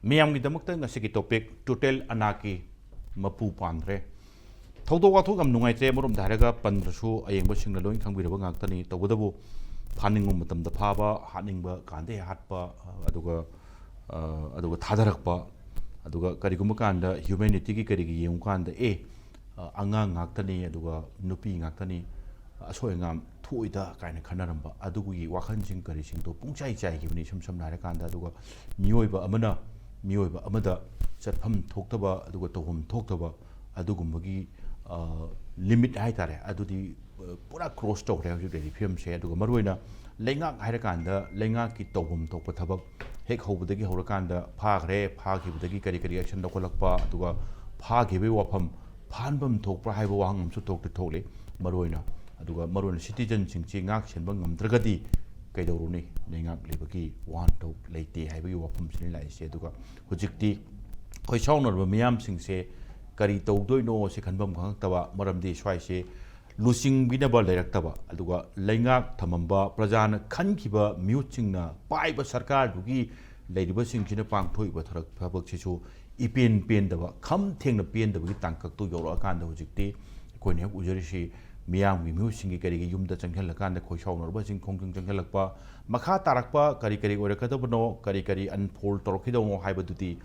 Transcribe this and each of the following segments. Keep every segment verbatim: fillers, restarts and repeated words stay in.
ꯃꯤꯌꯥꯝꯒꯤꯗꯃꯛꯇ ꯉꯁꯤꯒꯤ topic total ꯑꯅꯥꯛꯀꯤ ꯃꯄꯨ ꯄꯥꯟꯗ꯭ꯔꯦ꯫ ꯊꯧꯗꯣꯛ ꯋꯥꯊꯣꯛ ꯌꯥꯝ ꯅꯨꯡꯉꯥꯏꯇ꯭ꯔꯦ, ꯑꯃꯔꯣꯝꯗ ꯍꯥꯏꯔꯒ ꯄꯟꯗ꯭ꯔꯁꯨ ꯑꯌꯦꯡꯕꯁꯤꯡꯅ ꯂꯣꯏ ꯈꯪꯕꯤꯔꯕ ꯉꯥꯛꯇꯅꯤ꯫ ꯇꯧꯕꯇꯕꯨ ꯐꯥꯅꯤꯡꯕ ꯃꯇꯝꯗ ꯐꯥꯕ, ꯍꯥꯠꯅꯤꯡꯕ ꯀꯥꯟꯗ ꯍꯦꯛ ꯍꯥꯠꯄ, ꯑꯗꯨꯒ, ꯑ, ꯑꯗꯨꯒ ꯊꯥꯗꯔꯛꯄ, ꯑꯗꯨꯒ ꯀꯔꯤꯒꯨꯝꯕ ꯀꯥꯟꯗ humanityꯒꯤ ꯀꯔꯤꯒꯤ ꯌꯦꯡꯉꯨꯀꯥꯟꯗ, ꯑꯦ, ꯑ, ꯑꯉꯥꯡ ꯉꯥꯛꯇꯅꯤ, ꯑꯗꯨꯒ ꯅꯨꯄꯤ ꯉꯥꯛꯇꯅꯤ, ꯑꯁꯣꯏ ꯑꯉꯥꯝ ꯊꯣꯛꯏꯗ ꯀꯥꯏꯅ ꯈꯟꯅꯔꯝꯕ ꯑꯗꯨꯒꯤ ꯋꯥꯈꯜꯁꯤꯡ ꯀꯔꯤꯁꯤꯡꯗꯣ ꯄꯨꯡꯆꯥꯏ ꯆꯥꯏꯈꯤꯕꯅꯤ꯫ ꯏꯁꯝ ꯁꯝꯅ ꯍꯥꯏꯔꯀꯥꯟꯗ, ꯑꯗꯨꯒ ꯃꯤꯑꯣꯏꯕ ꯑꯃꯅ ꯃꯤꯑꯣꯏꯕ ꯑꯃꯗ ꯆꯠꯐꯝ ꯊꯣꯛꯇꯕ, ꯑꯗꯨꯒ ꯇꯧꯐꯝ ꯊꯣꯛꯇꯕ ꯑꯗꯨꯒꯨꯝꯕꯒꯤ, ꯑ, limit ꯍꯥꯏꯇꯥꯔꯦ, ꯑꯗꯨꯗꯤ, ꯑ, ꯄꯨꯔꯥ cross ꯇꯧꯈ꯭ꯔꯦ ꯍꯧꯖꯤꯛ ꯂꯩꯔꯤꯕ ꯐꯤꯕꯝꯁꯦ꯫ ꯑꯗꯨꯒ ꯃꯔꯨꯑꯣꯏꯅ ꯂꯩꯉꯥꯛ ꯍꯥꯏꯔꯀꯥꯟꯗ ꯂꯩꯉꯥꯛꯀꯤ ꯇꯧꯐꯝ ꯊꯣꯛꯄ ꯊꯕꯛ ꯍꯦꯛ ꯍꯧꯕꯗꯒꯤ ꯍꯧꯔꯀꯥꯟꯗ ꯐꯥꯈ꯭ꯔꯦ, ꯐꯥꯈꯤꯕꯗꯒꯤ ꯀꯔꯤ ꯀꯔꯤ action ꯂꯧꯈꯠꯂꯛꯄ, ꯑꯗꯨꯒ ꯐꯥꯈꯤꯕꯒꯤ ꯋꯥꯐꯝ ꯐꯥꯍꯟꯐꯝ ꯊꯣꯛꯄ꯭ꯔꯥ ꯍꯥꯏꯕ ꯋꯥꯍꯪ ꯑꯃꯁꯨ ꯊꯣꯛꯇꯤ ꯊꯣꯛꯂꯤ꯫ ꯃꯔꯨꯑꯣꯏꯅ, ꯑꯗꯨꯒ ꯃꯔꯨꯑꯣꯏꯅ citizenꯁꯤꯡꯁꯤ ꯉꯥꯛ ꯁꯦꯟꯕ ꯉꯝꯗ꯭ꯔꯒꯗꯤ ꯀꯩꯗꯧꯔꯨꯅꯤ? ꯂꯩꯉꯥꯛ ꯂꯩꯕꯒꯤ ꯋꯥꯍꯟꯊꯣꯛ ꯂꯩꯇꯦ ꯍꯥꯏꯕꯒꯤ ꯋꯥꯐꯝꯁꯤꯅꯤ ꯂꯥꯛꯏꯁꯦ꯫ ꯑꯗꯨꯒ ꯍꯧꯖꯤꯛꯇꯤ ꯑꯩꯈꯣꯏ ꯁꯥꯎꯅꯔꯕ ꯃꯤꯌꯥꯝꯁꯤꯡꯁꯦ ꯀꯔꯤ ꯇꯧꯗꯣꯏꯅꯣ ꯁꯤ ꯈꯟꯐꯝ ꯈꯪꯉꯛꯇꯕ, ꯃꯔꯝꯗꯤ ꯁ꯭ꯋꯥꯏꯁꯦ ꯂꯨꯆꯤꯡꯕꯤꯅꯕ ꯂꯩꯔꯛꯇꯕ, ꯑꯗꯨꯒ ꯂꯩꯉꯥꯛ ꯊꯝꯃꯝꯕ ꯄ꯭ꯔꯖꯥꯅ ꯈꯟꯈꯤꯕ ꯃꯤꯍꯨꯠꯁꯤꯡꯅ ꯄꯥꯏꯕ ꯁꯔꯀꯥꯔꯗꯨꯒꯤ ꯂꯩꯔꯤꯕꯁꯤꯡꯁꯤꯅ ꯄꯥꯡꯊꯣꯛꯏꯕ ꯊꯔꯛ-, ꯊꯕꯛꯁꯤꯁꯨ ꯏꯄꯦꯟ ꯄꯦꯟꯗꯕ, ꯈꯝ ꯊꯦꯡꯅ ꯄꯦꯟꯗꯕꯒꯤ ꯇꯥꯡꯀꯛꯇꯨ ꯌꯧꯔꯛꯑꯀꯥꯟꯗ ꯍꯧꯖꯤꯛꯇꯤ ꯑꯩꯈꯣꯏꯅ ꯍꯦꯛ ꯎꯖꯔꯤꯁꯤ ꯃꯤꯌꯥꯝꯒꯤ ꯃꯤꯍꯨꯠꯁꯤꯡꯒꯤ ꯀꯔꯤꯒꯤ ꯌꯨꯝꯗ ꯆꯪꯁꯤꯜꯂꯀꯥꯟꯗ ꯈꯣꯏ ꯁꯥꯎꯅꯔꯕꯁꯤꯡ ꯈꯣꯡꯖꯪ ꯆꯪꯁꯤꯜꯂꯛꯄ, ꯃꯈꯥ ꯇꯥꯔꯛꯄ ꯀꯔꯤ ꯀꯔꯤ ꯑꯣꯏꯔꯛꯀꯗꯕꯅꯣ, ꯀꯔꯤ ꯀꯔꯤ unfold ꯇꯧꯔꯛꯈꯤꯗꯧꯅꯣ ꯍꯥꯏꯕꯗꯨꯗꯤ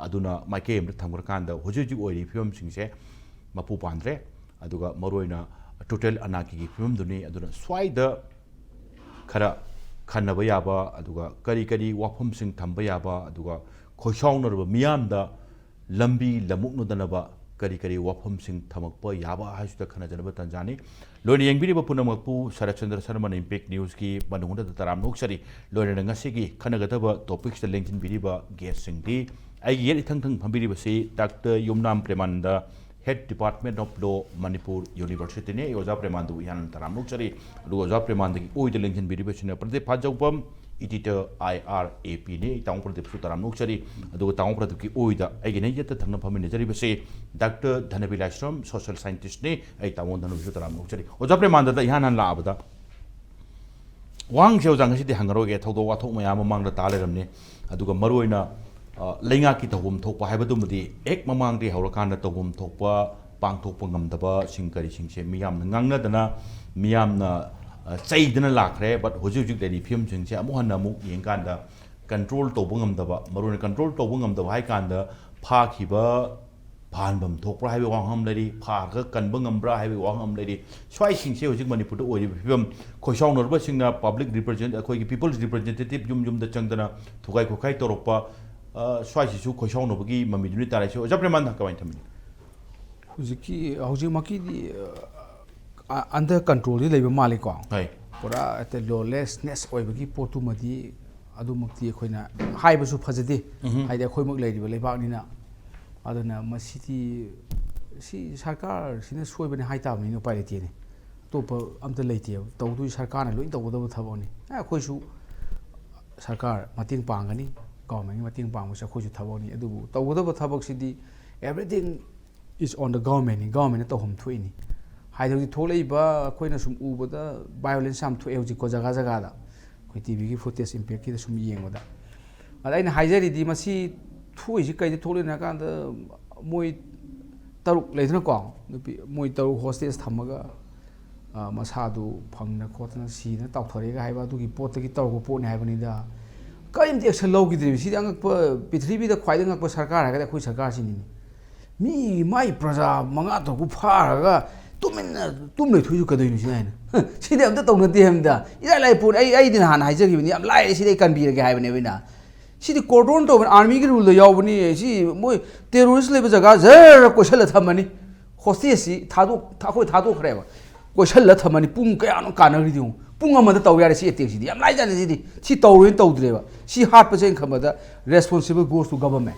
ꯑꯗꯨꯅ ꯃꯥꯏꯀꯩ ꯑꯃꯗ ꯊꯝꯈ꯭ꯔꯀꯥꯟꯗ ꯍꯧꯖꯤꯛ ꯍꯧꯖꯤꯛ ꯑꯣꯏꯔꯤꯕ ꯐꯤꯕꯝꯁꯤꯡꯁꯦ ꯃꯄꯨ ꯄꯥꯟꯗ꯭ꯔꯦ꯫ ꯑꯗꯨꯒ ꯃꯔꯨꯑꯣꯏꯅ ꯇꯨꯇꯦꯜ ꯑꯅꯥꯛꯀꯤꯒꯤ ꯐꯤꯕꯝꯗꯨꯅꯤ꯫ ꯑꯗꯨꯅ ꯁ꯭ꯋꯥꯏꯗ ꯈꯔ ꯈꯟꯅꯕ ꯌꯥꯕ, ꯑꯗꯨꯒ ꯀꯔꯤ ꯀꯔꯤ ꯋꯥꯐꯝꯁꯤꯡ ꯊꯝꯕ ꯌꯥꯕ, ꯑꯗꯨꯒ ꯈꯣꯏꯁꯥꯎꯅꯔꯕ ꯃꯤꯌꯥꯝꯗ ꯂꯝꯕꯤ ꯂꯝꯃꯨꯛꯅꯗꯅꯕ ꯀꯔꯤ ꯀꯔꯤ ꯋꯥꯐꯝꯁꯤꯡ ꯊꯝꯃꯛꯄ ꯌꯥꯕ ꯍꯥꯏꯁꯤꯗ ꯈꯟꯅꯖꯅꯕ ꯇꯥꯟꯖꯥꯅꯤ꯫ ꯂꯣꯏꯅ ꯌꯦꯡꯕꯤꯔꯤꯕ ꯄꯨꯝꯅꯃꯛꯄꯨ ꯁꯔꯠ ꯆꯟꯗ꯭ꯔ ꯁꯔꯃꯅ Impact Newsꯀꯤ ꯃꯅꯨꯡꯗ ꯇꯔꯥꯝꯅ ꯑꯣꯛꯆꯔꯤ꯫ ꯂꯣꯏꯅꯅ ꯉꯁꯤꯒꯤ ꯈꯟꯅꯒꯗꯕ topicsꯇ ꯂꯦꯡꯁꯤꯟꯕꯤꯔꯤꯕ guestꯁꯤꯡꯗꯤ, ꯑꯩꯒꯤ ꯌꯦꯠ ꯏꯊꯪ ꯊꯪ ꯐꯝꯕꯤꯔꯤꯕꯁꯤ doctor Yumnam Premananda, Head Department of Law, Manipur Universityꯅꯤ꯫ ꯑꯩ ꯑꯣꯖꯥ ꯄ꯭ꯔꯦꯃꯥꯟꯗꯕꯨ ꯏꯍꯥꯟ ꯍꯥꯟꯅ ꯇꯔꯥꯝꯅ ꯑꯣꯛꯆꯔꯤ꯫ ꯑꯗꯨꯒ ꯑꯣꯖꯥ ꯄ꯭ꯔꯦꯃꯥꯟꯗꯒꯤ ꯑꯣꯏꯗ ꯂꯦꯡꯁꯤꯟꯕꯤꯔꯤꯕꯁꯤꯅ ꯄ꯭ꯔꯗꯤꯞ ꯐꯥꯖꯧꯕꯝ, editor, IRAPꯅꯤ꯫ ꯑꯩ ꯇꯥꯃꯣ ꯄ꯭ꯔꯗꯤꯞꯁꯨ ꯇꯔꯥꯝꯅ ꯑꯣꯛꯆꯔꯤ꯫ ꯑꯗꯨꯒ ꯇꯥꯃꯣ ꯄ꯭ꯔꯗꯤꯞꯀꯤ ꯑꯣꯏꯗ ꯑꯩꯒꯤ ꯅꯦꯛ ꯌꯦꯠꯇ ꯊꯪꯅ ꯐꯝꯃꯤꯟꯅꯖꯔꯤꯕꯁꯤ ꯗꯥꯛꯇꯔ ꯙꯅꯕꯤ ꯂꯥꯏꯁ꯭ꯔꯝ, social scientistꯅꯤ꯫ ꯑꯩ ꯇꯥꯃꯣ ꯙꯅꯕꯤꯁꯨ ꯇꯔꯥꯝꯅ ꯑꯣꯛꯆꯔꯤ꯫ ꯑꯣꯖꯥ ꯄ꯭ꯔꯦꯃꯥꯟꯗꯗ ꯏꯍꯥꯟ ꯍꯥꯟꯅ ꯂꯥꯛꯑꯕꯗ, ꯋꯥꯍꯪꯁꯦ ꯑꯣꯖꯥ ꯉꯁꯤꯗꯤ ꯍꯪꯉꯔꯣꯏꯒꯦ, ꯊꯧꯗꯣꯛ ꯋꯥꯊꯣꯛ ꯃꯌꯥꯝ ꯃꯃꯥꯡꯗ ꯇꯥ ꯂꯩꯔꯝꯅꯤ꯫ ꯑꯗꯨꯒ ꯃꯔꯨꯑꯣꯏꯅ ꯑ, ꯂꯩꯉꯥꯛꯀꯤ ꯇꯧꯐꯝ ꯊꯣꯛꯄ ꯍꯥꯏꯕꯗꯨꯃꯗꯤ ꯍꯦꯛ ꯃꯃꯥꯡꯗꯒꯤ ꯍꯧꯔꯀꯥꯟꯗ ꯇꯧꯐꯝ ꯊꯣꯛꯄ ꯄꯥꯡꯊꯣꯛꯄ ꯉꯝꯗꯕꯁꯤꯡ ꯀꯔꯤꯁꯤꯡꯁꯦ ꯃꯤꯌꯥꯝꯅ ꯉꯥꯡꯅꯗꯅ, ꯃꯤꯌꯥꯝꯅ, ꯑ, ꯆꯩꯗꯅ ꯂꯥꯛꯈ꯭ꯔꯦ꯫ But ꯍꯧꯖꯤꯛ ꯍꯧꯖꯤꯛ ꯂꯩꯔꯤꯕ ꯐꯤꯕꯝꯁꯤꯡꯁꯦ ꯑꯃꯨꯛ ꯍꯟꯅ ꯑꯃꯨꯛ ꯌꯦꯡꯀꯥꯟꯗ control ꯇꯧꯕ ꯉꯝꯗꯕ, ꯃꯔꯨꯑꯣꯏꯅ control ꯇꯧꯕ ꯉꯝꯗꯕ ꯍꯥꯏ ꯀꯥꯟꯗ ꯐꯥꯈꯤꯕ ꯐꯥꯍꯟꯐꯝ ꯊꯣꯛꯄ꯭ꯔꯥ ꯍꯥꯏꯕꯒꯤ ꯋꯥꯐꯝ ꯑꯃ ꯂꯩꯔꯤ, ꯐꯥꯔꯒ ꯀꯟꯕ ꯉꯝꯕ꯭ꯔꯥ ꯍꯥꯏꯕꯒꯤ ꯋꯥꯐꯝ ꯑꯃ ꯂꯩꯔꯤ꯫ ꯁ꯭ꯋꯥꯏꯁꯤꯡꯁꯦ ꯍꯧꯖꯤꯛ ꯃꯅꯤꯄꯨꯔꯗ ꯑꯣꯏꯔꯤꯕ ꯐꯤꯕꯝ, ꯈꯣꯏꯁꯥꯎꯅꯔꯕꯁꯤꯡꯅ public represent-, ꯑꯩꯈꯣꯏꯒꯤ people's representative ꯌꯨꯝ ꯌꯨꯝꯗ ꯆꯪꯗꯅ ꯊꯨꯒꯥꯏ ꯈꯣꯠꯈꯥꯏ ꯇꯧꯔꯛꯄ, ꯑ, ꯁ꯭ꯋꯥꯏꯁꯤꯁꯨ ꯈꯣꯏꯁꯥꯎꯅꯕꯒꯤ ꯃꯃꯤꯗꯨꯅꯤ ꯇꯥꯔꯛꯏꯁꯦ꯫ ꯑꯣꯖꯥ ꯄ꯭ꯔꯦꯃꯥꯅꯟꯗ ꯀꯃꯥꯏꯅ ꯊꯝꯕꯤꯅꯤ? ꯍꯧꯖꯤꯛꯀꯤ, ꯍꯧꯖꯤꯛꯃꯛꯀꯤꯗꯤ, ꯑ, under control-ꯗꯤ ꯂꯩꯕ ꯃꯥꯜꯂꯤꯀꯣ꯫ ꯍꯣꯏ꯫ ꯄꯨꯔꯥ ꯍꯦꯛꯇ lawlessness ꯑꯣꯏꯕꯒꯤ ꯄꯣꯠꯇꯨꯃꯗꯤ ꯑꯗꯨꯃꯛꯇꯤ ꯑꯩꯈꯣꯏꯅ ꯍꯥꯏꯕꯁꯨ ꯐꯖꯗꯦ꯫ ꯎꯝꯍꯨꯝ꯫ ꯍꯥꯏꯗꯤ ꯑꯩꯈꯣꯏꯃꯛ ꯂꯩꯔꯤꯕ ꯂꯩꯕꯥꯛꯅꯤꯅ꯫ ꯑꯗꯨꯅ ꯃꯁꯤꯗꯤ, ꯁꯤ ꯁꯔꯀꯥꯔꯁꯤꯅ ꯁꯣꯏꯕꯅꯤ ꯍꯥꯏ ꯇꯥꯕꯅꯤꯅ, ꯎꯄꯥꯏ ꯂꯩꯇꯦꯅꯦ꯫ ꯑꯇꯣꯞꯄ ꯑꯝꯇ ꯂꯩꯇꯦꯕ꯫ ꯇꯧꯗꯣꯏ ꯁꯔꯀꯥꯔꯅ ꯂꯣꯏ ꯇꯧꯒꯗꯕ ꯊꯕꯛꯅꯤ꯫ ꯑꯦ, ꯑꯩꯈꯣꯏꯁꯨ ꯁꯔꯀꯥꯔ ꯃꯇꯦꯡ ꯄꯥꯡꯒꯅꯤ, government-ꯀꯤ ꯃꯇꯦꯡ ꯄꯥꯡꯕꯁꯨ ꯑꯩꯈꯣꯏꯁꯨ ꯊꯕꯛꯅꯤ꯫ ꯑꯗꯨꯕꯨ ꯇꯧꯒꯗꯕ ꯊꯕꯛꯁꯤꯗꯤ everything is on the government-ꯅꯤ, government-ꯅ ꯇꯧꯐꯝ ꯊꯣꯛꯏꯅꯤ꯫ ꯍꯥꯏꯗꯤ ꯍꯧꯖꯤꯛ ꯊꯣꯛꯂꯛꯏꯕ ꯑꯩꯈꯣꯏꯅ ꯁꯨꯝ ꯎꯕꯗ violence ꯌꯥꯝ ꯊꯣꯛꯑꯦ ꯍꯧꯖꯤꯛꯀꯣ, ꯖꯒꯥ ꯖꯒꯥꯗ꯫ ꯑꯩꯈꯣꯏ T V-ꯒꯤ footage impact-ꯀꯤꯗ ꯁꯨꯝ ꯌꯦꯡꯕꯗ꯫ ꯑꯗ ꯑꯩꯅ ꯍꯥꯏꯖꯔꯤꯗꯤ ꯃꯁꯤ ꯊꯣꯛꯏꯁꯤ ꯀꯩꯗ ꯊꯣꯛꯂꯤꯅꯣ ꯍꯥꯏ ꯀꯥꯟꯗ ꯃꯣꯏ ꯇꯔꯨꯛ ꯂꯩꯗꯅꯀꯣ, ꯅꯨꯄꯤ ꯃꯣꯏ ꯇꯔꯨꯛ hostage ꯊꯝꯃꯒ, ꯑ, ꯃꯁꯥꯗꯨ ꯐꯪꯗꯅ ꯈꯣꯠꯇꯅ ꯁꯤꯗꯅ ꯇꯥꯎꯊꯔꯛꯑꯦꯒ ꯍꯥꯏꯕ ꯑꯗꯨꯒꯤ ꯄꯣꯠꯇꯒꯤ ꯇꯧꯔꯛꯄ ꯄꯣꯠꯅꯤ ꯍꯥꯏꯕꯅꯤꯗ꯫ ꯀꯔꯤꯝꯇ action ꯂꯧꯈꯤꯗ꯭ꯔꯤꯕ꯫ ꯁꯤꯗꯤ ꯑꯉꯛꯄ, ꯄ꯭ꯔꯤꯊꯤꯕꯤꯗ ꯈ꯭ꯋꯥꯏꯗꯒꯤ ꯑꯉꯛꯄ ꯁꯔꯀꯥꯔ ꯍꯥꯏꯔꯒꯗꯤ ꯑꯩꯈꯣꯏ ꯁꯔꯀꯥꯔꯁꯤꯅꯤꯅꯦ꯫ ꯃꯤ ꯃꯥꯏ ꯄ꯭ꯔꯖꯥ ꯃꯉꯥ ꯇꯔꯨꯛꯄꯨ ꯐꯥꯔꯒ ꯇꯨꯃꯤꯟꯅ ꯇꯨꯝ ꯂꯩꯊꯣꯛꯏꯗꯨ ꯀꯩꯗꯧꯔꯤꯅꯣ ꯁꯤꯅ ꯍꯥꯏꯅ? ꯁꯤꯗꯤ ꯑꯝꯇ ꯇꯧꯅꯗꯦ ꯍꯥꯏꯕꯗ꯫ ꯏꯔꯥꯏ ꯂꯥꯏ ꯄꯣꯠ, ꯑꯩ, ꯑꯩꯗꯤ ꯅꯍꯥꯟ ꯍꯥꯏꯖꯈꯤꯕꯅꯤ, ꯌꯥꯝ ꯂꯥꯏꯔꯦ, ꯁꯤꯗꯤ ꯑꯩ ꯀꯟꯕꯤꯔꯒꯦ ꯍꯥꯏꯕꯅꯦꯕ ꯑꯩꯅ꯫ ꯁꯤꯗꯤ cordon ꯇꯧꯕꯅꯤ, army-ꯒꯤ rule-ꯗ ꯌꯥꯎꯕꯅꯤ꯫ ꯁꯤ ꯃꯣꯏ terrorist ꯂꯩꯕ ꯖꯒꯥ ꯖꯔ ꯀꯣꯏꯁꯜꯂ ꯊꯝꯃꯅꯤ꯫ Hostage-ꯁꯤ ꯊꯥꯗꯣꯛ-, ꯑꯩꯈꯣꯏ ꯊꯥꯗꯣꯛꯈ꯭ꯔꯦꯕ꯫ ꯀꯣꯏꯁꯜꯂ ꯊꯝꯃꯅꯤ꯫ ꯄꯨꯡ ꯀꯌꯥꯅꯣ ꯀꯥꯟꯅꯈ꯭ꯔꯤꯗꯤ ꯌꯦꯡꯉꯨ꯫ ꯄꯨꯡ ꯑꯃꯗ ꯇꯧ ꯌꯥꯔꯦ ꯁꯤ attack-ꯁꯤꯗꯤ꯫ ꯌꯥꯝ ꯂꯥꯏꯖꯥꯠꯅꯤ ꯁꯤꯗꯤ꯫ ꯁꯤ ꯇꯧꯔꯣꯏꯅ ꯇꯧꯗ꯭ꯔꯦꯕ꯫ ꯁꯤ ꯍꯥꯠꯄꯁꯦ ꯑꯩꯅ ꯈꯟꯕꯗ responsible goes to government꯫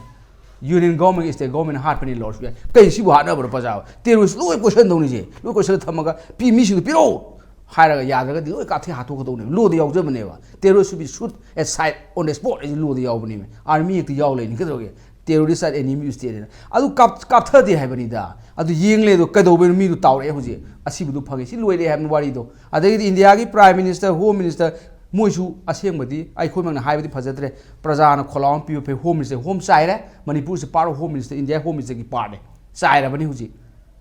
Union government, state government ꯍꯥꯠꯄꯅꯤ ꯂꯧꯔꯁꯨ ꯌꯥꯏ꯫ ꯀꯩ ꯁꯤꯕꯨ ꯍꯥꯠꯅꯕ꯭ꯔꯣ ꯄ꯭ꯔꯖꯥ? Terrorist ꯂꯣꯏ ꯀꯣꯏꯁꯟꯗꯧꯅꯤꯁꯦ꯫ ꯂꯣꯏ ꯀꯣꯏꯁꯜꯂ ꯊꯝꯃꯒ ꯄꯤ-, ꯃꯤꯁꯤꯡꯗꯨ ꯄꯤꯔꯛꯑꯣ ꯍꯥꯏꯔꯒ ꯌꯥꯗ꯭ꯔꯒꯗꯤ ꯂꯣꯏ ꯀꯥꯞꯊꯦꯛ ꯍꯥꯠꯇꯣꯛꯀꯗꯧꯅꯦꯕ꯫ Law-ꯗ ꯌꯥꯎꯖꯕꯅꯦꯕ꯫ Terrorist should be shoot at sight on the spot ꯍꯥꯏꯁꯦ law-ꯗ ꯌꯥꯎꯕꯅꯦꯕ꯫ Army-ꯍꯦꯛꯇ ꯌꯥꯎ ꯂꯩꯅꯤ ꯀꯩꯗꯧꯔꯒꯦ? Terrorist are enemy of state ꯍꯥꯏꯅ꯫ ꯑꯗꯨ ꯀꯥꯞ-, ꯀꯥꯞꯊꯗꯦ ꯍꯥꯏꯕꯅꯤꯗ꯫ ꯑꯗꯨ ꯌꯦꯡ ꯂꯩ ꯑꯗꯣ ꯀꯩꯗꯧꯕꯩꯅꯣ ꯃꯤꯗꯨ ꯇꯥꯎꯔꯛꯑꯦ ꯍꯧꯖꯤꯛ? ꯑꯁꯤꯕꯗꯨ ꯐꯪꯉꯦ꯫ ꯁꯤ ꯂꯣꯏꯔꯦ ꯍꯥꯏꯕꯅꯤ ꯋꯥꯔꯤꯗꯣ꯫ ꯑꯗꯒꯤꯗꯤ ꯏꯟꯗꯤꯌꯥꯒꯤ Prime Minister, Home Minister, ꯃꯣꯏꯁꯨ ꯑꯁꯦꯡꯕꯗꯤ ꯑꯩꯈꯣꯏꯃꯛꯅ ꯍꯥꯏꯕꯗꯤ ꯐꯖꯗ꯭ꯔꯦ꯫ ꯄ꯭ꯔꯖꯥꯅ ꯈꯣꯜꯂꯥꯎ ꯑꯃ ꯄꯤꯕ ꯐꯩ꯫ Home Minister, home ꯆꯥꯏꯔꯦ꯫ ꯃꯅꯤꯄꯨꯔꯁꯦ part of Home Minister, India Home Ministerꯒꯤ partꯅꯦ꯫ ꯆꯥꯏꯔꯕꯅꯤ ꯍꯧꯖꯤꯛ꯫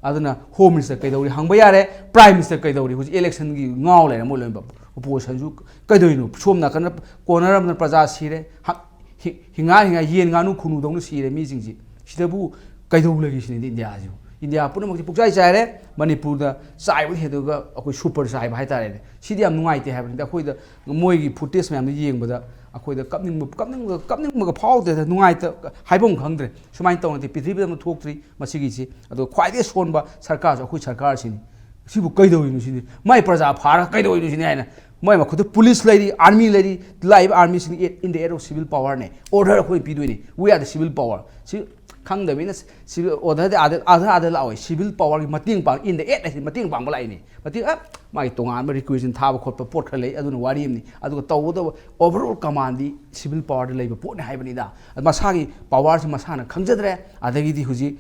ꯑꯗꯨꯅ Home Minister ꯀꯩꯗꯧꯔꯤ ꯍꯪꯕ ꯌꯥꯔꯦ꯫ Prime Minister ꯀꯩꯗꯧꯔꯤ? ꯍꯧꯖꯤꯛ electionꯒꯤ ꯉꯥꯎ ꯂꯩꯔꯦ ꯃꯣꯏ ꯂꯣꯏꯅꯃꯛ꯫ Oppositionꯁꯨ ꯀꯩꯗꯧꯔꯤꯅꯣ? ꯁꯣꯝ ꯅꯥꯀꯟꯗ ꯀꯣꯟꯅꯔꯝꯗꯅ ꯄ꯭ꯔꯖꯥ ꯁꯤꯔꯦ꯫ ꯍ-, ꯍꯤ-, ꯍꯤꯡꯉꯥ ꯍꯤꯡꯉꯥ ꯌꯦꯟ ꯉꯥꯅꯨ ꯈꯨꯅꯨꯗꯧꯅ ꯁꯤꯔꯦ ꯃꯤꯁꯤꯡꯁꯤ꯫ ꯁꯤꯗꯕꯨ ꯀꯩꯗꯧ ꯂꯩꯒꯦ ꯁꯤꯅꯤꯗꯤ ꯏꯟꯗꯤꯌꯥꯁꯤꯕꯨ꯫ ꯏꯟꯗꯤꯌꯥ ꯄꯨꯝꯅꯃꯛꯁꯤ ꯄꯨꯛꯆꯥꯏ ꯆꯥꯏꯔꯦ꯫ ꯃꯅꯤꯄꯨꯔꯗ ꯆꯥꯏꯕꯗ ꯍꯦꯟꯗꯣꯛꯑꯒ ꯑꯩꯈꯣꯏ super ꯆꯥꯏꯕ ꯍꯥꯏꯇꯥꯔꯦꯅꯦ꯫ ꯁꯤꯗꯤ ꯌꯥꯝ ꯅꯨꯡꯉꯥꯏꯇꯦ ꯍꯥꯏꯕꯅꯤꯗ꯫ ꯑꯩꯈꯣꯏꯗ ꯃꯣꯏꯒꯤ footage ꯃꯌꯥꯝꯗꯣ ꯌꯦꯡꯕꯗ ꯑꯩꯈꯣꯏꯗ ꯀꯞꯅꯤꯡꯕ, ꯀꯞꯅꯤꯡꯕ, ꯀꯞꯅꯤꯡꯕꯒ ꯐꯥꯎꯗꯦꯗ, ꯅꯨꯡꯉꯥꯏꯇ-, ꯍꯥꯏꯐꯝ ꯈꯪꯗ꯭ꯔꯦ꯫ ꯁꯨꯃꯥꯏꯅ ꯇꯧꯅꯗꯤ ꯄ꯭ꯔꯤꯊꯤꯕꯤꯗ ꯑꯃ ꯊꯣꯛꯇ꯭ꯔꯤ ꯃꯁꯤꯒꯤꯁꯤ꯫ ꯑꯗꯣ ꯈ꯭ꯋꯥꯏꯗꯒꯤ ꯁꯣꯟꯕ ꯁꯔꯀꯥꯔꯁꯦ ꯑꯩꯈꯣꯏ ꯁꯔꯀꯥꯔꯁꯤꯅꯤ꯫ ꯁꯤꯕꯨ ꯀꯩꯗꯧꯔꯤꯅꯣ ꯁꯤꯅꯤ? ꯃꯥꯏ ꯄ꯭ꯔꯖꯥ ꯐꯥꯔꯒ ꯀꯩꯗꯧꯔꯤꯅꯣ ꯁꯤꯅꯤ ꯍꯥꯏꯅ꯫ ꯃꯣꯏ ꯃꯈꯨꯠꯇ police ꯂꯩꯔꯤ, army ꯂꯩꯔꯤ, ꯂꯥꯛꯏꯕ armyꯁꯤꯡ in the act of civil powerꯅꯦ꯫ Order ꯑꯩꯈꯣꯏꯅ ꯄꯤꯗꯣꯏꯅꯤ꯫ We are the civil power꯫ ꯁꯤ ꯈꯪꯗꯕꯅꯤꯅ civil order ꯑꯥꯗ, ꯑꯥꯗ, ꯑꯥꯗ ꯂꯥꯛꯑꯣꯏ꯫ Civil powerꯒꯤ ꯃꯇꯦꯡ ꯄꯥꯡ, in the act ꯍꯥꯏꯁꯤ ꯃꯇꯦꯡ ꯄꯥꯡꯕ ꯂꯥꯛꯏꯅꯤ꯫ ꯃꯇꯦꯡ, ꯑ, ꯃꯥꯒꯤ ꯇꯣꯉꯥꯟꯕ requisition ꯊꯥꯕ ꯈꯣꯠꯄ ꯄꯣꯠ ꯈꯔ ꯂꯩ, ꯑꯗꯨꯅ ꯋꯥꯔꯤ ꯑꯃꯅꯤ꯫ ꯑꯗꯨꯒ ꯇꯧꯒꯗꯕ overall commandꯗꯤ civil powerꯗ ꯂꯩꯕ ꯄꯣꯠꯅꯤ ꯍꯥꯏꯕꯅꯤꯗ꯫ ꯃꯁꯥꯒꯤ powerꯁꯤ ꯃꯁꯥꯅ ꯈꯪꯖꯗ꯭ꯔꯦ꯫ ꯑꯗꯒꯤꯗꯤ ꯍꯧꯖꯤꯛ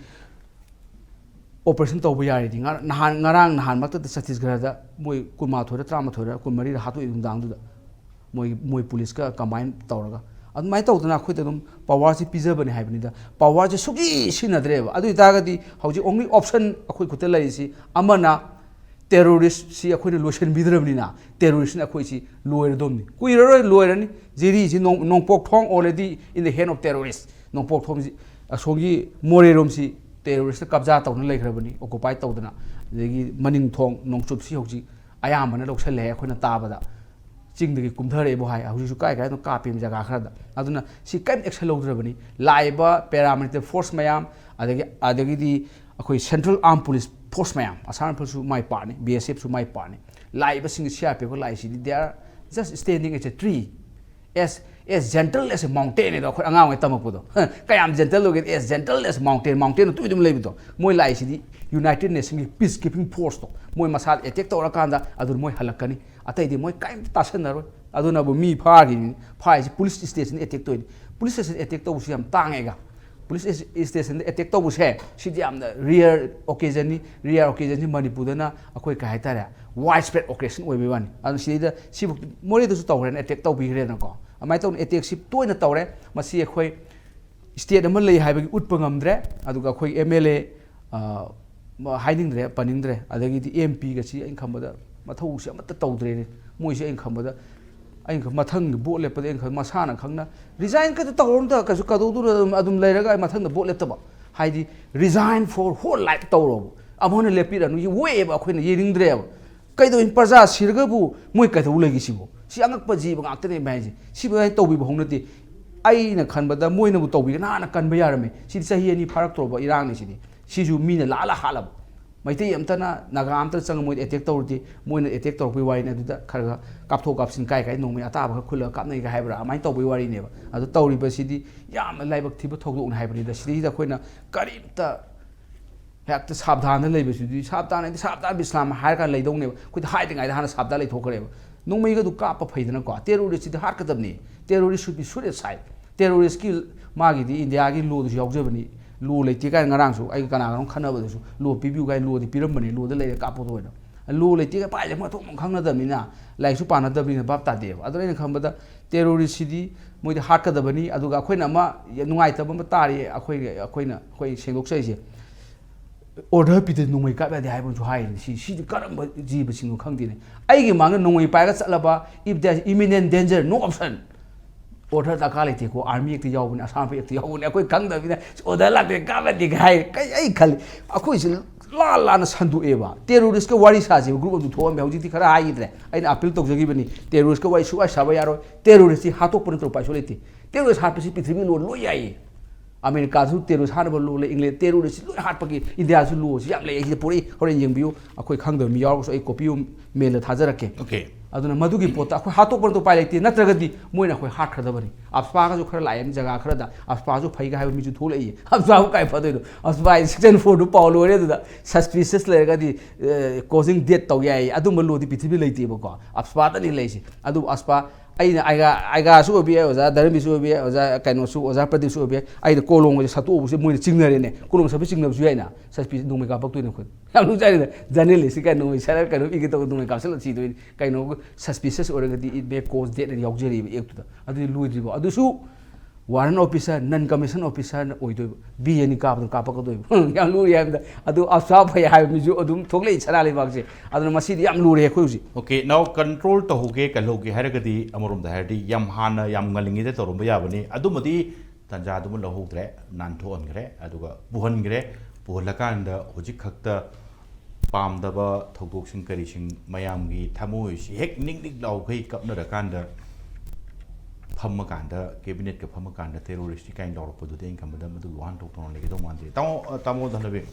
operation ꯇꯧꯕ ꯌꯥꯔꯤꯗꯤ ꯉꯔ-, ꯅꯍꯥꯟ, ꯉꯔꯥꯡ ꯅꯍꯥꯟꯃꯛꯇꯗ ꯆꯇꯤꯁꯒꯔꯗ ꯃꯣꯏ ꯀꯨꯟꯃꯥꯊꯣꯏꯔ ꯇꯔꯥꯃꯥꯊꯣꯏꯔ ꯀꯨꯟꯃꯔꯤꯔ ꯍꯥꯠꯇꯣꯛꯏ ꯅꯨꯡꯗꯥꯡꯗꯨꯗ꯫ ꯃꯣꯏ, ꯃꯣꯏ policeꯀ combine ꯇꯧꯔꯒ꯫ ꯑꯗꯨꯃꯥꯏꯅ ꯇꯧꯗꯅ ꯑꯩꯈꯣꯏꯗ ꯑꯗꯨꯝ powerꯁꯤ ꯄꯤꯖꯕꯅꯦ ꯍꯥꯏꯕꯅꯤꯗ꯫ Powerꯁꯦ ꯁꯨꯡꯁꯤ ꯁꯤꯖꯤꯟꯅꯗ꯭ꯔꯦꯕ꯫ ꯑꯗꯨ ꯑꯣꯏꯇꯥꯔꯒꯗꯤ ꯍꯧꯖꯤꯛ only option ꯑꯩꯈꯣꯏ ꯈꯨꯠꯇ ꯂꯩꯔꯤꯁꯤ ꯑꯃꯅ terroristꯁꯤ ꯑꯩꯈꯣꯏꯅ ꯂꯣꯏꯁꯤꯟꯕꯤꯗ꯭ꯔꯕꯅꯤꯅ terroristꯅ ꯑꯩꯈꯣꯏꯁꯤ ꯂꯣꯏꯔꯗꯧꯅꯤ꯫ ꯀꯨꯏꯔꯔꯣꯏ, ꯂꯣꯏꯔꯅꯤ꯫ ꯖꯤꯔꯤꯁꯤ ꯅꯣꯡ-, ꯅꯣꯡꯄꯣꯛ ꯊꯣꯡ already in the hand of terrorist꯫ ꯅꯣꯡꯄꯣꯛ ꯊꯣꯡꯁꯤ ꯑꯁꯣꯝꯒꯤ ꯃꯣꯔꯦꯔꯣꯝꯁꯤ terroristꯅ ꯀꯕꯖꯥ ꯇꯧꯗꯨꯅ ꯂꯩꯈ꯭ꯔꯕꯅꯤ, occupy ꯇꯧꯗꯅ꯫ ꯑꯗꯒꯤ ꯃꯅꯤꯡ ꯊꯣꯡ ꯅꯣꯡꯆꯨꯞꯁꯤ ꯍꯧꯖꯤꯛ ꯑꯌꯥꯝꯕꯅ ꯂꯧꯁꯜꯂꯦ ꯑꯩꯈꯣꯏꯅ ꯇꯥꯕꯗ꯫ ꯆꯤꯡꯗꯒꯤ ꯀꯨꯝꯊꯔꯛꯑꯦꯕꯨ ꯍꯥꯏ, ꯍꯧꯖꯤꯛꯁꯨ ꯀꯥꯏ ꯀꯥꯏꯗꯅꯣ ꯀꯥꯞꯄꯤꯕ ꯖꯒꯥ ꯈꯔꯗ꯫ ꯑꯗꯨꯅ ꯁꯤ ꯀꯔꯤꯝ action ꯂꯧꯗ꯭ꯔꯕꯅꯤ꯫ ꯂꯥꯛꯏꯕ paramilitary force ꯃꯌꯥꯝ, ꯑꯗꯒꯤ, ꯑꯗꯒꯤꯗꯤ ꯑꯩꯈꯣꯏ Central Armed Police Force ꯃꯌꯥꯝ, ꯑꯁꯥꯝ ꯔꯥꯏꯐꯜꯁꯨ ꯃꯥꯏ partꯅꯤ, BSFꯁꯨ ꯃꯥꯏ partꯅꯤ꯫ ꯂꯥꯛꯏꯕꯁꯤꯡ CRPFꯀ ꯂꯥꯛꯏꯁꯤꯗꯤ they are just standing as a tree, as, as gentle as a mountain ꯍꯥꯏꯗꯣ ꯑꯩꯈꯣꯏ ꯑꯉꯥꯡ ꯑꯣꯏꯅ ꯇꯝꯃꯛꯄꯗꯣ꯫ ꯀꯌꯥꯝ gentle ꯑꯣꯏꯒꯦ, as gentle as mountain, mountainꯅ ꯇꯨꯃꯤꯟ ꯇꯨꯃꯤꯟ ꯂꯩꯕꯗꯣ꯫ ꯃꯣꯏ ꯂꯥꯛꯏꯁꯤꯗꯤ United Nationsꯀꯤ peace keeping forceꯇꯣ꯫ ꯃꯣꯏ ꯃꯁꯥꯗ attack ꯇꯧꯔꯀꯥꯟꯗ ꯑꯗꯨ ꯃꯣꯏ ꯍꯜꯂꯛꯀꯅꯤ꯫ ꯑꯇꯩꯗꯤ ꯃꯣꯏ ꯀꯔꯤꯝꯇ ꯇꯥꯁꯟꯅꯔꯣꯏ꯫ ꯑꯗꯨꯅꯕꯨ ꯃꯤ ꯐꯥꯈꯤꯕꯅꯤ꯫ ꯐꯥꯔꯤꯁꯤ police stationꯗ attack ꯇꯧꯔꯤꯅꯤ꯫ Police station attack ꯇꯧꯕꯁꯤ ꯌꯥꯝ ꯇꯥꯡꯉꯦꯒ꯫ ꯄꯨꯂꯤꯁ ꯏꯁꯇꯦꯁꯟꯗ ꯑꯦꯇꯦꯛ ꯇꯧꯕꯁꯦ ꯁꯤꯗꯤ ꯌꯥꯝꯅ ꯔꯤꯌꯔ ꯑꯣꯀꯦꯖꯟꯅꯤ꯫ ꯔꯤꯌꯔ ꯑꯣꯀꯦꯖꯟꯁꯤ ꯃꯅꯤꯄꯨꯔꯗꯅ ꯑꯩꯈꯣꯏ ꯀꯩ ꯍꯥꯏꯇꯥꯔꯦ, ꯋꯥꯏꯗ ꯁ꯭ꯄ꯭ꯔꯦꯗ ꯑꯣꯀꯦꯖꯟ ꯑꯣꯏꯕꯩ ꯋꯥꯅꯤ꯫ ꯑꯗꯨꯅ ꯁꯤꯗꯩꯗ ꯁꯤꯕꯨ ꯃꯣꯔꯦꯗꯁꯨ ꯇꯧꯈ꯭ꯔꯦꯅ, ꯑꯦꯇꯦꯛ ꯇꯧꯕꯤꯈ꯭ꯔꯦꯅꯀꯣ꯫ ꯑꯗꯨꯃꯥꯏꯅ ꯇꯧꯅ ꯑꯦꯇꯦꯛꯁꯤ ꯇꯣꯏꯅ ꯇꯧꯔꯦ꯫ ꯃꯁꯤ ꯑꯩꯈꯣꯏ ꯁ꯭ꯇꯦꯠ ꯑꯃ ꯂꯩ ꯍꯥꯏꯕꯒꯤ ꯎꯠꯄ ꯉꯝꯗ꯭ꯔꯦ꯫ ꯑꯗꯨꯒ ꯑꯩꯈꯣꯏ ꯑꯦꯝ ꯑꯦꯜ ꯑꯦ ꯍꯥꯏꯅꯤꯡꯗ꯭ꯔꯦ, ꯄꯟꯅꯤꯡꯗ꯭ꯔꯦ꯫ ꯑꯗꯒꯤꯗꯤ ꯑꯦꯝ ꯄꯤꯒꯁꯤ ꯑꯩꯅ ꯈꯟꯕꯗ ꯃꯊꯧꯁꯦ ꯑꯃꯠꯇ ꯇꯧꯗ꯭ꯔꯦꯅꯦ꯫ ꯃꯣꯏꯁꯦ ꯑꯩꯅ ꯈꯟꯕꯗ, ꯑꯩꯅ ꯈꯟ- ꯃꯊꯪꯒꯤ ꯚꯣꯠ ꯂꯦꯞꯄꯗ ꯑꯩꯅ ꯈꯟ- ꯃꯁꯥꯅ ꯈꯪꯅ ꯔꯤꯖꯥꯏꯟ ꯈꯛꯇ ꯇꯧꯔꯝꯗ ꯀꯩꯁꯨ ꯀꯩꯗꯧꯗꯣꯏꯅꯣ, ꯑꯗꯨꯝ, ꯑꯗꯨꯝ ꯂꯩꯔꯒ ꯑꯩ ꯃꯊꯪꯗ ꯚꯣꯠ ꯂꯦꯞꯇꯕ꯫ ꯍꯥꯏꯗꯤ resign for whole life ꯇꯧꯔꯣꯕ꯫ ꯑꯃꯨꯛ ꯍꯟꯅ ꯂꯦꯞꯄꯤꯔꯅꯨ꯫ ꯌꯦ-, ꯑꯣꯛꯑꯦꯕ ꯑꯩꯈꯣꯏꯅ, ꯌꯦꯡꯅꯤꯡꯗ꯭ꯔꯦꯕ꯫ ꯀꯩꯗꯧꯅꯤ? ꯄ꯭ꯔꯖꯥ ꯁꯤꯔꯒꯕꯨ ꯃꯣꯏ ꯀꯩꯗꯧ ꯂꯩꯒꯦ ꯁꯤꯕꯣ? ꯁꯤ ꯑꯉꯛꯄ ꯖꯤꯕ ꯉꯥꯛꯇꯅꯦ ꯍꯥꯏꯁꯦ꯫ ꯁꯤꯕꯨ ꯑꯩ ꯇꯧꯕꯤꯕ ꯍꯧꯅꯗꯦ꯫ ꯑꯩꯅ ꯈꯟꯕꯗ ꯃꯣꯏꯅꯕꯨ ꯇꯧꯕꯤꯒ ꯅꯍꯥꯟꯅ ꯀꯟꯕ ꯌꯥꯔꯝꯃꯦ꯫ ꯁꯤꯗꯤ ꯆꯍꯤ ꯑꯅꯤ ꯐꯥꯔꯛꯇ꯭ꯔꯣꯕ ꯏꯔꯥꯡꯅꯤ ꯁꯤꯗꯤ꯫ ꯁꯤꯁꯨ ꯃꯤꯅ ꯂꯥꯛꯑ ꯂꯥꯛ ꯍꯥꯠꯂꯕ꯫ ꯃꯩꯇꯩ ꯑꯝꯇꯅ, ꯅꯥꯒꯥ ꯑꯝꯇꯅ ꯆꯪꯉ ꯃꯣꯏꯗ ꯑꯦꯇꯦꯛ ꯇꯧꯔꯗꯤ, ꯃꯣꯏꯅ ꯑꯦꯇꯦꯛ ꯇꯧꯔꯛꯄꯒꯤ ꯋꯥꯔꯤꯅꯤ꯫ ꯑꯗꯨꯗ ꯈꯔ ꯈꯔ ꯀꯥꯞꯊꯣꯛ ꯀꯥꯞꯁꯤꯟ, ꯀꯥꯏ ꯀꯥꯏ ꯅꯣꯡꯃꯩ ꯑꯇꯥꯕ ꯈꯔ ꯈꯨꯜꯂꯒ ꯀꯥꯞꯅꯩꯒ ꯍꯥꯏꯕ꯭ꯔꯥ, ꯑꯗꯨꯃꯥꯏꯅ ꯇꯧꯕꯒꯤ ꯋꯥꯔꯤꯅꯦꯕ꯫ ꯑꯗꯨ ꯇꯧꯔꯤꯕꯁꯤꯗꯤ ꯌꯥꯝꯅ ꯂꯥꯏꯕꯛ ꯊꯤꯕ ꯊꯧꯗꯣꯛꯅꯤ ꯍꯥꯏꯕꯅꯤꯗ꯫ ꯁꯤꯗꯩꯁꯤꯗ ꯑꯩꯈꯣꯏꯅ ꯀꯔꯤꯝꯇ ꯍꯦꯛꯇ ꯁꯥꯕꯙꯥꯟꯗ ꯂꯩꯕꯁꯤꯗꯤ, ꯁꯥꯕꯙꯥꯟ ꯍꯥꯏꯗꯤ ꯁꯥꯕꯙꯥꯟ ꯕꯤꯁ꯭ꯔꯥꯝ ꯍꯥꯏꯔ ꯀꯥꯟꯗ ꯂꯩꯗꯧꯅꯦꯕ꯫ ꯑꯩꯈꯣꯏꯗꯤ ꯍꯥꯏꯗ꯭ꯔꯤꯉꯩꯗ ꯍꯥꯟꯅ ꯁꯥꯕꯙꯥꯟ ꯂꯩꯊꯣꯛꯈ꯭ꯔꯦꯕ꯫ ꯅꯣꯡꯃꯩꯒꯗꯨ ꯀꯥꯞꯄ ꯐꯩꯗꯅꯀꯣ꯫ ꯇꯦꯔꯣꯔꯤꯁꯁꯤꯗꯤ ꯍꯥꯠꯀꯗꯕꯅꯤ꯫ Terrorist should be shot aside꯫ ꯇꯦꯔꯣꯔꯤꯁꯀꯤ ꯃꯥꯒꯤꯗꯤ ꯏꯟꯗꯤꯌꯥꯒꯤ ꯂꯣꯗꯁꯨ ꯌꯥꯎꯖꯕꯅꯤ꯫ ꯂꯣ ꯂꯩꯇꯦ ꯀꯥꯏꯅ ꯉꯔꯥꯡꯁꯨ ꯑꯩꯒ ꯀꯅꯥꯒꯅꯣ ꯈꯟꯅꯕꯗꯁꯨ ꯂꯣ ꯄꯤꯕꯤꯌꯨ ꯀꯥꯏꯅ ꯂꯣꯗꯤ ꯄꯤꯔꯝꯕꯅꯤ꯫ ꯂꯣꯗ ꯂꯩꯔꯦ ꯀꯥꯞꯄꯗꯣ ꯑꯣꯏꯅ꯫ ꯂꯣ ꯂꯩꯇꯦ ꯀꯥꯏꯅ ꯄꯥꯏꯁꯦ ꯃꯊꯣꯡ ꯃꯔꯝ ꯈꯪꯅꯗꯕꯅꯤꯅ, ꯂꯥꯏꯔꯤꯛꯁꯨ ꯄꯥꯅꯗꯕꯅꯤꯅ ꯚꯥꯞ ꯇꯥꯗꯦꯕ꯫ ꯑꯗꯨꯅ ꯑꯩꯅ ꯈꯟꯕꯗ ꯇꯦꯔꯣꯔꯤꯁꯁꯤꯗꯤ ꯃꯣꯏꯗꯤ ꯍꯥꯠꯀꯗꯕꯅꯤ꯫ ꯑꯗꯨꯒ ꯑꯩꯈꯣꯏꯅ ꯑꯃ ꯅꯨꯡꯉꯥꯏꯇꯕ ꯑꯃ ꯇꯥꯔꯤ꯫ ꯑꯩꯈꯣꯏ, ꯑꯩꯈꯣꯏꯅ, ꯑꯩꯈꯣꯏ ꯁꯦꯡꯗꯣꯛꯆꯔꯤꯁꯦ꯫ ꯑꯣꯔꯗꯔ ꯄꯤꯗ ꯅꯣꯡꯃꯩ ꯀꯥꯞ ꯌꯥꯗꯦ ꯍꯥꯏꯕ ꯑꯃꯁꯨ ꯍꯥꯏꯔꯤꯅꯤ꯫ ꯁꯤ, ꯁꯤꯗꯤ ꯀꯔꯝꯕ ꯖꯤꯕꯁꯤꯡꯅꯣ ꯈꯪꯗꯦꯅꯦ꯫ ꯑꯩꯒꯤ ꯃꯥꯡꯗ ꯅꯣꯡꯃꯩ ꯄꯥꯏꯔꯒ ꯆꯠꯂꯕ, if there is imminent danger, no option꯫ Order ꯗꯔꯀꯥꯔ ꯂꯩꯇꯦꯀꯣ, ꯑꯥꯔꯃꯤ ꯍꯦꯛꯇ ꯌꯥꯎꯕꯅꯦ, ꯑꯁꯥꯝ ꯔꯥꯏꯐꯜ ꯍꯦꯛꯇ ꯌꯥꯎꯕꯅꯦ, ꯑꯩꯈꯣꯏ ꯈꯪꯗꯕꯅꯤꯅ ꯑꯣꯔꯗꯔ ꯂꯥꯛꯇꯦ ꯀꯥꯞ ꯌꯥꯗꯦ ꯍꯥꯏ꯫ ꯀꯩ, ꯑꯩ ꯈꯜꯂꯤ, ꯑꯩꯈꯣꯏꯁꯦ ꯂꯥꯟ ꯂꯥꯟꯅ ꯁꯟꯗꯣꯛꯑꯦꯕ꯫ ꯇꯦꯔꯣꯔꯤꯁꯀ ꯋꯥꯔꯤ ꯁꯥꯁꯦꯕ ꯒ꯭ꯔꯨꯞ ꯑꯃꯁꯨ ꯊꯣꯛꯑꯝꯃꯦ, ꯍꯧꯖꯤꯛꯇꯤ ꯈꯔ ꯍꯥꯏꯈꯤꯗ꯭ꯔꯦ꯫ ꯑꯩꯅ ꯑꯄꯤꯜ ꯇꯧꯖꯈꯤꯕꯅꯤ, ꯇꯦꯔꯣꯔꯤꯁꯀ ꯋꯥꯔꯤ ꯁꯨꯡꯁꯥ ꯁꯥꯕ ꯌꯥꯔꯣꯏ, ꯇꯦꯔꯣꯔꯤꯁꯇꯤ ꯍꯥꯠꯇꯣꯛꯄ ꯅꯠꯇ꯭ꯔꯒ ꯎꯄꯥꯏ ꯁꯨꯡꯂꯩ ꯂꯩꯇꯦ꯫ ꯇꯦꯔꯣꯔꯤꯁ ꯍꯥꯠꯄꯁꯤ ꯄ꯭ꯔꯤꯊꯤꯕꯤ ꯂꯣꯟ ꯂꯣꯏ ꯌꯥꯏꯌꯦ꯫ ꯑꯃꯦꯔꯤꯀꯥꯗꯁꯨ ꯇꯦꯔꯣꯔꯤꯁ ꯍꯥꯠꯅꯕ ꯂꯣ ꯂꯩ, ꯏꯪꯂꯦꯟ ꯇꯦꯔꯣꯔꯤꯁ ꯂꯣꯏ ꯍꯥꯠꯄꯒꯤ ꯏꯟꯗꯤꯌꯥꯁꯨ ꯂꯣꯁꯤ ꯌꯥꯝ ꯂꯩ꯫ ꯑꯩ ꯁꯤꯗ ꯄꯨꯔꯛꯏ, ꯍꯣꯔꯦꯟ ꯌꯦꯡꯕꯤꯌꯨ꯫ ꯑꯩꯈꯣꯏ ꯈꯪꯗꯕ ꯃꯤ ꯌꯥꯎꯔꯒꯁꯨ ꯑꯩ ꯀꯣꯄꯤ ꯑꯃ ꯃꯦꯜꯗ ꯊꯥꯖꯔꯛꯀꯦ꯫ Okay. ꯑꯗꯨꯅ ꯃꯗꯨꯒꯤ ꯄꯣꯠꯇ ꯑꯩꯈꯣꯏ ꯍꯥꯠꯇꯣꯛꯄ ꯅꯠꯇ ꯎꯄꯥꯏ ꯂꯩꯇꯦ, ꯅꯠꯇ꯭ꯔꯒꯗꯤ ꯃꯣꯏꯅ ꯑꯩꯈꯣꯏ ꯍꯥꯠꯈ꯭ꯔꯗꯕꯅꯤ꯫ ꯑꯞꯁꯄꯥꯒꯁꯨ ꯈꯔ ꯂꯥꯛꯑꯦ ꯖꯒꯥ ꯈꯔꯗ, ꯑꯞꯁꯄꯥꯁꯨ ꯐꯩꯒ ꯍꯥꯏꯕ ꯃꯤꯁꯨ ꯊꯣꯛꯂꯛꯏ꯫ ꯑꯞꯁꯄꯥꯕꯨ ꯀꯥꯏ ꯐꯗꯣꯏꯅꯣ? ꯑꯞꯁꯄꯥ ꯁꯤꯛꯁ ꯑꯦꯟ ꯐꯣꯔꯗꯨ ꯄꯥꯎ ꯂꯣꯏꯔꯦ꯫ ꯑꯗꯨꯗ suspicious ꯂꯩꯔꯒꯗꯤ, causing death ꯇꯧ ꯌꯥꯏ꯫ ꯑꯗꯨꯝꯕ ꯂꯣꯗꯤ ꯄ꯭ꯔꯤꯊꯤꯕꯤ ꯂꯩꯇꯦꯕꯀꯣ, ꯑꯞꯁꯄꯥꯗꯅꯤ ꯂꯩꯁꯦ꯫ ꯑꯗꯨꯕꯨ ꯑꯞꯁꯄꯥ ꯑꯩꯅ ꯑꯥꯏꯒꯥ ꯑꯥꯏꯒꯥꯁꯨ ꯑꯣꯏꯕ ꯌꯥꯏ, ꯑꯣꯖꯥ ꯙꯔꯃꯕꯤꯔꯁꯨ ꯑꯣꯏꯕ ꯌꯥꯏ, ꯑꯣꯖꯥ ꯀꯩꯅꯣꯁꯨ, ꯑꯣꯖꯥ ꯄ꯭ꯔꯗꯤꯞꯁꯨ ꯑꯣꯏꯕ ꯌꯥꯏ꯫ ꯑꯩꯅ ꯀꯣꯂꯣꯝꯒꯁꯦ ꯁꯠꯇꯣꯛꯎꯕꯁꯦ ꯃꯣꯏꯅ ꯆꯤꯡꯅꯔꯦꯅꯦ꯫ ꯀꯣꯂꯣꯝ ꯁꯠꯄ ꯆꯤꯡꯅꯕꯁꯨ ꯌꯥꯏꯅ꯫ ꯁꯁꯄꯦꯟꯁ ꯅꯣꯡꯃꯩ ꯀꯥꯞꯄꯛꯇꯣꯏꯅꯦ ꯑꯩꯈꯣꯏ꯫ ꯌꯥꯝ ꯅꯣꯛꯆꯥꯏꯅ꯫ ꯖꯔꯅꯦꯂꯤꯁꯁꯤ ꯀꯩꯅꯣ ꯅꯣꯡꯃꯩ ꯁꯠꯂꯒ ꯀꯩꯅꯣ ꯏꯒꯦ ꯇꯧꯕ ꯅꯣꯡꯃꯩ ꯀꯥꯞꯁꯤꯜꯂ ꯁꯤꯗꯣꯏꯅꯤ꯫ ꯀꯩꯅꯣ suspicious ꯑꯣꯏꯔꯒꯗꯤ it may cause death ꯍꯥꯏꯅ ꯌꯥꯎꯖꯔꯤꯕ ꯑꯦꯛꯇꯨꯗ꯫ ꯑꯗꯨꯗꯤ ꯂꯣꯏꯗ꯭ꯔꯤꯕꯣ꯫ ꯑꯗꯨꯁꯨ warrant officer, non commissioned officerꯅ ꯑꯣꯏꯗꯣꯏꯕ꯫ ꯕꯤ ꯑꯅꯤ ꯀꯥꯞꯄꯗ ꯀꯥꯞꯄꯛꯀꯗꯣꯏꯕ꯫ ꯌꯥꯝ ꯂꯨꯔꯤ ꯍꯥꯏꯕꯗ꯫ ꯑꯗꯨ ꯑꯐꯁꯥ ꯐꯩ ꯍꯥꯏꯕ ꯃꯤꯁꯨ ꯑꯗꯨꯝ ꯊꯣꯛꯂꯛꯏ ꯁꯅꯥ ꯂꯩꯕꯥꯛꯁꯦ꯫ ꯑꯗꯨꯅ ꯃꯁꯤꯗꯤ ꯌꯥꯝ ꯂꯨꯔꯦ ꯑꯩꯈꯣꯏ ꯍꯧꯖꯤꯛ꯫ Okay, now control ꯇꯧꯍꯧꯒꯦ, ꯀꯜꯍꯧꯒꯦ ꯍꯥꯏꯔꯒꯗꯤ ꯑꯃꯔꯣꯝꯗ ꯍꯥꯏꯔꯗꯤ ꯌꯥꯝ ꯍꯥꯟꯅ, ꯌꯥꯝ ꯉꯜꯂꯤꯉꯩꯗ ꯇꯧꯔꯝꯕ ꯌꯥꯕꯅꯤ꯫ ꯑꯗꯨꯃꯗꯤ ꯇꯥꯟꯖꯥꯗꯨꯃ ꯂꯧꯍꯧꯗ꯭ꯔꯦ, ꯅꯥꯟꯊꯣꯛꯍꯟꯈ꯭ꯔꯦ꯫ ꯑꯗꯨꯒ ꯄꯨꯍꯟꯈ꯭ꯔꯦ꯫ ꯄꯨꯍꯜꯂꯀꯥꯟꯗ ꯍꯧꯖꯤꯛ ꯈꯛꯇ ꯄꯥꯝꯗꯕ ꯊꯧꯗꯣꯛꯁꯤꯡ ꯀꯔꯤꯁꯤꯡ ꯃꯌꯥꯝꯒꯤ ꯊꯃꯣꯏꯁꯤ ꯍꯦꯛ ꯅꯤꯛ ꯅꯤꯛ ꯂꯥꯎꯈꯩ ꯀꯞꯅꯔꯀꯥꯟꯗ ꯐꯝꯃꯀꯥꯟꯗ, ꯀꯦꯕꯤꯅꯦꯠꯀ ꯐꯝꯃꯀꯥꯟꯗ terroristꯅꯤ ꯀꯥꯏꯅ ꯂꯥꯎꯔꯛꯄꯗꯨꯗꯤ ꯑꯩꯅ ꯈꯟꯕꯗ ꯃꯗꯨꯒꯤ ꯋꯥꯍꯟꯊꯣꯛ ꯇꯧꯅ ꯂꯩꯒꯗꯧ ꯃꯥꯟꯗꯦ꯫ ꯇꯥꯃꯣ, ꯑ, ꯇꯥꯃꯣ ꯙꯅꯕꯤꯔ,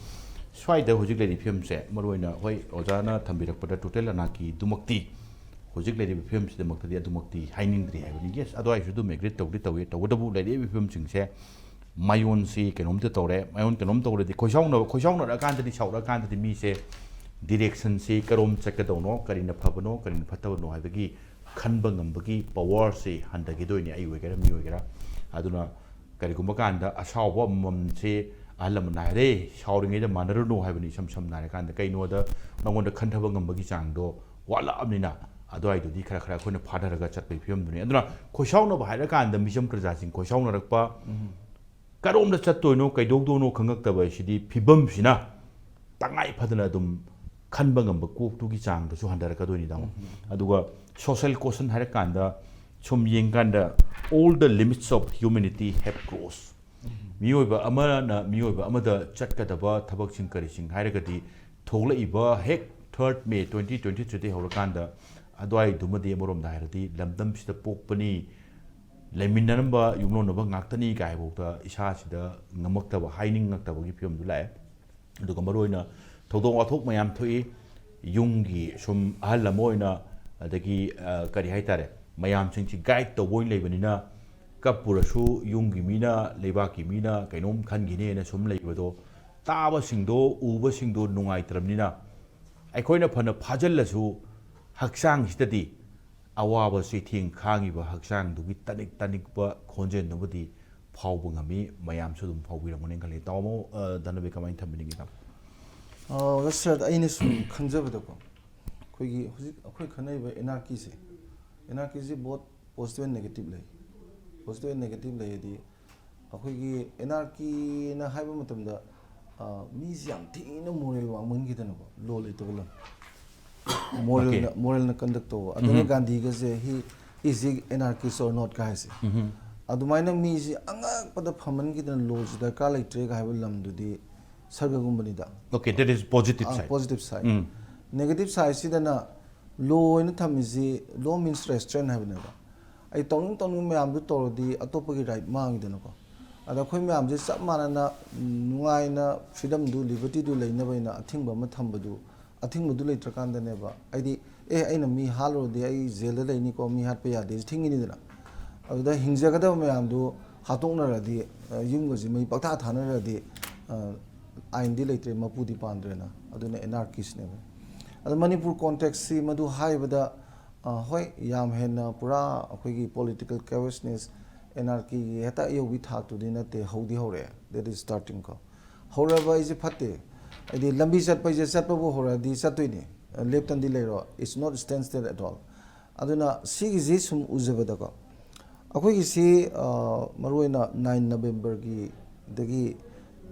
ꯁ꯭ꯋꯥꯏꯗ ꯍꯧꯖꯤꯛ ꯂꯩꯔꯤꯕ ꯐꯤꯕꯝꯁꯦ, ꯃꯔꯨꯑꯣꯏꯅ ꯍꯣꯏ ꯑꯣꯖꯥꯅ ꯊꯝꯕꯤꯔꯛꯄꯗ total ꯑꯅꯥꯀꯤꯗꯨꯃꯛꯇꯤ ꯍꯧꯖꯤꯛ ꯂꯩꯔꯤꯕ ꯐꯤꯕꯝꯁꯤꯗꯃꯛꯇꯗꯤ ꯑꯗꯨꯃꯛꯇꯤ ꯍꯥꯏꯅꯤꯡꯗ꯭ꯔꯤ ꯍꯥꯏꯕꯅꯤ꯫ Yes, ꯑꯗꯨꯋꯥꯏꯁꯨ ꯑꯗꯨꯝ agree ꯇꯧꯗꯤ ꯇꯧꯏ꯫ ꯇꯧꯕꯇꯕꯨ ꯂꯩꯔꯤꯕ ꯐꯤꯕꯝꯁꯤꯡꯁꯦ ꯃꯌꯣꯟꯁꯤ ꯀꯩꯅꯣꯝꯇ ꯇꯧꯔꯦ꯫ ꯃꯌꯣꯟ ꯀꯩꯅꯣꯝ ꯇꯧꯔꯗꯤ ꯈꯣꯏꯁꯥꯎꯅꯕ, ꯈꯣꯏꯁꯥꯎꯅꯔꯛꯑꯀꯥꯟꯗꯗꯤ, ꯁꯥꯎꯔꯛꯑꯀꯥꯟꯗꯗꯤ ꯃꯤꯁꯦ directionꯁꯤ ꯀꯔꯣꯝ ꯆꯠꯀꯗꯧꯅꯣ, ꯀꯔꯤꯅ ꯐꯕꯅꯣ, ꯀꯔꯤꯅ ꯐꯠꯇꯕꯅꯣ ꯍꯥꯏꯕꯒꯤ ꯈꯟꯕ ꯉꯝꯕꯒꯤ powerꯁꯤ ꯍꯟꯊꯈꯤꯗꯣꯏꯅꯤ, ꯑꯩ ꯑꯣꯏꯒꯦꯔꯥ, ꯃꯤ ꯑꯣꯏꯒꯦꯔꯥ꯫ ꯑꯗꯨꯅ ꯀꯔꯤꯒꯨꯝꯕ ꯀꯥꯟꯗ ꯑꯁꯥꯎꯕ ꯑꯃꯃꯝꯁꯦ ꯑꯍꯜ ꯂꯃꯟꯅ ꯍꯥꯏꯔꯦ, "ꯁꯥꯎꯔꯤꯉꯩꯗ ꯃꯥꯟꯅꯔꯨꯅꯨ" ꯍꯥꯏꯕꯅꯤ꯫ ꯏꯁꯝ ꯁꯝꯅ ꯍꯥꯏꯔꯀꯥꯟꯗ ꯀꯩꯅꯣꯗ ꯅꯉꯣꯟꯗ ꯈꯟꯊꯕ ꯉꯝꯕꯒꯤ ꯆꯥꯡꯗꯣ ꯋꯥꯠꯂꯛꯑꯕꯅꯤꯅ, ꯑꯗꯨꯋꯥꯏꯗꯨꯗꯤ ꯈꯔ ꯈꯔ ꯑꯩꯈꯣꯏꯅ ꯐꯥꯊꯔꯒ ꯆꯠꯄꯒꯤ ꯐꯤꯕꯝꯗꯨꯅꯤ꯫ ꯑꯗꯨꯅ ꯈꯣꯏꯁꯥꯎꯅꯕ ꯍꯥꯏꯔꯀꯥꯟꯗ ꯃꯤꯆꯝ ꯄ꯭ꯔꯖꯥꯁꯤꯡ ꯈꯣꯏꯁꯥꯎꯅꯔꯛꯄ, ꯀꯔꯣꯝꯗ ꯆꯠꯇꯣꯏꯅꯣ, ꯀꯩꯗꯧꯗꯣꯏꯅꯣ ꯈꯪꯉꯛꯇꯕ ꯑꯁꯤꯗꯤ ꯐꯤꯕꯝꯁꯤꯅ ꯇꯉꯥꯏ ꯐꯗꯅ ꯑꯗꯨꯝ ꯈꯟꯕ ꯉꯝꯕ ꯀꯣꯛꯇꯨꯒꯤ ꯆꯥꯡꯗꯁꯨ ꯍꯟꯊꯔꯛꯀꯗꯣꯏꯅꯤ, ꯇꯥꯃꯣ꯫ ꯑꯗꯨꯒ social caution ꯍꯥꯏꯔꯀꯥꯟꯗ ꯁꯨꯝ ꯌꯦꯡꯀꯥꯟꯗ, all the limits of humanity have crossed꯫ ꯃꯤꯑꯣꯏꯕ ꯑꯃꯅ ꯃꯤꯑꯣꯏꯕ ꯑꯃꯗ ꯆꯠꯀꯗꯕ ꯊꯕꯛꯁꯤꯡ ꯀꯔꯤꯁꯤꯡ ꯍꯥꯏꯔꯒꯗꯤ, ꯊꯣꯛꯂꯛꯏꯕ ꯍꯦꯛ third May twenty twenty threeꯗꯒꯤ ꯍꯧꯔꯀꯥꯟꯗ ꯑꯗꯨꯋꯥꯏꯗꯨꯃꯗꯤ ꯑꯃꯔꯣꯝꯗ ꯍꯥꯏꯔꯗꯤ ꯂꯝꯗꯝꯁꯤꯗ ꯄꯣꯛꯄꯅꯤ, ꯂꯩꯃꯤꯟꯅꯔꯝꯕ ꯌꯨꯝꯂꯣꯟꯅꯕ ꯉꯥꯛꯇꯅꯤ ꯀꯥꯏꯐꯥꯎꯗ ꯏꯁꯥꯁꯤꯗ ꯉꯝꯃꯛꯇꯕ, ꯍꯥꯏꯅꯤꯡꯉꯛꯇꯕꯒꯤ ꯐꯤꯕꯝꯗꯨ ꯂꯥꯛꯑꯦ꯫ ꯑꯗꯨꯒ ꯃꯔꯨꯑꯣꯏꯅ ꯊꯧꯗꯣꯛ ꯋꯥꯊꯣꯛ ꯃꯌꯥꯝ ꯊꯣꯛꯏ꯫ ꯌꯨꯝꯒꯤ ꯁꯨꯝ ꯑꯍꯜ ꯑꯃ ꯑꯣꯏꯅ, ꯑꯗꯒꯤ, ꯑ, ꯀꯔꯤ ꯍꯥꯏꯇꯥꯔꯦ, ꯃꯌꯥꯝꯁꯤꯡꯁꯤ guide ꯇꯧꯕ ꯑꯣꯏꯅ ꯂꯩꯕꯅꯤꯅ, ꯀꯞꯄꯨꯔꯁꯨ ꯌꯨꯝꯒꯤ ꯃꯤꯅ, ꯂꯩꯕꯥꯛꯀꯤ ꯃꯤꯅ ꯀꯩꯅꯣꯝ ꯈꯟꯈꯤꯅꯦꯅ ꯁꯨꯝ ꯂꯩꯕꯗꯣ, ꯇꯥꯕꯁꯤꯡꯗꯣ, ꯎꯕꯁꯤꯡꯗꯣ ꯅꯨꯡꯉꯥꯏꯇ꯭ꯔꯕꯅꯤꯅ, ꯑꯩꯈꯣꯏꯅ ꯐꯅ ꯐꯥꯖꯤꯜꯂꯁꯨ ꯍꯛꯆꯥꯡꯁꯤꯗꯗꯤ ꯑꯋꯥꯕ ꯆꯩꯊꯦꯡ ꯈꯥꯡꯉꯤꯕ ꯍꯛꯆꯥꯡꯗꯨꯒꯤ ꯇꯅꯤꯛ ꯇꯅꯤꯛꯄ ꯈꯣꯟꯖꯦꯜꯗꯨꯕꯨꯗꯤ ꯐꯥꯎꯕ ꯉꯝꯃꯤ꯫ ꯃꯌꯥꯝꯁꯨ ꯑꯗꯨꯝ ꯐꯥꯎꯕꯤꯔꯝꯒꯅꯤ ꯈꯜꯂꯤ꯫ ꯇꯥꯃꯣ, ꯑ, ꯙꯅꯕꯤ, ꯀꯃꯥꯏꯅ ꯊꯝꯕꯤꯅꯤꯡꯉꯤ, ꯇꯥꯃꯣ? ꯑ, ꯑꯣꯖꯥ ꯁꯔꯠ, ꯑꯩꯅ ꯁꯨꯝ ꯈꯟꯖꯕꯗꯀꯣ, ꯑꯩꯈꯣꯏꯒꯤ ꯍꯧꯖꯤꯛ ꯑꯩꯈꯣꯏ ꯈꯟꯅꯔꯤꯕ ꯑꯦꯟ ꯑꯥꯔ ꯀꯤꯁꯦ, ꯑꯦꯟ ꯑꯥꯔ ꯀꯤꯁꯦ both positive and negative ꯂꯩ꯫ Positive and negative ꯂꯩ ꯍꯥꯏꯗꯤ, ꯑꯩꯈꯣꯏꯒꯤ ꯑꯦꯟ ꯑꯥꯔ ꯀꯤꯅ ꯍꯥꯏꯕ ꯃꯇꯝꯗ, ꯑ, ꯃꯤꯁꯤ ꯌꯥꯝ ꯊꯤꯅ ꯃꯣꯔꯦꯜ ꯋꯥꯡꯃꯟꯈꯤꯗꯅꯀꯣ, ꯂꯣ ꯂꯩꯇꯕ ꯂꯝ꯫ ꯃꯣꯔꯦꯜꯅ Okay. ꯃꯣꯔꯦꯜꯅ ꯀꯟꯗꯛ ꯇꯧꯕ꯫ ꯑꯗꯨꯅ ꯒꯥꯟꯙꯤꯒꯁꯦ, he is he anarchist or not ꯀ ꯍꯥꯏꯁꯦ꯫ ꯑꯗꯨꯃꯥꯏꯅ ꯃꯤꯁꯤ ꯑꯉꯛꯄꯗ ꯐꯃꯟꯈꯤꯗꯅ ꯂꯣꯁꯤ ꯗꯔꯀꯥꯔ ꯂꯩꯇ꯭ꯔꯦꯒ ꯍꯥꯏꯕ ꯂꯝꯗꯨꯗꯤ ꯁꯔꯒꯒꯨꯝꯕꯅꯤꯗ꯫ Okay, that is positive side. Positive side. Negative sideꯁꯤꯗꯅ ꯂꯣ ꯑꯣꯏꯅ ꯊꯝꯃꯤꯁꯤ, law means restraint ꯍꯥꯏꯕꯅꯦꯕ꯫ ꯑꯩ ꯇꯧꯅꯤꯡ ꯇꯧꯅꯤꯡ ꯃꯌꯥꯝꯗꯨ ꯇꯧꯔꯗꯤ ꯑꯇꯣꯞꯄꯒꯤ ꯔꯥꯏꯠ ꯃꯥꯡꯉꯤꯗꯅꯀꯣ꯫ ꯑꯗ ꯑꯩꯈꯣꯏ ꯃꯌꯥꯝꯁꯦ ꯆꯞ ꯃꯥꯟꯅꯅ ꯅꯨꯡꯉꯥꯏꯅ ꯐ꯭ꯔꯤꯗꯝꯗꯨ, ꯂꯤꯕꯔꯇꯤꯗꯨ ꯂꯩꯅꯕ ꯑꯩꯅ ꯑꯊꯤꯡꯕ ꯑꯃ ꯊꯝꯕꯗꯨ, ꯑꯊꯤꯡꯕꯗꯨ ꯂꯩꯇ꯭ꯔꯀꯥꯟꯗꯅꯦꯕ, ꯑꯩꯗꯤ, ꯑꯦ, ꯑꯩꯅ ꯃꯤ ꯍꯥꯠꯂꯨꯔꯗꯤ ꯑꯩ ꯖꯦꯜꯗ ꯂꯩꯅꯤꯀꯣ, ꯃꯤ ꯍꯥꯠꯄ ꯌꯥꯗꯦ ꯁꯤ ꯊꯤꯡꯉꯤꯅꯤꯗꯅ꯫ ꯑꯗꯨꯗ ꯍꯤꯡꯖꯒꯗꯕ ꯃꯌꯥꯝꯗꯨ ꯍꯥꯠꯇꯣꯛꯅꯔꯗꯤ, ꯑ, ꯌꯨꯝꯒꯁꯤ ꯃꯩ ꯄꯪꯊꯥ ꯊꯥꯅꯔꯗꯤ, ꯑ, ꯑꯥꯏꯟꯗꯤ ꯂꯩꯇ꯭ꯔꯦ, ꯃꯄꯨꯗꯤ ꯄꯥꯟꯗ꯭ꯔꯦꯅ꯫ ꯑꯗꯨꯅ ꯑꯦꯟ ꯑꯥꯔ ꯀꯤꯁꯅꯦꯕ꯫ ꯑꯗꯣ ꯃꯅꯤꯄꯨꯔ ꯀꯣꯟꯇꯦꯛꯁꯁꯤ ꯃꯗꯨ ꯍꯥꯏꯕꯗ, ꯑ, ꯍꯣꯏ, ꯌꯥꯝ ꯍꯦꯟꯅ ꯄꯨꯔꯥ ꯑꯩꯈꯣꯏꯒꯤ political carelessness, ꯑꯦꯟ ꯑꯥꯔ ꯀꯤꯒꯤ ꯍꯦꯛꯇ ꯑꯌꯧꯕꯤ ꯊꯥꯛꯇꯨꯗꯤ ꯅꯠꯇꯦ, ꯍꯧꯗꯤ ꯍꯧꯔꯛꯑꯦ꯫ That is starting ꯀꯣ꯫ ꯍꯧꯔꯕ ꯑꯩꯁꯦ ꯐꯠꯇꯦ꯫ ꯍꯥꯏꯗꯤ ꯂꯝꯕꯤ ꯆꯠꯄ ꯑꯩꯁꯦ ꯆꯠꯄꯕꯨ ꯍꯧꯔꯛꯑꯗꯤ ꯆꯠꯇꯣꯏꯅꯤ꯫ ꯑ, ꯂꯦꯞꯇꯅꯗꯤ ꯂꯩꯔꯣ꯫ It's not standstill at all꯫ ꯑꯗꯨꯅ ꯁꯤꯒꯤꯁꯤ ꯁꯨꯝ ꯎꯖꯕꯗꯀꯣ, ꯑꯩꯈꯣꯏꯒꯤꯁꯤ, ꯑ, ꯃꯔꯨꯑꯣꯏꯅ ꯅꯥꯏꯟ ꯅꯕꯦꯝꯕꯔꯒꯤ, ꯗꯒꯤ,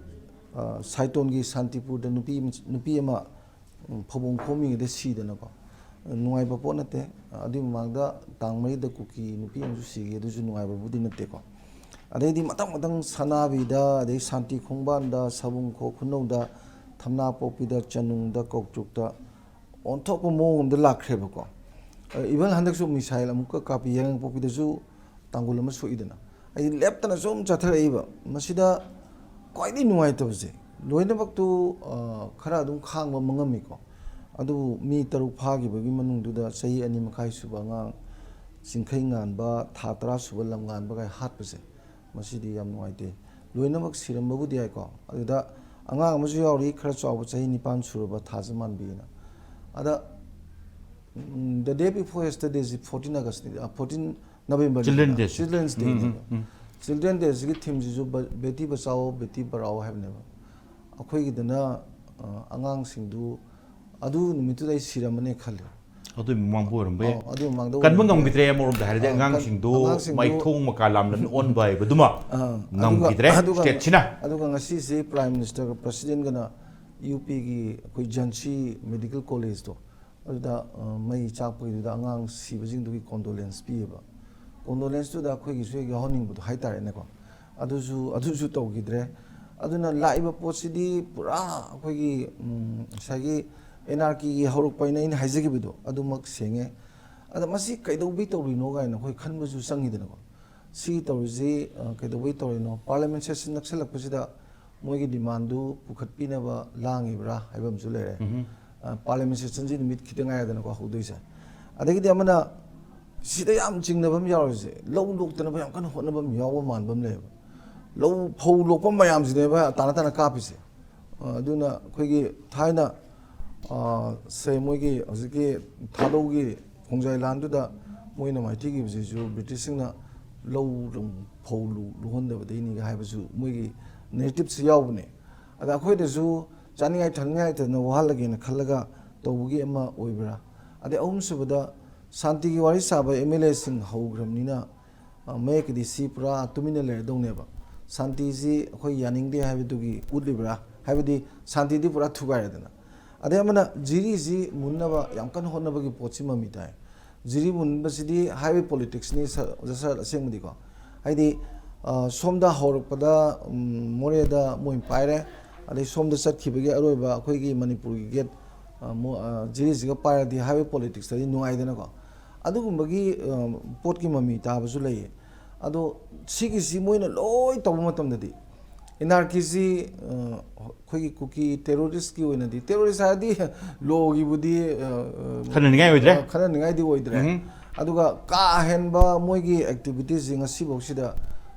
ꯑ, ꯁꯥꯏꯇꯣꯟꯒꯤ ꯁꯥꯟꯇꯤꯄꯨꯔꯗ ꯅꯨꯄꯤ ꯑꯃ, ꯅꯨꯄꯤ ꯑꯃ, ꯎꯝ, ꯐꯧꯕꯣꯡ ꯈꯣꯝꯃꯤꯉꯩꯗ ꯁꯤꯗꯅꯀꯣ, ꯅꯨꯡꯉꯥꯏꯕ ꯄꯣꯠ ꯅꯠꯇꯦ꯫ ꯑꯗꯨꯒꯤ ꯃꯃꯥꯡꯗ ꯇꯥꯡ ꯃꯔꯤꯗ ꯀꯨꯀꯤ ꯅꯨꯄꯤ ꯑꯃꯁꯨ ꯁꯤꯈꯤ, ꯑꯗꯨꯁꯨ ꯅꯨꯡꯉꯥꯏꯕꯕꯨꯗꯤ ꯅꯠꯇꯦꯀꯣ꯫ ꯑꯗꯩꯗꯤ ꯃꯊꯪ ꯃꯊꯪ ꯁꯅꯥꯕꯤꯗ, ꯑꯗꯩ ꯁꯥꯟꯇꯤ ꯈꯣꯡꯕꯥꯟꯗ, ꯁꯥꯕꯨꯡꯈꯣꯛ ꯈꯨꯅꯧꯗ, ꯊꯝꯅꯥꯄꯣꯛꯄꯤꯗ, ꯆꯅꯨꯡꯗ, ꯀꯧꯇ꯭ꯔꯨꯛꯇ ꯑꯣꯟꯊꯣꯛꯄ ꯃꯑꯣꯡ ꯑꯃꯗ ꯂꯥꯛꯈ꯭ꯔꯦꯕꯀꯣ꯫ ꯑ, even ꯍꯟꯗꯛꯁꯨ ꯃꯤꯁꯥꯏꯜ ꯑꯃꯨꯛꯀ ꯀꯥꯞꯄꯤ, ꯌꯥꯏꯉꯪꯄꯣꯛꯄꯤꯗꯁꯨ ꯇꯥꯡꯒꯨꯜ ꯑꯃ ꯁꯣꯛꯏꯗꯅ꯫ ꯍꯥꯏꯗꯤ ꯂꯦꯞꯇꯅ ꯁꯨꯝ ꯆꯠꯊꯔꯛꯏꯕ꯫ ꯃꯁꯤꯗ ꯈ꯭ꯋꯥꯏꯗꯒꯤ ꯅꯨꯡꯉꯥꯏꯇꯕꯁꯦ, ꯂꯣꯏꯅꯃꯛꯇꯨ, ꯑ, ꯈꯔ ꯑꯗꯨꯝ ꯈꯥꯡꯕ ꯃꯉꯝꯃꯤꯀꯣ꯫ ꯑꯗꯨꯕꯨ ꯃꯤ ꯇꯔꯨꯛ ꯐꯥꯈꯤꯕꯒꯤ ꯃꯅꯨꯡꯗꯨꯗ ꯆꯍꯤ ꯑꯅꯤ ꯃꯈꯥꯏ ꯁꯨꯕ ꯑꯉꯥꯡ, ꯆꯤꯡꯈꯩ ꯉꯥꯟꯕ, ꯊꯥ ꯇꯔꯥ ꯁꯨꯕ ꯂꯝꯉꯥꯟꯕ ꯀꯥꯏ ꯍꯥꯠꯄꯁꯦ, ꯃꯁꯤꯗꯤ ꯌꯥꯝ ꯅꯨꯡꯉꯥꯏꯇꯦ꯫ ꯂꯣꯏꯅꯃꯛ ꯁꯤꯔꯝꯕꯕꯨꯗꯤ ꯌꯥꯏꯀꯣ, ꯑꯗꯨꯗ ꯑꯉꯥꯡ ꯑꯃꯁꯨ ꯌꯥꯎꯔꯤ, ꯈꯔ ꯆꯥꯎꯕ, ꯆꯍꯤ ꯅꯤꯄꯥꯟ ꯁꯨꯔꯕ, ꯊꯥꯖ ꯃꯥꯟꯕꯤꯅ꯫ ꯑꯗ The day before yesterdayꯁꯤ fourteen Augustꯅꯤ, fourteen November꯫ Children Day꯫ Children's Day꯫ Um, um, um. Children Dayꯁꯤꯒꯤ themeꯁꯤꯁꯨ ꯕꯦꯇꯤ ꯕꯆꯥꯑꯣ ꯕꯦꯇꯤ ꯄꯔꯥꯑꯣ ꯍꯥꯏꯕꯅꯦꯕ꯫ ꯑꯩꯈꯣꯏꯒꯤꯗꯅ ꯑ, ꯑꯉꯥꯡꯁꯤꯡꯗꯨ ꯑꯗꯨ ꯅꯨꯃꯤꯠꯇꯨꯗ ꯑꯩ ꯁꯤꯔꯝꯃꯅꯤ ꯈꯜꯂꯤ꯫ ꯑꯗꯨꯒꯤ ꯃꯃꯥꯡꯗ ꯑꯣꯏꯔꯝꯕ ꯌꯥꯏ꯫ ꯑ, ꯑꯗꯨ ꯃꯃꯥꯡꯗ ꯀꯟꯕ ꯑꯣꯏꯔꯝꯕ ꯌꯥꯏ꯫ ꯉꯝꯈꯤꯗ꯭ꯔꯦ ꯑꯃꯔꯣꯝꯗ ꯍꯥꯏꯔꯗꯤ꯫ ꯑ, ꯀꯟ- ꯑꯉꯥꯡꯁꯤꯡꯗꯨ ꯑꯉꯥꯡꯁꯤꯡꯗꯨ ꯃꯥꯏꯊꯣꯡ ꯃꯀꯥ ꯂꯥꯝꯅ ꯑꯣꯟꯕ ꯍꯥꯏꯕꯗꯨꯃ ꯑ, ꯉꯝꯈꯤꯗ꯭ꯔꯦ ꯑꯗꯨꯒ, ꯑꯗꯨꯒ, stateꯁꯤꯅ꯫ ꯑꯗꯨꯒ ꯉꯁꯤꯁꯦ Prime Ministerꯒ Presidentꯒꯅ UPꯒꯤ ꯑꯩꯈꯣꯏ ꯖꯥꯟꯁꯤ Medical Collegeꯗꯣ ꯑꯗꯨꯗ, ꯑ, ꯃꯩ ꯆꯥꯛꯄꯒꯤꯗꯨꯗ ꯑꯉꯥꯡ ꯁꯤꯕꯁꯤꯡꯗꯨꯒꯤ condolence ꯄꯤꯌꯦꯕ꯫ Condolenceꯇꯨꯗ ꯑꯩꯈꯣꯏꯒꯤꯁꯨ ꯍꯦꯛ ꯌꯥꯎꯍꯟꯅꯤꯡꯕꯗꯣ ꯍꯥꯏꯇꯥꯔꯦꯅꯦꯀꯣ꯫ ꯑꯗꯨꯁꯨ, ꯑꯗꯨꯁꯨ ꯇꯧꯈꯤꯗ꯭ꯔꯦ꯫ ꯑꯗꯨꯅ ꯂꯥꯛꯏꯕ ꯄꯣꯠꯁꯤꯗꯤ ꯄꯨꯔꯥ ꯑꯩꯈꯣꯏꯒꯤ, ꯎꯝ, ꯉꯁꯥꯏꯒꯤ anarchyꯒꯤ ꯍꯧꯔꯛꯄ ꯍꯥꯏꯅ ꯑꯩꯅ ꯍꯥꯏꯖꯈꯤꯕꯗꯣ ꯑꯗꯨꯃꯛ ꯁꯦꯡꯉꯦ꯫ ꯑꯗ ꯃꯁꯤ ꯀꯩꯗꯧꯕꯩ ꯇꯧꯔꯤꯅꯣ ꯀꯥꯏꯅ ꯑꯩꯈꯣꯏ ꯈꯟꯕꯁꯨ ꯆꯪꯉꯤꯗꯅꯀꯣ꯫ ꯁꯤ ꯇꯧꯔꯤꯁꯤ, ꯑ, ꯀꯩꯗꯧꯕꯩ ꯇꯧꯔꯤꯅꯣ? Parliament session ꯅꯛꯁꯜꯂꯛꯄꯁꯤꯗ ꯃꯣꯏꯒꯤ demandꯗꯨ ꯄꯨꯈꯠꯄꯤꯅꯕ ꯂꯥꯡꯉꯤꯕ꯭ꯔꯥ ꯍꯥꯏꯕ ꯑꯃꯁꯨ ꯂꯩꯔꯦ꯫ ꯎꯝ꯫ ꯑ, Parliament sessionꯁꯤ ꯅꯨꯃꯤꯠ ꯈꯤꯇꯪ ꯉꯥꯏꯔꯦꯗꯅꯀꯣ ꯍꯧꯗꯣꯏꯁꯦ꯫ ꯑꯗꯒꯤꯗꯤ ꯑꯃꯅ ꯁꯤꯗ ꯌꯥꯝ ꯆꯤꯡꯅꯕ ꯑꯃ ꯌꯥꯎꯔꯤꯁꯦ, ꯂꯧ ꯂꯣꯛꯇꯅꯕ ꯌꯥꯝ ꯀꯟꯅ ꯍꯣꯠꯅꯕ ꯑꯃ ꯌꯥꯎꯕ ꯃꯥꯟꯕ ꯑꯃ ꯂꯩꯌꯦꯕ꯫ ꯂꯧ ꯐꯧ ꯂꯣꯛꯄ ꯃꯌꯥꯝꯁꯤꯅꯦꯕ ꯇꯥꯅ ꯇꯥꯅ ꯀꯥꯞꯄꯤꯁꯦ꯫ ꯑ, ꯑꯗꯨꯅ ꯑꯩꯈꯣꯏꯒꯤ ꯊꯥꯏꯅ, ꯑ, ꯁꯦ ꯃꯣꯏꯒꯤ ꯍꯧꯖꯤꯛꯀꯤ ꯊꯥꯗꯧꯒꯤ ꯈꯣꯡꯖꯥꯏ ꯂꯥꯟꯗꯨꯗ ꯃꯣꯏꯅ ꯃꯥꯏꯊꯤꯈꯤꯕꯁꯤꯁꯨ Britishꯁꯤꯡꯅ ꯂꯧ ꯐꯧ ꯂꯨ-, ꯂꯣꯛꯍꯟꯗꯕꯗꯩꯅꯤꯒ ꯍꯥꯏꯕꯁꯨ ꯃꯣꯏꯒꯤ narrativeꯁꯤ ꯌꯥꯎꯕꯅꯦ꯫ ꯑꯗ ꯑꯩꯈꯣꯏꯗꯁꯨ ꯆꯥꯅꯤꯡꯉꯥꯏ ꯊꯛꯅꯤꯡꯉꯥꯏꯇꯅ ꯋꯥꯍꯜꯂꯒꯦꯅ ꯈꯜꯂꯒ ꯇꯧꯕꯒꯤ ꯑꯃ ꯑꯣꯏꯕ꯭ꯔꯥ? ꯑꯗꯩ ꯑꯍꯨꯝꯁꯨꯕꯗ ꯁꯥꯟꯇꯤꯒꯤ ꯋꯥꯔꯤ ꯁꯥꯕ MLAꯁꯤꯡ ꯍꯧꯈ꯭ꯔꯕꯅꯤꯅ, ꯑ, ꯃꯌꯦꯛꯀꯤꯗꯤ ꯁꯤ ꯄꯨꯔꯥ ꯇꯨꯃꯤꯟꯅ ꯂꯩꯔꯗꯧꯅꯦꯕ꯫ ꯁꯥꯟꯇꯤꯁꯤ ꯑꯩꯈꯣꯏ ꯌꯥꯅꯤꯡꯗꯦ ꯍꯥꯏꯕꯗꯨꯒꯤ ꯎꯠꯂꯤꯕ꯭ꯔꯥ? ꯍꯥꯏꯕꯗꯤ ꯁꯥꯟꯇꯤꯗꯤ ꯄꯨꯔꯥ ꯊꯨꯒꯥꯏꯔꯦꯗꯅ꯫ ꯑꯗꯩ ꯑꯃꯅ ꯖꯤꯔꯤꯁꯤ ꯃꯨꯟꯅꯕ ꯌꯥꯝ ꯀꯟꯅ ꯍꯣꯠꯅꯕꯒꯤ ꯄꯣꯠꯁꯤ ꯃꯃꯤ ꯇꯥꯏ꯫ ꯖꯤꯔꯤ ꯃꯨꯟꯕꯁꯤꯗꯤ highway politicsꯅꯤ ꯁ-, ꯑꯣꯖꯥ ꯁꯥꯔ, ꯑꯁꯦꯡꯕꯗꯤꯀꯣ꯫ ꯍꯥꯏꯗꯤ, ꯑ, ꯁꯣꯝꯗ ꯍꯧꯔꯛꯄꯗ, ꯎꯝ, ꯃꯣꯔꯦꯗ ꯃꯣꯏ ꯄꯥꯏꯔꯦ, ꯑꯗꯩ ꯁꯣꯝꯗ ꯆꯠꯈꯤꯕꯒꯤ ꯑꯔꯣꯏꯕ ꯑꯩꯈꯣꯏꯒꯤ ꯃꯅꯤꯄꯨꯔꯒꯤ gate, ꯑ, ꯃꯣ-, ꯑ, ꯖꯤꯔꯤꯁꯤꯒ ꯄꯥꯏꯔꯗꯤ highway politicsꯇꯗꯤ ꯅꯨꯡꯉꯥꯏꯗꯅꯀꯣ꯫ ꯑꯗꯨꯒꯨꯝꯕꯒꯤ, ꯑ, ꯄꯣꯠꯀꯤ ꯃꯃꯤ ꯇꯥꯕꯁꯨ ꯂꯩꯌꯦ꯫ ꯑꯗꯣ ꯁꯤꯒꯤꯁꯤ ꯃꯣꯏꯅ ꯂꯣꯏ ꯇꯧꯕ ꯃꯇꯝꯗꯗꯤ anarchyꯁꯤ, ꯑ, ꯑꯩꯈꯣꯏꯒꯤ ꯀꯨꯀꯤ terroristꯀꯤ ꯑꯣꯏꯅꯗꯤ, terrorist ꯍꯥꯏꯔꯗꯤ lawꯒꯤꯕꯨꯗꯤ, ꯑ, ꯑ, ꯈꯟꯅꯅꯤꯡꯉꯥꯏ ꯑꯣꯏꯗ꯭ꯔꯦ꯫ ꯑ, ꯈꯟꯅꯅꯤꯡꯉꯥꯏꯗꯤ ꯑꯣꯏꯗ꯭ꯔꯦ꯫ ꯎꯝ꯫ ꯑꯗꯨꯒ ꯀꯥ ꯍꯦꯟꯕ ꯃꯣꯏꯒꯤ activitiesꯁꯤ ꯉꯁꯤꯐꯥꯎꯁꯤꯗ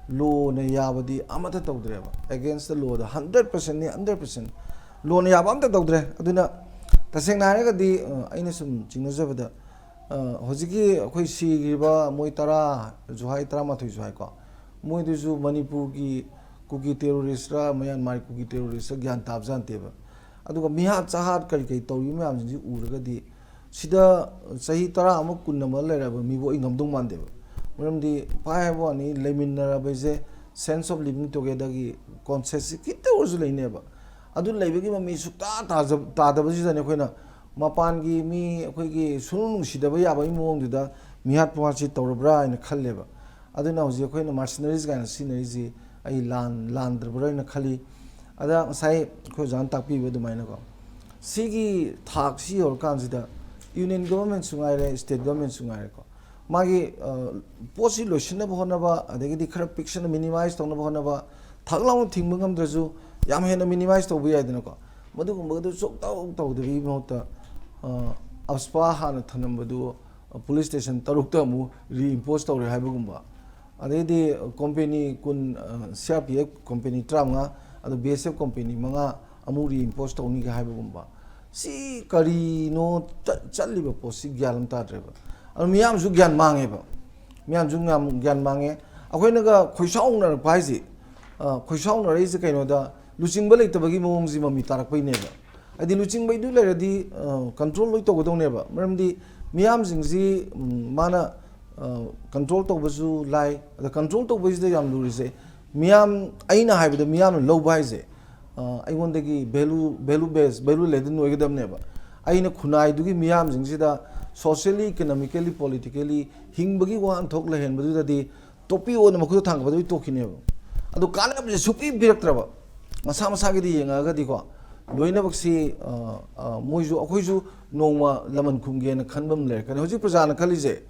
lawꯅ ꯌꯥꯕꯗꯤ ꯑꯃꯠꯇ ꯇꯧꯗ꯭ꯔꯦꯕ꯫ Against the lawꯗ hundred percentꯅꯤ, hundred percent lawꯅ ꯌꯥꯕ ꯑꯝꯇ ꯇꯧꯗ꯭ꯔꯦ꯫ ꯑꯗꯨꯅ ꯇꯁꯦꯡꯅ ꯍꯥꯏꯔꯒꯗꯤ, ꯑ, ꯑꯩꯅ ꯁꯨꯝ ꯆꯤꯡꯅꯖꯕꯗ, ꯑ, ꯍꯧꯖꯤꯛꯀꯤ ꯑꯩꯈꯣꯏ ꯁꯤꯈ꯭ꯔꯤꯕ ꯃꯣꯏ ꯇꯔꯥꯁꯨ ꯍꯥꯏ, ꯇꯔꯥꯃꯥꯊꯣꯏꯁꯨ ꯍꯥꯏꯀꯣ, ꯃꯣꯏꯗꯨꯁꯨ ꯃꯅꯤꯄꯨꯔꯒꯤ ꯀꯨꯀꯤ ꯇꯦꯔꯣꯔꯤꯁꯔ, ꯃꯌꯥꯟꯃꯥꯔ ꯀꯨꯀꯤ ꯇꯦꯔꯣꯔꯤꯁꯔ ꯒ꯭ꯌꯥꯟ ꯇꯥꯕꯖꯥꯠ ꯅꯠꯇꯦꯕ꯫ ꯑꯗꯨꯒ ꯃꯤꯍꯥꯠ ꯆꯥꯍꯥꯠ ꯀꯔꯤ ꯀꯔꯤ ꯇꯧꯔꯤꯕ ꯃꯌꯥꯝꯁꯤꯡꯁꯤ ꯎꯔꯒꯗꯤ, ꯁꯤꯗ ꯆꯍꯤ ꯇꯔꯥ ꯑꯃ, ꯀꯨꯟ ꯑꯃ ꯂꯩꯔꯕ ꯃꯤꯕꯨ ꯑꯩ ꯉꯝꯗꯧ ꯃꯥꯟꯗꯦꯕ꯫ ꯃꯔꯝꯗꯤ ꯄꯥꯏ ꯍꯥꯏꯕ ꯋꯥꯅꯤ, ꯂꯩꯃꯤꯟꯅꯔꯕ ꯍꯥꯏꯁꯦ sense of living togetherꯒꯤ conceptꯁꯤ ꯈꯤꯇ ꯑꯣꯏꯔꯁꯨ ꯂꯩꯅꯦꯕ꯫ ꯑꯗꯨ ꯂꯩꯕꯒꯤ ꯃꯃꯤ ꯁꯨꯛꯇꯥ ꯇꯥꯖ-, ꯇꯥꯗꯕꯁꯤꯗꯅꯦ ꯑꯩꯈꯣꯏꯅ ꯃꯄꯥꯟꯒꯤ ꯃꯤ, ꯑꯩꯈꯣꯏꯒꯤ ꯁꯨꯡꯅꯨꯡ ꯅꯨꯡꯁꯤꯗꯕ ꯌꯥꯕꯒꯤ ꯃꯑꯣꯡꯗꯨꯗ ꯃꯤꯍꯥꯠ ꯄꯨꯍꯥꯠꯁꯤ ꯇꯧꯔꯕ꯭ꯔꯥ ꯍꯥꯏꯅ ꯈꯜꯂꯦꯕ꯫ ꯑꯗꯨꯅ ꯍꯧꯖꯤꯛ ꯑꯩꯈꯣꯏꯅ mercenaries ꯀꯥꯏꯅ ꯁꯤꯖꯤꯟꯅꯔꯤꯁꯤ ꯑꯩ ꯂꯥꯟ-, ꯂꯥꯟꯗ꯭ꯔꯕ꯭ꯔꯥ ꯍꯥꯏꯅ ꯈꯜꯂꯤ꯫ ꯑꯗ ꯉꯁꯥꯏ ꯑꯩꯈꯣꯏ ꯑꯣꯖꯥꯅ ꯇꯥꯛꯄꯤꯕ ꯑꯗꯨꯃꯥꯏꯅꯀꯣ, ꯁꯤꯒꯤ ꯊꯥꯛꯁꯤ ꯌꯧꯔꯀꯥꯟꯁꯤꯗ union governmentꯁꯨ ꯉꯥꯏꯔꯦ, state governmentꯁꯨ ꯉꯥꯏꯔꯦꯀꯣ, ꯃꯥꯒꯤ, ꯑ, ꯄꯣꯠꯁꯤ ꯂꯣꯏꯁꯤꯟꯅꯕ ꯍꯣꯠꯅꯕ, ꯑꯗꯒꯤꯗꯤ ꯈꯔ ꯄꯤꯛꯁꯟꯅ minimize ꯇꯧꯅꯕ ꯍꯣꯠꯅꯕ, ꯊꯛ ꯂꯥꯎꯅ ꯊꯤꯡꯕ ꯉꯝꯗ꯭ꯔꯁꯨ ꯌꯥꯝ ꯍꯦꯟꯅ minimize ꯇꯧꯕ ꯌꯥꯏꯗꯅꯀꯣ꯫ ꯃꯗꯨꯒꯨꯝꯕꯗꯨ ꯁꯨꯡꯇꯧ ꯇꯧꯗꯕꯒꯤ ꯃꯍꯨꯠꯇ, ꯑ, AFSPA ꯍꯥꯟꯅ ꯊꯅꯝꯕꯗꯨ, ꯑ, police station ꯇꯔꯨꯛꯇ ꯑꯃꯨꯛ reimpose ꯇꯧꯔꯦ ꯍꯥꯏꯕꯒꯨꯝꯕ, ꯑꯗꯩꯗꯤ company ꯀꯨꯟ, ꯑ, C R P F company ꯇꯔꯥꯃꯉꯥ, ꯑꯗꯨ B S F company ꯃꯉꯥ ꯑꯃꯨꯛ reimpose ꯇꯧꯅꯤꯒ ꯍꯥꯏꯕꯒꯨꯝꯕ, ꯁꯤ ꯀꯔꯤꯅꯣ ꯆꯠ-, ꯆꯠꯂꯤꯕ ꯄꯣꯠꯁꯤ ꯒ꯭ꯌꯥꯟ ꯑꯃ ꯇꯥꯗ꯭ꯔꯦꯕ꯫ ꯑꯗꯨ ꯃꯤꯌꯥꯝꯁꯨ ꯒ꯭ꯌꯥꯟ ꯃꯥꯡꯉꯦꯕ, ꯃꯤꯌꯥꯝꯁꯨ ꯒ꯭ꯌꯥꯟ, ꯒ꯭ꯌꯥꯟ ꯃꯥꯡꯉꯦ꯫ ꯑꯩꯈꯣꯏꯅꯒ ꯈꯣꯏꯁꯥꯎꯅꯔꯛꯄ ꯍꯥꯏꯁꯦ, ꯑ, ꯈꯣꯏꯁꯥꯎꯅꯔꯛꯏꯁꯦ ꯀꯩꯅꯣꯗ, ꯂꯨꯆꯤꯡꯕ ꯂꯩꯇꯕꯒꯤ ꯃꯑꯣꯡꯁꯤ ꯃꯃꯤ ꯇꯥꯔꯛꯄꯩꯅꯦꯕ꯫ ꯍꯥꯏꯗꯤ ꯂꯨꯆꯤꯡꯕꯩꯗꯨ ꯂꯩꯔꯗꯤ, ꯑ, control ꯂꯣꯏ ꯇꯧꯒꯗꯧꯅꯦꯕ꯫ ꯃꯔꯝꯗꯤ ꯃꯤꯌꯥꯝꯁꯤꯡꯁꯤ, ꯎꯝ, ꯃꯥꯅ, ꯑ, control ꯇꯧꯕꯁꯨ ꯂꯥꯏ꯫ ꯑꯗ control ꯇꯧꯕꯁꯤꯗ ꯌꯥꯝ ꯂꯨꯔꯤꯁꯦ, ꯃꯤꯌꯥꯝ, ꯑꯩꯅ ꯍꯥꯏꯕꯗ ꯃꯤꯌꯥꯝꯅ ꯂꯧꯕ ꯍꯥꯏꯁꯦ, ꯑ, ꯑꯩꯉꯣꯟꯗꯒꯤ value, value base, value laden ꯑꯣꯏꯒꯗꯕꯅꯦꯕ꯫ ꯑꯩꯅ ꯈꯨꯟꯅꯥꯏꯗꯨꯒꯤ ꯃꯤꯌꯥꯝꯁꯤꯡꯁꯤꯗ socially, economically, politically ꯍꯤꯡꯕꯒꯤ ꯋꯥꯍꯟꯊꯣꯛ ꯂꯩꯍꯟꯕꯗꯨꯗꯗꯤ ꯇꯣꯄꯤ ꯑꯣꯏꯅ ꯃꯈꯨꯠꯇ ꯊꯥꯡꯒꯠꯄꯗꯨꯗꯤ ꯇꯣꯛꯈꯤꯅꯦꯕ꯫ ꯑꯗꯨ ꯀꯥꯟꯅꯕꯁꯦ ꯁꯨꯛꯄꯤ ꯄꯤꯔꯛꯇ꯭ꯔꯕ, ꯃꯁꯥ ꯃꯁꯥꯒꯤꯗꯤ ꯌꯦꯡꯉꯛꯑꯒꯗꯤꯀꯣ, ꯂꯣꯏꯅꯃꯛꯁꯤ, ꯑ, ꯑ, ꯃꯣꯏꯁꯨ, ꯑꯩꯈꯣꯏꯁꯨ ꯅꯣꯡꯃ ꯂꯃꯟ ꯈꯨꯝꯒꯦꯅ ꯈꯟꯕ ꯑꯃ ꯂꯩꯔꯛꯀꯅꯤ꯫ ꯍꯧꯖꯤꯛ ꯄ꯭ꯔꯖꯥꯅ ꯈꯜꯂꯤꯁꯦ,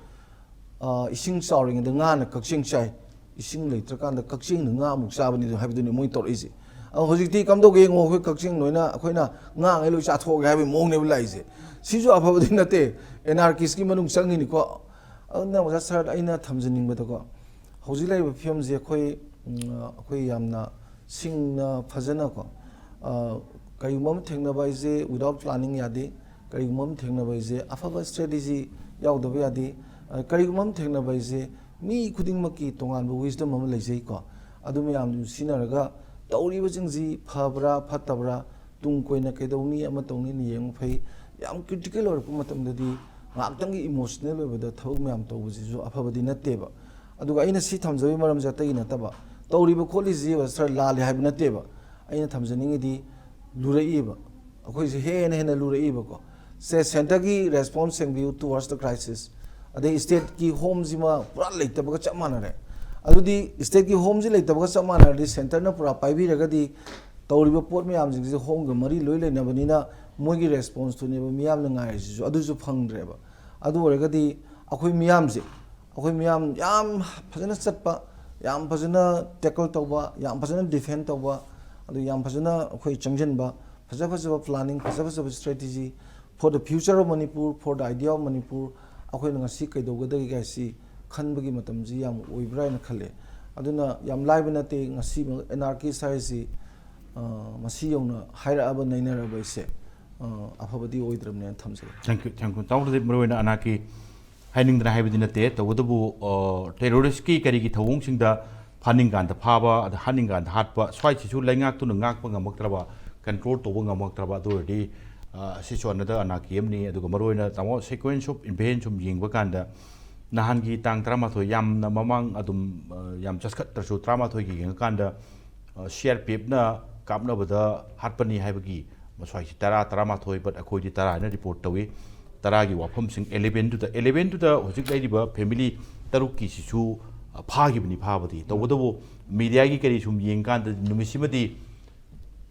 ꯑ, ꯏꯁꯤꯡ ꯆꯥꯎꯔꯤꯉꯩꯗ ꯉꯥꯅ ꯀꯛꯆꯦꯡ ꯆꯥꯏ, ꯏꯁꯤꯡ ꯂꯩꯇ꯭ꯔꯀꯥꯟꯗ ꯀꯛꯆꯦꯡꯅ ꯉꯥ ꯑꯃꯨꯛ ꯆꯥꯕꯅꯤ ꯍꯥꯏꯕꯗꯨꯅꯤ ꯃꯣꯏ ꯇꯧꯔꯛꯏꯁꯦ꯫ ꯑ, ꯍꯧꯖꯤꯛꯇꯤ ꯀꯝꯗꯧꯒꯦ ꯌꯦꯡꯉꯣ, ꯑꯩꯈꯣꯏ ꯀꯛꯆꯦꯡ ꯂꯣꯏꯅ, ꯑꯩꯈꯣꯏꯅ ꯉꯥꯉꯩ ꯂꯣꯏ ꯆꯥꯊꯣꯛꯑꯒꯦ ꯍꯥꯏꯕꯒꯤ ꯃꯑꯣꯡꯅꯦꯕ ꯂꯥꯛꯏꯁꯦ꯫ ꯁꯤꯁꯨ ꯑꯐꯕꯗꯤ ꯅꯠꯇꯦ, anarchistꯀꯤ ꯃꯅꯨꯡ ꯆꯪꯉꯤꯅꯤꯀꯣ꯫ ꯑꯗꯨꯅ ꯑꯣꯖꯥ ꯁꯥꯔꯗ ꯑꯩꯅ ꯊꯝꯖꯅꯤꯡꯕꯗꯀꯣ, ꯍꯧꯖꯤꯛ ꯂꯩꯔꯤꯕ ꯐꯤꯕꯝꯁꯦ ꯑꯩꯈꯣꯏ, ꯎꯝ, ꯑꯩꯈꯣꯏ ꯌꯥꯝꯅ ꯁꯤꯡꯅ ꯐꯖꯅꯀꯣ, ꯑ, ꯀꯔꯤꯒꯨꯝꯕ ꯑꯃ ꯊꯦꯡꯅꯕ ꯍꯥꯏꯁꯦ without planning ꯌꯥꯗꯦ꯫ ꯀꯔꯤꯒꯨꯝꯕ ꯑꯃ ꯊꯦꯡꯅꯕ ꯍꯥꯏꯁꯦ ꯑꯐꯕ strategy ꯌꯥꯎꯗꯕ ꯌꯥꯗꯦ꯫ ꯑ, ꯀꯔꯤꯒꯨꯝꯕ ꯑꯃ ꯊꯦꯡꯅꯕ ꯍꯥꯏꯁꯦ ꯃꯤ ꯈꯨꯗꯤꯡꯃꯛꯀꯤ ꯇꯣꯉꯥꯟꯕ wisdom ꯑꯃ ꯂꯩꯖꯩꯀꯣ꯫ ꯑꯗꯨ ꯃꯌꯥꯝꯗꯨ ꯁꯤꯖꯤꯟꯅꯔꯒ ꯇꯧꯔꯤꯕꯁꯤꯡꯁꯤ ꯐꯕ꯭ꯔꯥ ꯐꯠꯇꯕ꯭ꯔꯥ, ꯇꯨꯡ ꯀꯣꯏꯅ ꯀꯩꯗꯧꯅꯤ ꯑꯃ ꯇꯧꯅꯤꯅ ꯌꯦꯡꯕ ꯐꯩ꯫ ꯌꯥꯝ critical ꯑꯣꯏꯔꯛꯄ ꯃꯇꯝꯗꯗꯤ ꯉꯥꯏꯍꯥꯛꯇꯪꯒꯤ emotional ꯑꯣꯏꯕꯗ ꯊꯕꯛ ꯃꯌꯥꯝ ꯇꯧꯕꯁꯤꯁꯨ ꯑꯐꯕꯗꯤ ꯅꯠꯇꯦꯕ꯫ ꯑꯗꯨꯒ ꯑꯩꯅ ꯁꯤ ꯊꯝꯖꯕꯒꯤ ꯃꯔꯝꯁꯦ ꯑꯇꯩꯒꯤ ꯅꯠꯇꯕ, ꯇꯧꯔꯤꯕ ꯈꯣꯠꯂꯤꯁꯤ ꯁꯥꯔ ꯂꯥꯜꯂꯦ ꯍꯥꯏꯕ ꯅꯠꯇꯦꯕ꯫ ꯑꯩꯅ ꯊꯝꯖꯅꯤꯡꯉꯤꯗꯤ ꯂꯨꯔꯛꯏꯕ, ꯑꯩꯈꯣꯏꯁꯦ ꯍꯦꯟꯅ ꯍꯦꯟꯅ ꯂꯨꯔꯛꯏꯕꯀꯣ꯫ ꯁꯦ, centreꯒꯤ response ꯌꯦꯡꯕꯤꯌꯨ towards the crisis꯫ ꯑꯗꯩ stateꯀꯤ homeꯁꯤꯃ ꯄꯨꯔꯥ ꯂꯩꯇꯕꯒ ꯆꯞ ꯃꯥꯟꯅꯔꯦ꯫ ꯑꯗꯨꯗꯤ stateꯀꯤ homeꯁꯤ ꯂꯩꯇꯕꯒ ꯆꯞ ꯃꯥꯟꯅꯔꯗꯤ centreꯅ ꯄꯨꯔꯥ ꯄꯥꯏꯕꯤꯔꯒꯗꯤ ꯇꯧꯔꯤꯕ ꯄꯣꯠ ꯃꯌꯥꯝꯁꯤꯡꯁꯦ homeꯒ ꯃꯔꯤ ꯂꯣꯏ ꯂꯩꯅꯕꯅꯤꯅ ꯃꯣꯏꯒꯤ responseꯇꯨꯅꯦꯕ ꯃꯤꯌꯥꯝꯅ ꯉꯥꯏꯔꯤꯁꯤꯁꯨ, ꯑꯗꯨꯁꯨ ꯐꯪꯗ꯭ꯔꯦꯕ꯫ ꯑꯗꯨ ꯑꯣꯏꯔꯒꯗꯤ ꯑꯩꯈꯣꯏ ꯃꯤꯌꯥꯝꯁꯦ, ꯑꯩꯈꯣꯏ ꯃꯤꯌꯥꯝ ꯌꯥꯝ ꯐꯖꯅ ꯆꯠꯄ, ꯌꯥꯝ ꯐꯖꯅ tackle ꯇꯧꯕ, ꯌꯥꯝ ꯐꯖꯅ defend ꯇꯧꯕ, ꯑꯗꯨ ꯌꯥꯝ ꯐꯖꯅ ꯑꯩꯈꯣꯏ ꯆꯪꯁꯤꯟꯕ, ꯐꯖ ꯐꯖꯕ planning, ꯐꯖ ꯐꯖꯕ strategy for the future of Manipur, for the idea of Manipur, ꯑꯩꯈꯣꯏꯅ ꯉꯁꯤ ꯀꯩꯗꯧꯒꯗꯒꯦ ꯍꯥꯏꯁꯤ ꯈꯟꯕꯒꯤ ꯃꯇꯝꯁꯤ ꯌꯥꯝ ꯑꯣꯏꯕ꯭ꯔꯥ ꯍꯥꯏꯅ ꯈꯜꯂꯦ꯫ ꯑꯗꯨꯅ ꯌꯥꯝ ꯂꯥꯏꯕ ꯅꯠꯇꯦ ꯉꯁꯤ anarchist ꯍꯥꯏꯔꯤꯁꯤ, ꯑ, ꯃꯁꯤ ꯌꯧꯅ ꯍꯥꯏꯔꯛꯑꯕ ꯅꯩꯅꯔꯕ ꯑꯩꯁꯦ, ꯑ, ꯑꯐꯕꯗꯤ ꯑꯣꯏꯗ꯭ꯔꯕꯅꯦꯅ ꯊꯝꯖꯒꯦ꯫ Thank you, thank you꯫ ꯇꯥꯃꯣ ꯔꯖꯤꯠ, ꯃꯔꯨ ꯑꯣꯏꯅ anarchy ꯍꯥꯏꯅꯤꯡꯗꯅ ꯍꯥꯏꯕꯗꯤ ꯅꯠꯇꯦ, ꯇꯧꯕꯇꯕꯨ, ꯑ, terroristꯀꯤ ꯀꯔꯤꯒꯤ ꯊꯧꯑꯣꯡꯁꯤꯡꯗ ꯐꯥꯅꯤꯡꯀꯥꯟꯗ ꯐꯥꯕ, ꯑꯗ ꯍꯥꯠꯅꯤꯡꯀꯥꯟꯗ ꯍꯥꯠꯄ, ꯁ꯭ꯋꯥꯏꯁꯤꯁꯨ ꯂꯩꯉꯥꯛꯇꯨꯅ ꯉꯥꯛꯄ ꯉꯝꯃꯛꯇ꯭ꯔꯕ, control ꯇꯧꯕ ꯉꯝꯃꯛꯇ꯭ꯔꯕ, ꯑꯗꯨ ꯑꯣꯏꯔꯗꯤ, ꯑ, ꯑꯁꯤꯁꯨ another anarchy ꯑꯃꯅꯤ꯫ ꯑꯗꯨꯒ ꯃꯔꯨꯑꯣꯏꯅ ꯇꯥꯃꯣ sequence of event ꯁꯨꯝ ꯌꯦꯡꯕ ꯀꯥꯟꯗ ꯅꯍꯥꯟꯒꯤ ꯇꯥꯡ ꯇꯔꯥꯃꯥꯊꯣꯏ ꯌꯥꯝꯅ ꯃꯃꯥꯡ ꯑꯗꯨꯝ, ꯑ, ꯌꯥꯝ ꯆꯠꯈꯠꯇ꯭ꯔꯁꯨ ꯇꯔꯥꯃꯥꯊꯣꯏꯒꯤ ꯌꯦꯡꯉꯀꯥꯟꯗ, ꯑ, CRPFꯅ ꯀꯥꯞꯅꯕꯗ ꯍꯥꯠꯄꯅꯤ ꯍꯥꯏꯕꯒꯤ ꯃꯁ꯭ꯋꯥꯏꯁꯤ ꯇꯔꯥ, ꯇꯔꯥꯃꯥꯊꯣꯏ, but ꯑꯩꯈꯣꯏꯗꯤ ꯇꯔꯥ ꯍꯥꯏꯅ report ꯇꯧꯏ꯫ ꯇꯔꯥꯒꯤ ꯋꯥꯐꯝꯁꯤꯡ elevenꯗꯨꯗ, elevenꯗꯨꯗ ꯍꯧꯖꯤꯛ ꯂꯩꯔꯤꯕ family ꯇꯔꯨꯛꯀꯤꯁꯤꯁꯨ, ꯑ, ꯐꯥꯈꯤꯕꯅꯤ ꯐꯥꯕꯗꯤ꯫ ꯇꯧꯕꯇꯕꯨ mediaꯒꯤ ꯀꯔꯤ ꯁꯨꯝ ꯌꯦꯡꯀꯥꯟꯗ ꯅꯨꯃꯤꯠꯁꯤꯃꯗꯤ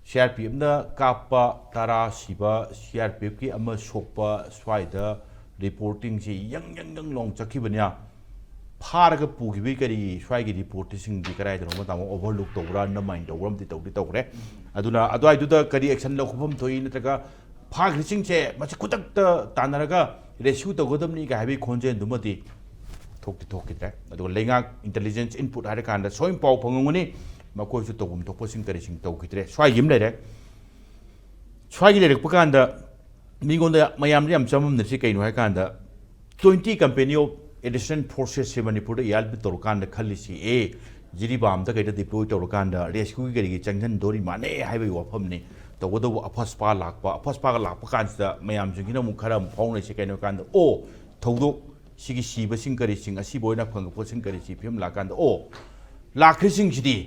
CRPFꯅ ꯀꯥꯞꯄ ꯇꯔꯥ ꯁꯤꯕ, CRPFꯀꯤ ꯑꯃ ꯁꯣꯛꯄ ꯁ꯭ꯋꯥꯏꯗ reportingꯁꯤ ꯌꯪ ꯌꯪ ꯌꯪ ꯂꯥꯎ ꯆꯠꯈꯤꯕꯅꯤꯅ ꯐꯥꯔꯒ ꯄꯨꯈꯤꯕꯒꯤ ꯀꯔꯤ ꯁ꯭ꯋꯥꯏꯒꯤ reportꯁꯤꯡꯗꯤ ꯀꯗꯥꯏꯗꯅꯣ ꯑꯃ ꯇꯥꯃꯣ overlook ꯇꯧꯕ꯭ꯔꯥ, undermine ꯇꯧꯕ꯭ꯔꯥ ꯑꯃꯗꯤ ꯇꯧꯗꯤ ꯇꯧꯈ꯭ꯔꯦ꯫ ꯑꯗꯨꯅ ꯑꯗꯨꯋꯥꯏꯗꯨꯗ ꯀꯔꯤ action ꯂꯧꯐꯝ ꯊꯣꯛꯏ, ꯅꯠꯇ꯭ꯔꯒ ꯐꯥꯈ꯭ꯔꯤꯁꯤꯡꯁꯦ ꯃꯁꯤ ꯈꯨꯗꯛꯇ ꯇꯥꯟꯅꯔꯒ rescue ꯇꯧꯒꯗꯕꯅꯤꯒ ꯍꯥꯏꯕꯒꯤ ꯈꯣꯟꯖꯦꯜꯗꯨꯃꯗꯤ ꯊꯣꯛꯇꯤ ꯊꯣꯛꯈꯤꯗ꯭ꯔꯦ꯫ ꯑꯗꯨꯒ ꯂꯩꯉꯥꯛ intelligence input ꯍꯥꯏꯔꯀꯥꯟꯗ ꯁꯣꯏ ꯄꯥꯎ ꯐꯪꯉꯝꯒꯅꯤ, ꯃꯈꯣꯏꯁꯨ ꯇꯧꯐꯝ ꯊꯣꯛꯄꯁꯤꯡ ꯀꯔꯤꯁꯤꯡ ꯇꯧꯈꯤꯗ꯭ꯔꯦ꯫ ꯁ꯭ꯋꯥꯏꯒꯤ ꯑꯃ ꯂꯩꯔꯦ꯫ ꯁ꯭ꯋꯥꯏꯒꯤ ꯂꯩꯔꯛꯄ ꯀꯥꯟꯗ ꯃꯤꯉꯣꯟꯗ ꯃꯌꯥꯝꯗ ꯌꯥꯝ ꯆꯃꯝꯅꯔꯤꯁꯤ ꯀꯩꯅꯣ ꯍꯥꯏ ꯀꯥꯟꯗ, twenty company of additional forcesꯁꯦ ꯃꯅꯤꯄꯨꯔꯗ ꯏꯌꯥꯔꯂꯤꯐ ꯇꯧꯔꯀꯥꯟꯗ ꯈꯜꯂꯤꯁꯤ, ꯑꯦ, ꯖꯤꯔꯤꯕꯥꯝꯗ ꯀꯩꯗ ꯗꯤꯄ꯭ꯂꯣꯏ ꯇꯧꯔꯀꯥꯟꯗ ꯔꯦꯁꯀ꯭ꯌꯨꯒꯤ ꯀꯔꯤꯒꯤ ꯆꯪꯁꯤꯟꯗꯣꯔꯤ ꯃꯥꯟꯅꯦ ꯍꯥꯏꯕꯒꯤ ꯋꯥꯐꯝꯅꯤ꯫ ꯇꯧꯕꯇꯕꯨ ꯑꯐꯁꯄꯥ ꯂꯥꯛꯄ, ꯑꯐꯁꯄꯥꯒ ꯂꯥꯛꯄ ꯀꯥꯟꯁꯤꯗ ꯃꯌꯥꯝꯁꯤꯡꯁꯤꯅ ꯑꯃꯨꯛ ꯈꯔ ꯑꯃꯨꯛ ꯐꯥꯎꯅꯔꯤꯁꯦ ꯀꯩꯅꯣ ꯍꯥꯏ ꯀꯥꯟꯗ, ꯑꯣ, ꯊꯧꯗꯣꯛ ꯁꯤꯒꯤ ꯁꯤꯕꯁꯤꯡ ꯀꯔꯤꯁꯤꯡ, ꯑꯁꯤꯕ ꯑꯣꯏꯅ ꯐꯪꯉꯛꯄꯁꯤꯡ ꯀꯔꯤꯁꯤ ꯐꯤꯕꯝ ꯂꯥꯛꯀꯥꯟꯗ, ꯑꯣ, ꯂꯥꯛꯈ꯭ꯔꯤꯁꯤꯡꯁꯤꯗꯤ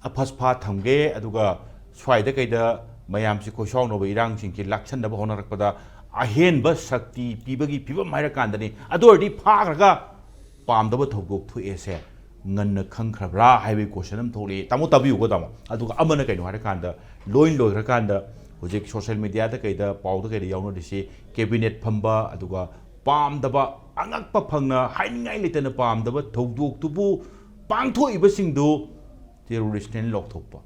ꯑꯐꯁꯄꯥ ꯊꯝꯒꯦ, ꯑꯗꯨꯒ ꯁ꯭ꯋꯥꯏꯗ ꯀꯩꯗ ꯃꯌꯥꯝꯁꯤ ꯈꯣꯏꯁꯥꯎꯅꯕ ꯏꯔꯥꯡꯁꯤꯡꯁꯤ ꯂꯥꯛꯁꯟꯅꯕ ꯍꯣꯠꯅꯔꯛꯄꯗ ꯑꯍꯦꯟꯕ ꯁꯛꯇꯤ ꯄꯤꯕꯒꯤ ꯐꯤꯕꯝ ꯍꯥꯏꯔꯀꯥꯟꯗꯅꯤ꯫ ꯑꯗꯨ ꯑꯣꯏꯔꯗꯤ ꯐꯥꯈ꯭ꯔꯒ ꯄꯥꯝꯗꯕ ꯊꯧꯗꯣꯛ ꯊꯣꯛꯑꯦꯁꯦ ꯉꯟꯅ ꯈꯪꯈ꯭ꯔꯕ꯭ꯔꯥ ꯍꯥꯏꯕꯒꯤ ꯀꯣꯏꯁꯟ ꯑꯃ ꯊꯣꯛꯂꯛꯏ꯫ ꯇꯥꯃꯣ, ꯇꯥꯕꯤꯌꯨꯀꯣ ꯇꯥꯃꯣ꯫ ꯑꯗꯨꯒ ꯑꯃꯅ ꯀꯩꯅꯣ ꯍꯥꯏꯔꯀꯥꯟꯗ, ꯂꯣꯏ ꯂꯣꯏꯈ꯭ꯔꯀꯥꯟꯗ ꯍꯧꯖꯤꯛ ꯁꯣꯁꯦꯜ ꯃꯦꯗꯤꯌꯥꯗ ꯀꯩꯗ, ꯄꯥꯎꯗ ꯀꯩꯗ ꯌꯥꯎꯅꯔꯤꯁꯤ ꯀꯦꯕꯤꯅꯦꯠ ꯐꯝꯕ, ꯑꯗꯨꯒ ꯄꯥꯝꯗꯕ, ꯑꯉꯛꯄ ꯐꯪꯅ ꯍꯥꯏꯅꯤꯡꯉꯥꯏ ꯂꯩꯇꯅ ꯄꯥꯝꯗꯕ ꯊꯧꯗꯣꯛꯇꯨꯕꯨ ꯄꯥꯡꯊꯣꯛꯏꯕꯁꯤꯡꯗꯨ ꯇꯦꯔꯣꯔꯤꯁꯅꯦꯅ ꯂꯥꯎꯊꯣꯛꯄ꯫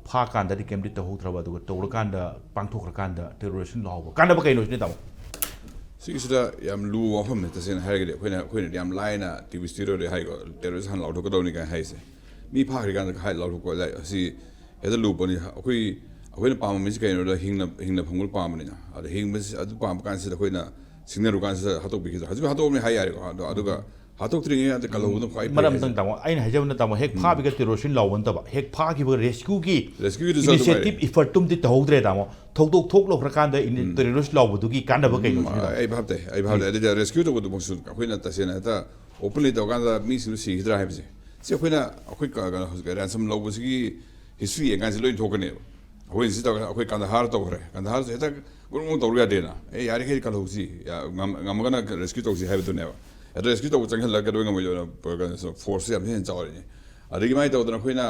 ꯐꯥꯀꯥꯟꯗꯗꯤ ꯀꯩꯝꯇ ꯇꯧꯍꯧꯗ꯭ꯔꯕ, ꯑꯗꯨꯒ ꯇꯧꯔꯀꯥꯟꯗ, ꯄꯥꯡꯊꯣꯛꯈ꯭ꯔꯀꯥꯟꯗ ꯇꯦꯔꯣꯔꯤꯁꯅ ꯂꯥꯎꯕ꯫ ꯀꯥꯟꯅꯕ ꯀꯩꯅꯣ ꯁꯤꯅꯤ, ꯇꯥꯃꯣ? ꯁꯤꯒꯤꯁꯤꯗ ꯌꯥꯝ ꯂꯨꯕ ꯋꯥꯐꯝꯅꯤ꯫ ꯇꯁꯦꯡꯅ ꯍꯥꯏꯔꯒꯗꯤ ꯑꯩꯈꯣꯏꯅ, ꯑꯩꯈꯣꯏꯅꯗꯤ ꯌꯥꯝ ꯂꯥꯏꯅ ꯇꯤ ꯚꯤ ꯁ꯭ꯇꯨꯗꯤꯑꯣꯗ ꯍꯥꯏꯀꯣ, "ꯇꯦꯔꯣꯔꯤꯁ ꯍꯥꯟꯅ ꯂꯥꯎꯊꯣꯛꯀꯗꯧꯅꯤ" ꯀꯥꯏꯅ ꯍꯥꯏꯁꯦ꯫ ꯃꯤ ꯐꯥꯈ꯭ꯔꯤꯀꯥꯟꯗ ꯍꯥꯏ ꯂꯥꯎꯊꯣꯛꯄ ꯂꯥꯏ-, ꯑꯁꯤ ꯍꯦꯛꯇ ꯂꯨꯕ ꯄꯣꯠꯅꯤ꯫ ꯑꯩꯈꯣꯏ, ꯑꯩꯈꯣꯏꯅ ꯄꯥꯝꯕ ꯃꯤꯁꯤ ꯀꯩꯅꯣꯗ ꯍꯤꯡꯅ, ꯍꯤꯡꯅ ꯐꯪꯕ ꯄꯥꯝꯕꯅꯤꯅ꯫ ꯑꯗ ꯍꯤꯡꯕꯁꯤ ꯑꯗꯨ ꯄꯥꯝꯕ ꯀꯥꯟꯁꯤꯗ ꯑꯩꯈꯣꯏꯅ ꯁꯤꯡꯅꯔꯨ ꯀꯥꯟꯁꯤꯗ ꯍꯥꯠꯇꯣꯛꯄꯤꯈꯤꯗ꯭ꯔꯣ? ꯍꯧꯖꯤꯛ ꯍꯥꯠꯇꯣꯛꯑꯝꯃꯦ ꯍꯥꯏ ꯌꯥꯔꯦꯀꯣ꯫ ꯑꯗꯣ, ꯑꯗꯨꯒ ꯍꯥꯠꯇꯣꯛꯇ꯭ꯔꯤꯉꯩ ꯀꯜꯍꯧꯕꯅ ꯈ꯭ꯋꯥꯏ ꯐꯩ ꯃꯔꯝ ꯍꯥꯏꯁꯦ꯫ ꯑꯃꯇꯪ ꯇꯥꯃꯣ, ꯑꯩꯅ ꯍꯥꯏꯖꯕꯅ ꯇꯥꯃꯣ, ꯍꯦꯛ ꯎꯝ꯫ ꯐꯥꯕꯤꯒ ꯇꯦꯔꯣꯔꯤꯁꯟ ꯂꯥꯎꯕ ꯅꯠꯇꯕ, ꯍꯦꯛ ꯐꯥꯈꯤꯕ ꯔꯦꯁꯀ꯭ꯌꯨꯒꯤ ꯔꯦꯁꯀ꯭ꯌꯨꯒꯤꯗꯨꯁꯨ ꯑꯗꯨꯃꯥꯏꯅ ꯏꯅꯤꯁꯤꯌꯦꯇꯤꯚ ꯏꯐꯔꯠꯇꯨꯝꯗꯤ ꯇꯧꯍꯧꯗ꯭ꯔꯦ ꯇꯥꯃꯣ꯫ ꯊꯧꯗꯣꯛ ꯊꯣꯛꯂꯛꯈ꯭ꯔꯀꯥꯟꯗ ꯏꯅꯤ-, ꯎꯝ꯫ ꯇꯦꯔꯣꯔꯤꯁ ꯂꯥꯎꯕꯗꯨꯒꯤ ꯀꯥꯟꯅꯕ ꯀꯩꯅꯣ ꯎꯝ, ꯁꯤꯅꯤ ꯇꯥꯃꯣ? ꯑꯩ ꯚꯥꯞ ꯇꯥꯏ, ꯑꯩ ꯚꯥꯞ ꯇꯥꯏ꯫ ꯎꯝ꯫ ꯑꯗꯨꯗꯤ ꯔꯦꯁꯀ꯭ꯌꯨ ꯇꯧꯕꯗꯨꯃꯛꯁꯨ ꯑꯩꯈꯣꯏꯅ ꯇꯁꯦꯡꯅ ꯍꯦꯛꯇ ꯑꯣꯄꯟꯂꯤ ꯇꯧꯔꯀꯥꯟꯗ ꯃꯤꯁꯤꯡꯗꯨ ꯁꯤꯈꯤꯗ꯭ꯔꯥ ꯍꯥꯏꯕꯁꯦ, ꯁꯤ ꯑꯩꯈꯣꯏꯅ, ꯑꯩꯈꯣꯏ ꯀ-, ꯀꯩꯅꯣ, ꯍꯧꯖꯤꯛ ꯔꯦꯟꯁꯝ ꯂꯧꯕꯁꯤꯒꯤ ꯍꯤꯁꯇ꯭ꯔꯤ ꯌꯦꯡꯀꯥꯟꯁꯤ ꯂꯣꯏ ꯊꯣꯛꯀꯅꯦꯕ꯫ ꯑꯩꯈꯣꯏꯅ ꯁꯤ ꯇꯧꯔꯒ, ꯑꯩꯈꯣꯏ ꯀꯟꯗꯍꯥꯔ ꯇꯧꯈ꯭ꯔꯦ, ꯀꯟꯗꯍꯥꯔꯁꯨ ꯍꯦꯛꯇ ꯒ꯭ꯔꯨꯡ ꯒ꯭ꯔꯨꯡ ꯇꯧꯔꯨ ꯌꯥꯗꯦꯅ꯫ ꯑꯦ, ꯌꯥꯔꯤꯈꯩꯗꯤ ꯀꯜꯍꯧꯁꯤ, ꯌꯥ-, ꯉꯝ-, ꯉꯝꯃꯒꯅ ꯔꯦꯁꯀ꯭ꯌꯨ ꯇꯧꯁꯤ ꯍꯥꯏꯕꯗꯨꯅꯦꯕ꯫ ꯑꯗꯣ ꯔꯦꯁꯀ꯭ꯌꯨ ꯇꯧꯕ ꯆꯪꯁꯤꯜꯂꯒ ꯀꯩꯗꯧꯕꯩ ꯉꯝꯃꯣꯏꯗꯣꯏꯅꯣ? ꯀꯩꯅꯣ, ꯐꯣꯔꯁꯁꯦ ꯌꯥꯝ ꯍꯦꯟꯅ ꯆꯥꯎꯔꯤꯅꯦ꯫ ꯑꯗꯒꯤ ꯃꯥꯏ ꯇꯧꯗꯅ ꯑꯩꯈꯣꯏꯅ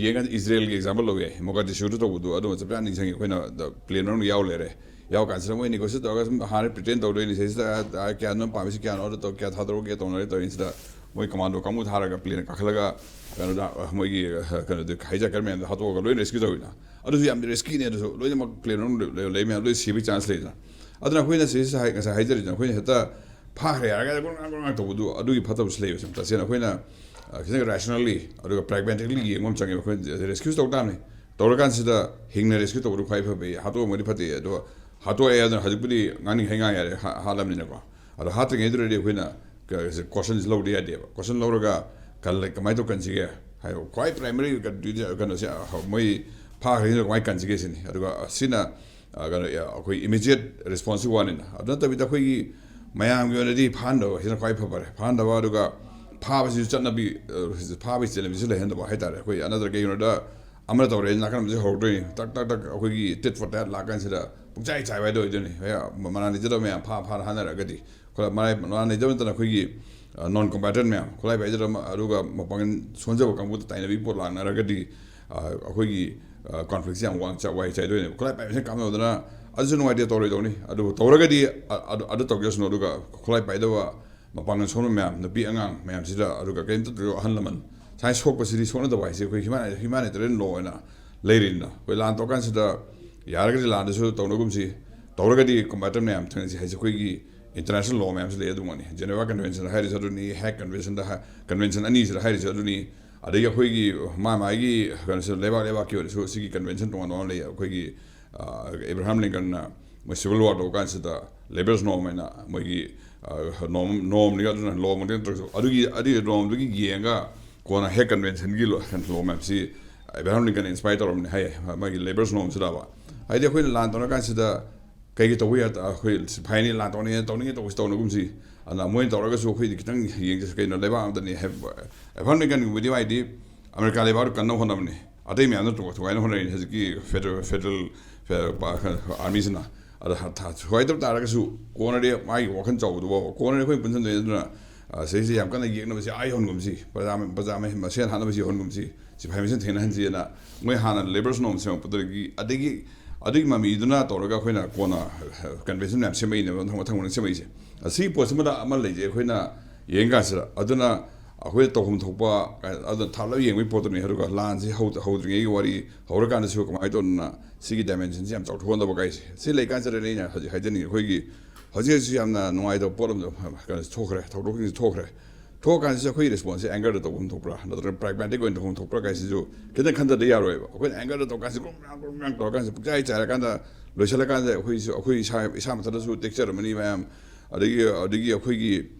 ꯌꯦꯡꯉꯒ ꯏꯖꯔꯦꯜꯒꯤ ꯑꯦꯛꯖꯥꯝꯄꯜ ꯂꯧ ꯌꯥꯏ꯫ ꯃꯣꯒꯥꯗꯤꯁꯨꯗ ꯇꯧꯕꯗꯣ ꯑꯗꯨꯝ ꯆꯞ ꯆꯥꯅ ꯅꯤꯡꯁꯤꯡꯉꯤ꯫ ꯑꯩꯈꯣꯏꯅ ꯗ-, ꯄ꯭ꯂꯦꯟ ꯃꯅꯨꯡꯗ ꯌꯥꯎ ꯂꯩꯔꯦ꯫ ꯌꯥꯎ ꯀꯥꯟꯁꯤꯗ ꯃꯣꯏ ꯅꯦꯒꯣꯁꯤꯌꯦꯠ ꯇꯧꯔꯒ ꯁꯨꯝ ꯍꯥꯟꯅ ꯄ꯭ꯔꯤꯇꯦꯟ ꯇꯧꯗꯣꯏꯅꯤ꯫ ꯁꯤꯁꯤꯗ, "ꯑ, ꯀꯌꯥꯅꯣ ꯄꯥꯝꯃꯤꯁꯤ ꯀꯌꯥꯅꯣ?" ꯑꯗꯨ ꯇꯧ, "ꯀꯌꯥ ꯊꯥꯗꯣꯔꯛꯀꯦ?" ꯇꯧꯅꯔꯦ꯫ ꯇꯧꯔꯤꯁꯤꯗ ꯃꯣꯏ ꯀꯃꯥꯟꯗꯣ ꯀꯥꯡꯕꯨ ꯊꯥꯔꯒ ꯄ꯭ꯂꯦꯟ ꯀꯥꯈꯠꯂꯒ ꯀꯩꯅꯣꯗ, ꯑ, ꯃꯣꯏꯒꯤ, ꯑ, ꯀꯩꯅꯣꯗ ꯍꯥꯏꯖꯦꯀꯔ ꯃꯌꯥꯝꯗꯣ ꯍꯥꯠꯇꯣꯛꯑꯒ ꯂꯣꯏ ꯔꯦꯁꯀ꯭ꯌꯨ ꯇꯧꯋꯤꯅ꯫ ꯑꯗꯨꯁꯨ ꯌꯥꯝ ꯔꯤꯁꯀꯤꯅꯤ꯫ ꯑꯗꯨꯁꯨ ꯂꯣꯏꯅꯃꯛ ꯄ꯭ꯂꯦꯟ ꯃꯅꯨꯡꯗ ꯂꯩ, ꯂꯩ ꯃꯌꯥꯝ ꯂꯣꯏ ꯁꯤꯕꯒꯤ ꯆꯥꯟꯁ ꯂꯩꯗꯅ꯫ ꯑꯗꯨꯅ ꯑꯩꯈꯣꯏꯅ ꯁꯤꯁꯤꯗ ꯍꯥꯏ-, ꯉꯁꯥꯏ ꯍꯥꯏꯖꯔꯤꯗꯅ, ꯑꯩꯈꯣꯏꯅ ꯍꯦꯛꯇ ꯐꯥꯈ꯭ꯔꯦ ꯍꯥꯏꯔꯒ ꯒꯣꯔꯣꯡ ꯒꯣꯔꯣꯡ ꯇꯧꯕꯗꯨ ꯑꯗꯨꯒꯤ ꯐꯠꯇꯕꯁꯨ ꯂꯩꯕ꯫ ꯁꯨꯝ ꯇꯁꯦꯡꯅ ꯑꯩꯈꯣꯏꯅ, ꯑ, ꯈꯤꯇꯪ ꯔꯦꯁꯅꯦꯜꯂꯤ ꯑꯗꯨꯒ ꯄ꯭ꯔꯦꯒꯃꯦꯇꯤꯛꯂꯤ ꯌꯦꯡꯕ ꯑꯃ ꯆꯪꯉꯦꯕ꯫ ꯑꯩꯈꯣꯏꯅ ꯔꯦꯁꯀ꯭ꯌꯨ ꯇꯧ ꯇꯥꯕꯅꯤ꯫ ꯇꯧꯔꯀꯥꯟꯁꯤꯗ ꯍꯤꯡꯅ ꯔꯦꯁꯀ꯭ꯌꯨ ꯇꯧꯕꯗꯨ ꯈ꯭ꯋꯥꯏ ꯐꯕ, ꯍꯥꯠꯇꯣꯛꯑꯝꯃꯗꯤ ꯐꯠꯇꯦ꯫ ꯑꯗꯣ ꯍꯥꯠꯇꯣꯛꯑꯦ, ꯑꯗꯨꯅ ꯍꯧꯖꯤꯛꯄꯨꯗꯤ ꯉꯥꯡꯅꯤꯡꯈꯩ ꯉꯥꯡ ꯌꯥꯔꯦ, ꯍꯥ- ꯍꯥꯠꯂꯕꯅꯤꯅꯀꯣ꯫ ꯑꯗꯣ ꯍꯥꯠꯇ꯭ꯔꯤꯉꯩꯗꯨꯗꯗꯤ ꯑꯩꯈꯣꯏꯅ ꯀꯣꯁꯟꯁꯤ ꯂꯧꯗ ꯌꯥꯗꯦꯕ꯫ ꯀꯣꯁꯟ ꯂꯧꯔꯒ ꯀꯜꯂ- ꯀꯃꯥꯏꯅ ꯇꯧ ꯀꯟꯁꯤꯒꯦ ꯍꯥꯏꯕ, ꯈ꯭ꯋꯥꯏ ꯄ꯭ꯔꯥꯏꯃꯔꯤ ꯀꯩꯅꯣꯁꯦ, ꯃꯣꯏ ꯐꯥꯈ꯭ꯔꯤꯁꯤꯅ ꯀꯃꯥꯏꯅ ꯀꯟꯁꯤꯒꯦ ꯁꯤꯅꯤ꯫ ꯑꯗꯨꯒ ꯁꯤꯅ ꯑ, ꯀꯩꯅꯣ, ꯑ, ꯑꯩꯈꯣꯏ ꯏꯃꯤꯗꯤꯌꯦꯠ ꯔꯦꯁꯄꯣꯟꯁꯀꯤ ꯋꯥꯅꯤꯅ꯫ ꯑꯗꯨ ꯅꯠꯇꯕꯤꯗ ꯑꯩꯈꯣꯏꯒꯤ ꯃꯌꯥꯝꯒꯤ ꯑꯣꯏꯅꯗꯤ ꯐꯥꯍꯟꯗꯕ ꯁꯤꯅ ꯈ꯭ꯋꯥꯏ ꯐꯕꯔꯦ꯫ ꯐꯥꯍꯟꯗꯕ, ꯑꯗꯨꯒ ꯐꯥꯕꯁꯤꯁꯨ ꯆꯠꯅꯕꯤ, ꯑ, ꯐꯥꯕꯒꯤ ꯆꯠꯅꯕꯤꯁꯨ ꯂꯩꯍꯟꯗꯕ ꯍꯥꯏꯇꯥꯔꯦ꯫ ꯑꯩꯈꯣꯏ ꯑꯅꯗ꯭ꯔ ꯀꯩꯒꯤꯅꯣꯗ ꯑꯃꯅ ꯇꯧꯔꯦ, ꯅꯥꯀꯟ ꯑꯃꯁꯨ ꯍꯧꯔꯛꯇꯣꯏꯅꯤ꯫ ꯇꯛ ꯇꯛ ꯇꯛ ꯑꯩꯈꯣꯏꯒꯤ ꯇꯤꯠ ꯐꯣꯔ ꯇꯦꯠ ꯂꯥꯛꯀꯥꯟꯁꯤꯗ ꯄꯨꯡꯆꯥꯏ ꯆꯥꯏꯕ ꯍꯥꯏꯗꯣ ꯑꯣꯏꯗꯣꯏꯅꯤ꯫ ꯍꯣꯏ, ꯃ-, ꯃꯅꯥ ꯂꯩꯖꯗꯕ ꯃꯌꯥꯝ ꯐꯥ ꯐꯥꯅ ꯍꯥꯠꯅꯔꯒꯗꯤ꯫ ꯈꯨꯂꯥꯏ-, ꯃꯔꯥꯏ-, ꯃꯔꯥꯟ ꯂꯩꯇꯕ ꯅꯠꯇꯅ ꯑꯩꯈꯣꯏꯒꯤ, ꯑ, ꯅꯣꯟ ꯀꯣꯝꯕꯦꯇꯦꯟ ꯃꯌꯥꯝ, ꯈꯨꯠꯂꯥꯏ ꯄꯥꯏꯖꯗꯕ ꯑꯗꯨꯒ ꯃꯄꯥꯡꯒꯜ ꯁꯣꯟꯖꯕ ꯀꯥꯡꯕꯨꯗ ꯇꯥꯏꯅꯕꯤ ꯄꯣꯠ ꯂꯥꯛꯅꯔꯒꯗꯤ, ꯑ, ꯑꯩꯈꯣꯏꯒꯤ, ꯑ, ꯀꯣꯟꯐ꯭ꯂꯤꯛꯁꯦ ꯌꯥꯝ ꯋꯥꯡ ꯆ-, ꯋꯥꯏ ꯆꯥꯏꯗꯣꯏꯅꯦꯕ꯫ ꯈꯨꯠꯂꯥꯏ ꯄꯥꯏꯕꯁꯤꯅ ꯀꯥꯟꯅꯗꯅ ꯑꯗꯨꯁꯨ ꯅꯨꯡꯉꯥꯏꯇꯦ, ꯇꯧꯔꯣꯏꯗꯧꯅꯤ꯫ ꯑꯗꯨꯕꯨ ꯇꯧꯔꯒꯗꯤ, ꯑ-, ꯑꯗꯨ, ꯑꯗꯨ ꯇꯧꯖꯁꯅꯨ꯫ ꯑꯗꯨꯒ ꯈꯨꯠꯂꯥꯏ ꯄꯥꯏꯗꯕ ꯃꯄꯥꯡꯒꯜ ꯁꯣꯟꯕ ꯃꯌꯥꯝ, ꯅꯨꯄꯤ ꯑꯉꯥꯡ ꯃꯌꯥꯝꯁꯤꯗ, ꯑꯗꯨꯒ ꯀꯔꯤꯝꯇ ꯇꯧꯗꯕ ꯑꯍꯜ ꯂꯃꯟ ꯁꯨꯃꯥꯏꯅ ꯁꯣꯛꯄꯁꯤꯗꯤ ꯁꯣꯛꯅꯗꯕ ꯍꯥꯏꯁꯦ ꯑꯩꯈꯣꯏ ꯍ꯭ꯌꯨꯃꯥꯅꯤ-, ꯍ꯭ꯌꯨꯃꯥꯅꯤꯇꯦꯔꯤꯌꯟ ꯂꯣ ꯑꯣꯏꯅ ꯂꯩꯔꯤꯅ꯫ ꯑꯩꯈꯣꯏ ꯂꯥꯟ ꯇꯧꯔꯀꯥꯟꯁꯤꯗ ꯌꯥꯔꯒꯗꯤ ꯂꯥꯟꯗꯁꯨ ꯇꯧꯅꯒꯨꯝꯁꯤ, ꯇꯧꯔꯒꯗꯤ ꯀꯣꯝꯕꯦꯇꯦꯟ ꯃꯌꯥꯝ ꯊꯦꯡꯅꯁꯤ ꯍꯥꯏꯁꯦ ꯑꯩꯈꯣꯏꯒꯤ ꯏꯟꯇꯔꯅꯦꯁꯅꯦꯜ ꯂꯣ ꯃꯌꯥꯝꯁꯨ ꯂꯩ꯫ ꯑꯗꯨꯃꯛꯅꯤ, ꯖꯦꯅꯦꯚꯥ ꯀꯟꯚꯦꯟꯁꯟꯗ ꯍꯥꯏꯔꯤꯁꯨ ꯑꯗꯨꯅꯤ, ꯍꯦꯛ ꯀꯟꯚꯦꯟꯁꯟꯗ ꯍꯥꯏ-, ꯀꯟꯚꯦꯟꯁꯟ ꯑꯅꯤꯁꯤꯗ ꯍꯥꯏꯔꯤꯁꯨ ꯑꯗꯨꯅꯤ꯫ ꯑꯗꯒꯤ ꯑꯩꯈꯣꯏꯒꯤ ꯃꯥ ꯃꯥꯒꯤ ꯀꯩꯅꯣꯁꯨ, ꯂꯩꯕꯥꯛ ꯂꯩꯕꯥꯛꯀꯤ ꯑꯣꯏꯔꯁꯨ ꯁꯤꯒꯤ ꯀꯟꯚꯦꯟꯁꯟ ꯇꯣꯉꯥꯟ ꯇꯣꯉꯥꯟ ꯂꯩ꯫ ꯑꯩꯈꯣꯏꯒꯤ, ꯑ, ꯑꯦꯕ꯭ꯔꯥꯍꯥꯝ ꯂꯤꯡꯀꯟꯅ ꯃꯣꯏ ꯁꯤꯚꯤꯜ ꯋꯥꯔ ꯇꯧꯕ ꯀꯥꯟꯁꯤꯗ ꯂꯦꯕꯔꯁ ꯅꯣꯔꯝ ꯍꯥꯏꯅ ꯃꯣꯏꯒꯤ, ꯑ, ꯅꯣꯔꯝ, ꯅꯣꯔꯝꯅꯤ, ꯑꯗꯨꯅ ꯂꯣ ꯃꯇꯦꯡ ꯇꯧꯔꯁꯨ ꯑꯗꯨꯒꯤ, ꯑꯗꯨꯒꯤ ꯅꯣꯔꯝꯗꯨꯒꯤ ꯌꯦꯡꯉꯒ ꯀꯣꯟꯅ ꯍꯦꯛ ꯀꯟꯚꯦꯟꯁꯟꯒꯤ ꯂꯣ, ꯂꯣ ꯃꯌꯥꯝꯁꯤ ꯑꯦꯕ꯭ꯔꯥꯍꯥꯝ ꯂꯤꯡꯀꯟꯅ ꯏꯟꯁꯄꯥꯏꯌꯔ ꯇꯧꯔꯝꯅꯤ ꯍꯥꯏꯌꯦ, ꯃꯥꯒꯤ ꯂꯦꯕꯔꯁ ꯅꯣꯔꯝꯁꯤꯗꯕ꯫ ꯍꯥꯏꯗꯤ ꯑꯩꯈꯣꯏꯅ ꯂꯥꯟ ꯇꯧꯔꯀꯥꯟꯁꯤꯗ ꯀꯩꯒꯤ ꯇꯧꯕ ꯌꯥ-, ꯑꯩꯈꯣꯏ ꯁꯤꯐꯥꯏꯅꯤ, ꯂꯥꯟ ꯇꯧꯅꯤꯡꯉꯦ, ꯇꯧꯅꯤꯡꯉꯦ ꯇꯧꯕꯁꯤ ꯇꯧꯅꯒꯨꯝꯁꯤ꯫ ꯑꯗꯨꯅ ꯃꯣꯏꯅ ꯇꯧꯔꯒꯁꯨ ꯑꯩꯈꯣꯏꯗꯤ ꯈꯤꯇꯪ ꯌꯦꯡꯖꯁꯤ꯫ ꯀꯩꯅꯣ, ꯂꯩꯕꯥꯛ ꯑꯃꯗꯅꯤ ꯍꯥꯏꯕ, ꯑꯦꯕ꯭ꯔꯥꯍꯥꯝ ꯂꯤꯡꯀꯟꯒꯨꯝꯕꯗꯤ ꯍꯥꯏꯗꯤ ꯑꯃꯦꯔꯤꯀꯥ ꯂꯩꯕꯥꯛꯇ ꯀꯟꯅ ꯍꯣꯠꯅꯕꯅꯤ, ꯑꯇꯩ ꯃꯌꯥꯝꯅ ꯇꯣ-, ꯊꯨꯒꯥꯏꯅ ꯍꯣꯠꯅꯔꯤꯅꯤ ꯍꯧꯖꯤꯛꯀꯤ ꯐꯦꯗꯔꯦꯜ, ꯐꯦꯗꯔꯦꯜ, ꯐꯦ-, ꯄ-, ꯑꯥꯔꯃꯤꯁꯤꯅ꯫ ꯑꯗ ꯍ-, ꯊ-, ꯊꯨꯒꯥꯏꯗꯕ ꯇꯥꯔꯒꯁꯨ ꯀꯣꯟꯅꯗꯤ ꯃꯥꯒꯤ ꯋꯥꯈꯜ ꯆꯥꯎꯕꯗꯨꯐꯥꯎ ꯀꯣꯟꯅꯗꯤ ꯑꯩꯈꯣꯏ ꯄꯨꯟꯁꯤꯟꯗꯣꯏꯅꯤ꯫ ꯑꯗꯨꯅ, ꯑ, ꯁꯤꯗꯩꯁꯤꯗ ꯌꯥꯝ ꯀꯟꯅ ꯌꯦꯛꯅꯕꯁꯤ ꯑꯥ ꯌꯧꯍꯟꯒꯨꯝꯁꯤ, ꯄ꯭ꯔꯖꯥ, ꯄ꯭ꯔꯖꯥ ꯃꯁꯦꯟ ꯍꯥꯠꯅꯕꯁꯤ ꯌꯧꯍꯟꯒꯨꯝꯁꯤ, ꯁꯤꯐꯥꯏ ꯃꯁꯦꯟ ꯊꯦꯡꯅꯍꯟꯁꯤꯅ ꯃꯣꯏ ꯍꯥꯟꯅ ꯂꯦꯕꯔꯁ ꯅꯣꯔꯝ ꯁꯦꯝꯃꯛꯄꯗꯒꯤ, ꯑꯗꯒꯤ ꯑꯗꯨꯒꯤ ꯃꯃꯤꯗꯨꯅ ꯇꯧꯔꯒ ꯑꯩꯈꯣꯏꯅ ꯀꯣꯟꯅ ꯀꯟꯚꯦꯟꯁꯟ ꯃꯌꯥꯝ ꯁꯦꯝꯃꯛꯏꯅꯦꯕ, ꯃꯊꯪ ꯃꯊꯪ ꯃꯊꯪ ꯁꯦꯝꯃꯛꯏꯁꯦ꯫ ꯑꯁꯤꯒꯤ ꯄꯣꯠꯁꯤꯃꯗ ꯑꯃ ꯂꯩꯖꯩ ꯑꯩꯈꯣꯏꯅ ꯌꯦꯡ ꯀꯥꯟꯁꯤꯗ꯫ ꯑꯗꯨꯅ ꯑꯩꯈꯣꯏꯅ ꯇꯧꯐꯝ ꯊꯣꯛꯄ, ꯑꯗꯨꯅ ꯊꯥꯞꯂꯞ ꯌꯦꯡꯕꯒꯤ ꯄꯣꯠꯇꯨꯅꯤ꯫ ꯑꯗꯨꯒ ꯂꯥꯟꯁꯤ ꯍꯧ-, ꯍꯧꯗ꯭ꯔꯤꯉꯩꯒꯤ ꯋꯥꯔꯤ, ꯍꯧꯔꯀꯥꯟꯗꯁꯨ ꯀꯃꯥꯏꯅ ꯇꯧꯗꯅ ꯁꯤꯒꯤ ꯗꯥꯏꯃꯦꯟꯁꯟꯁꯤ ꯌꯥꯝ ꯆꯥꯎꯊꯣꯛꯍꯟꯗꯕ ꯀꯥꯏꯁꯦ꯫ ꯁꯤ ꯂꯩꯀꯥꯟꯁꯤꯗꯅꯦ ꯑꯩꯅ ꯍꯧꯖꯤꯛ ꯍꯥꯏꯖꯅꯤꯡꯉꯤ, ꯑꯩꯈꯣꯏꯒꯤ ꯍꯧꯖꯤꯛ ꯍꯧꯖꯤꯛ ꯌꯥꯝꯅ ꯅꯨꯡꯉꯥꯏꯇꯕ ꯄꯣꯠ ꯑꯃ ꯀꯩꯅꯣ ꯊꯣꯛꯈ꯭ꯔꯦ, ꯊꯧꯗꯣꯛꯁꯤꯡꯁꯤ ꯊꯣꯛꯈ꯭ꯔꯦ꯫ ꯊꯣꯛꯑꯀꯥꯟꯁꯤꯗ ꯑꯩꯈꯣꯏ ꯔꯦꯁꯄꯣꯟꯁꯁꯦ ꯑꯦꯡꯒꯔꯗ ꯇꯧꯐꯝ ꯊꯣꯛꯄ꯭ꯔꯥ, ꯅꯠꯇ꯭ꯔꯒ ꯄ꯭ꯔꯥꯒꯃꯦꯇꯤꯛ ꯑꯣꯏꯅ ꯇꯧꯐꯝ ꯊꯣꯛꯄ꯭ꯔꯥ ꯀꯥꯏꯁꯤꯁꯨ ꯈꯤꯇꯪ ꯈꯟꯊꯗ ꯌꯥꯔꯣꯏꯕ꯫ ꯑꯩꯈꯣꯏꯅ ꯑꯦꯡꯒꯔꯗ ꯇꯧꯔꯀꯥꯟꯁꯤ ꯒ꯭ꯔꯨꯝ ꯒ꯭ꯔꯥꯡ ꯒ꯭ꯔꯨꯝ ꯒ꯭ꯔꯥꯡ ꯇꯧꯔꯀꯥꯟꯁꯤ ꯄꯨꯡꯆꯥꯏ ꯆꯥꯏꯔꯀꯥꯟꯗ ꯂꯣꯏꯁꯤꯜꯂꯀꯥꯟꯗ ꯑꯩꯈꯣꯏꯁꯨ, ꯑꯩꯈꯣꯏ ꯏꯁꯥ, ꯏꯁꯥ ꯃꯊꯟꯇꯁꯨ ꯇꯦꯛꯆꯔꯝꯃꯅꯤ ꯃꯌꯥꯝ, ꯑꯗꯒꯤ, ꯑꯗꯒꯤ ꯑꯩꯈꯣꯏꯒꯤ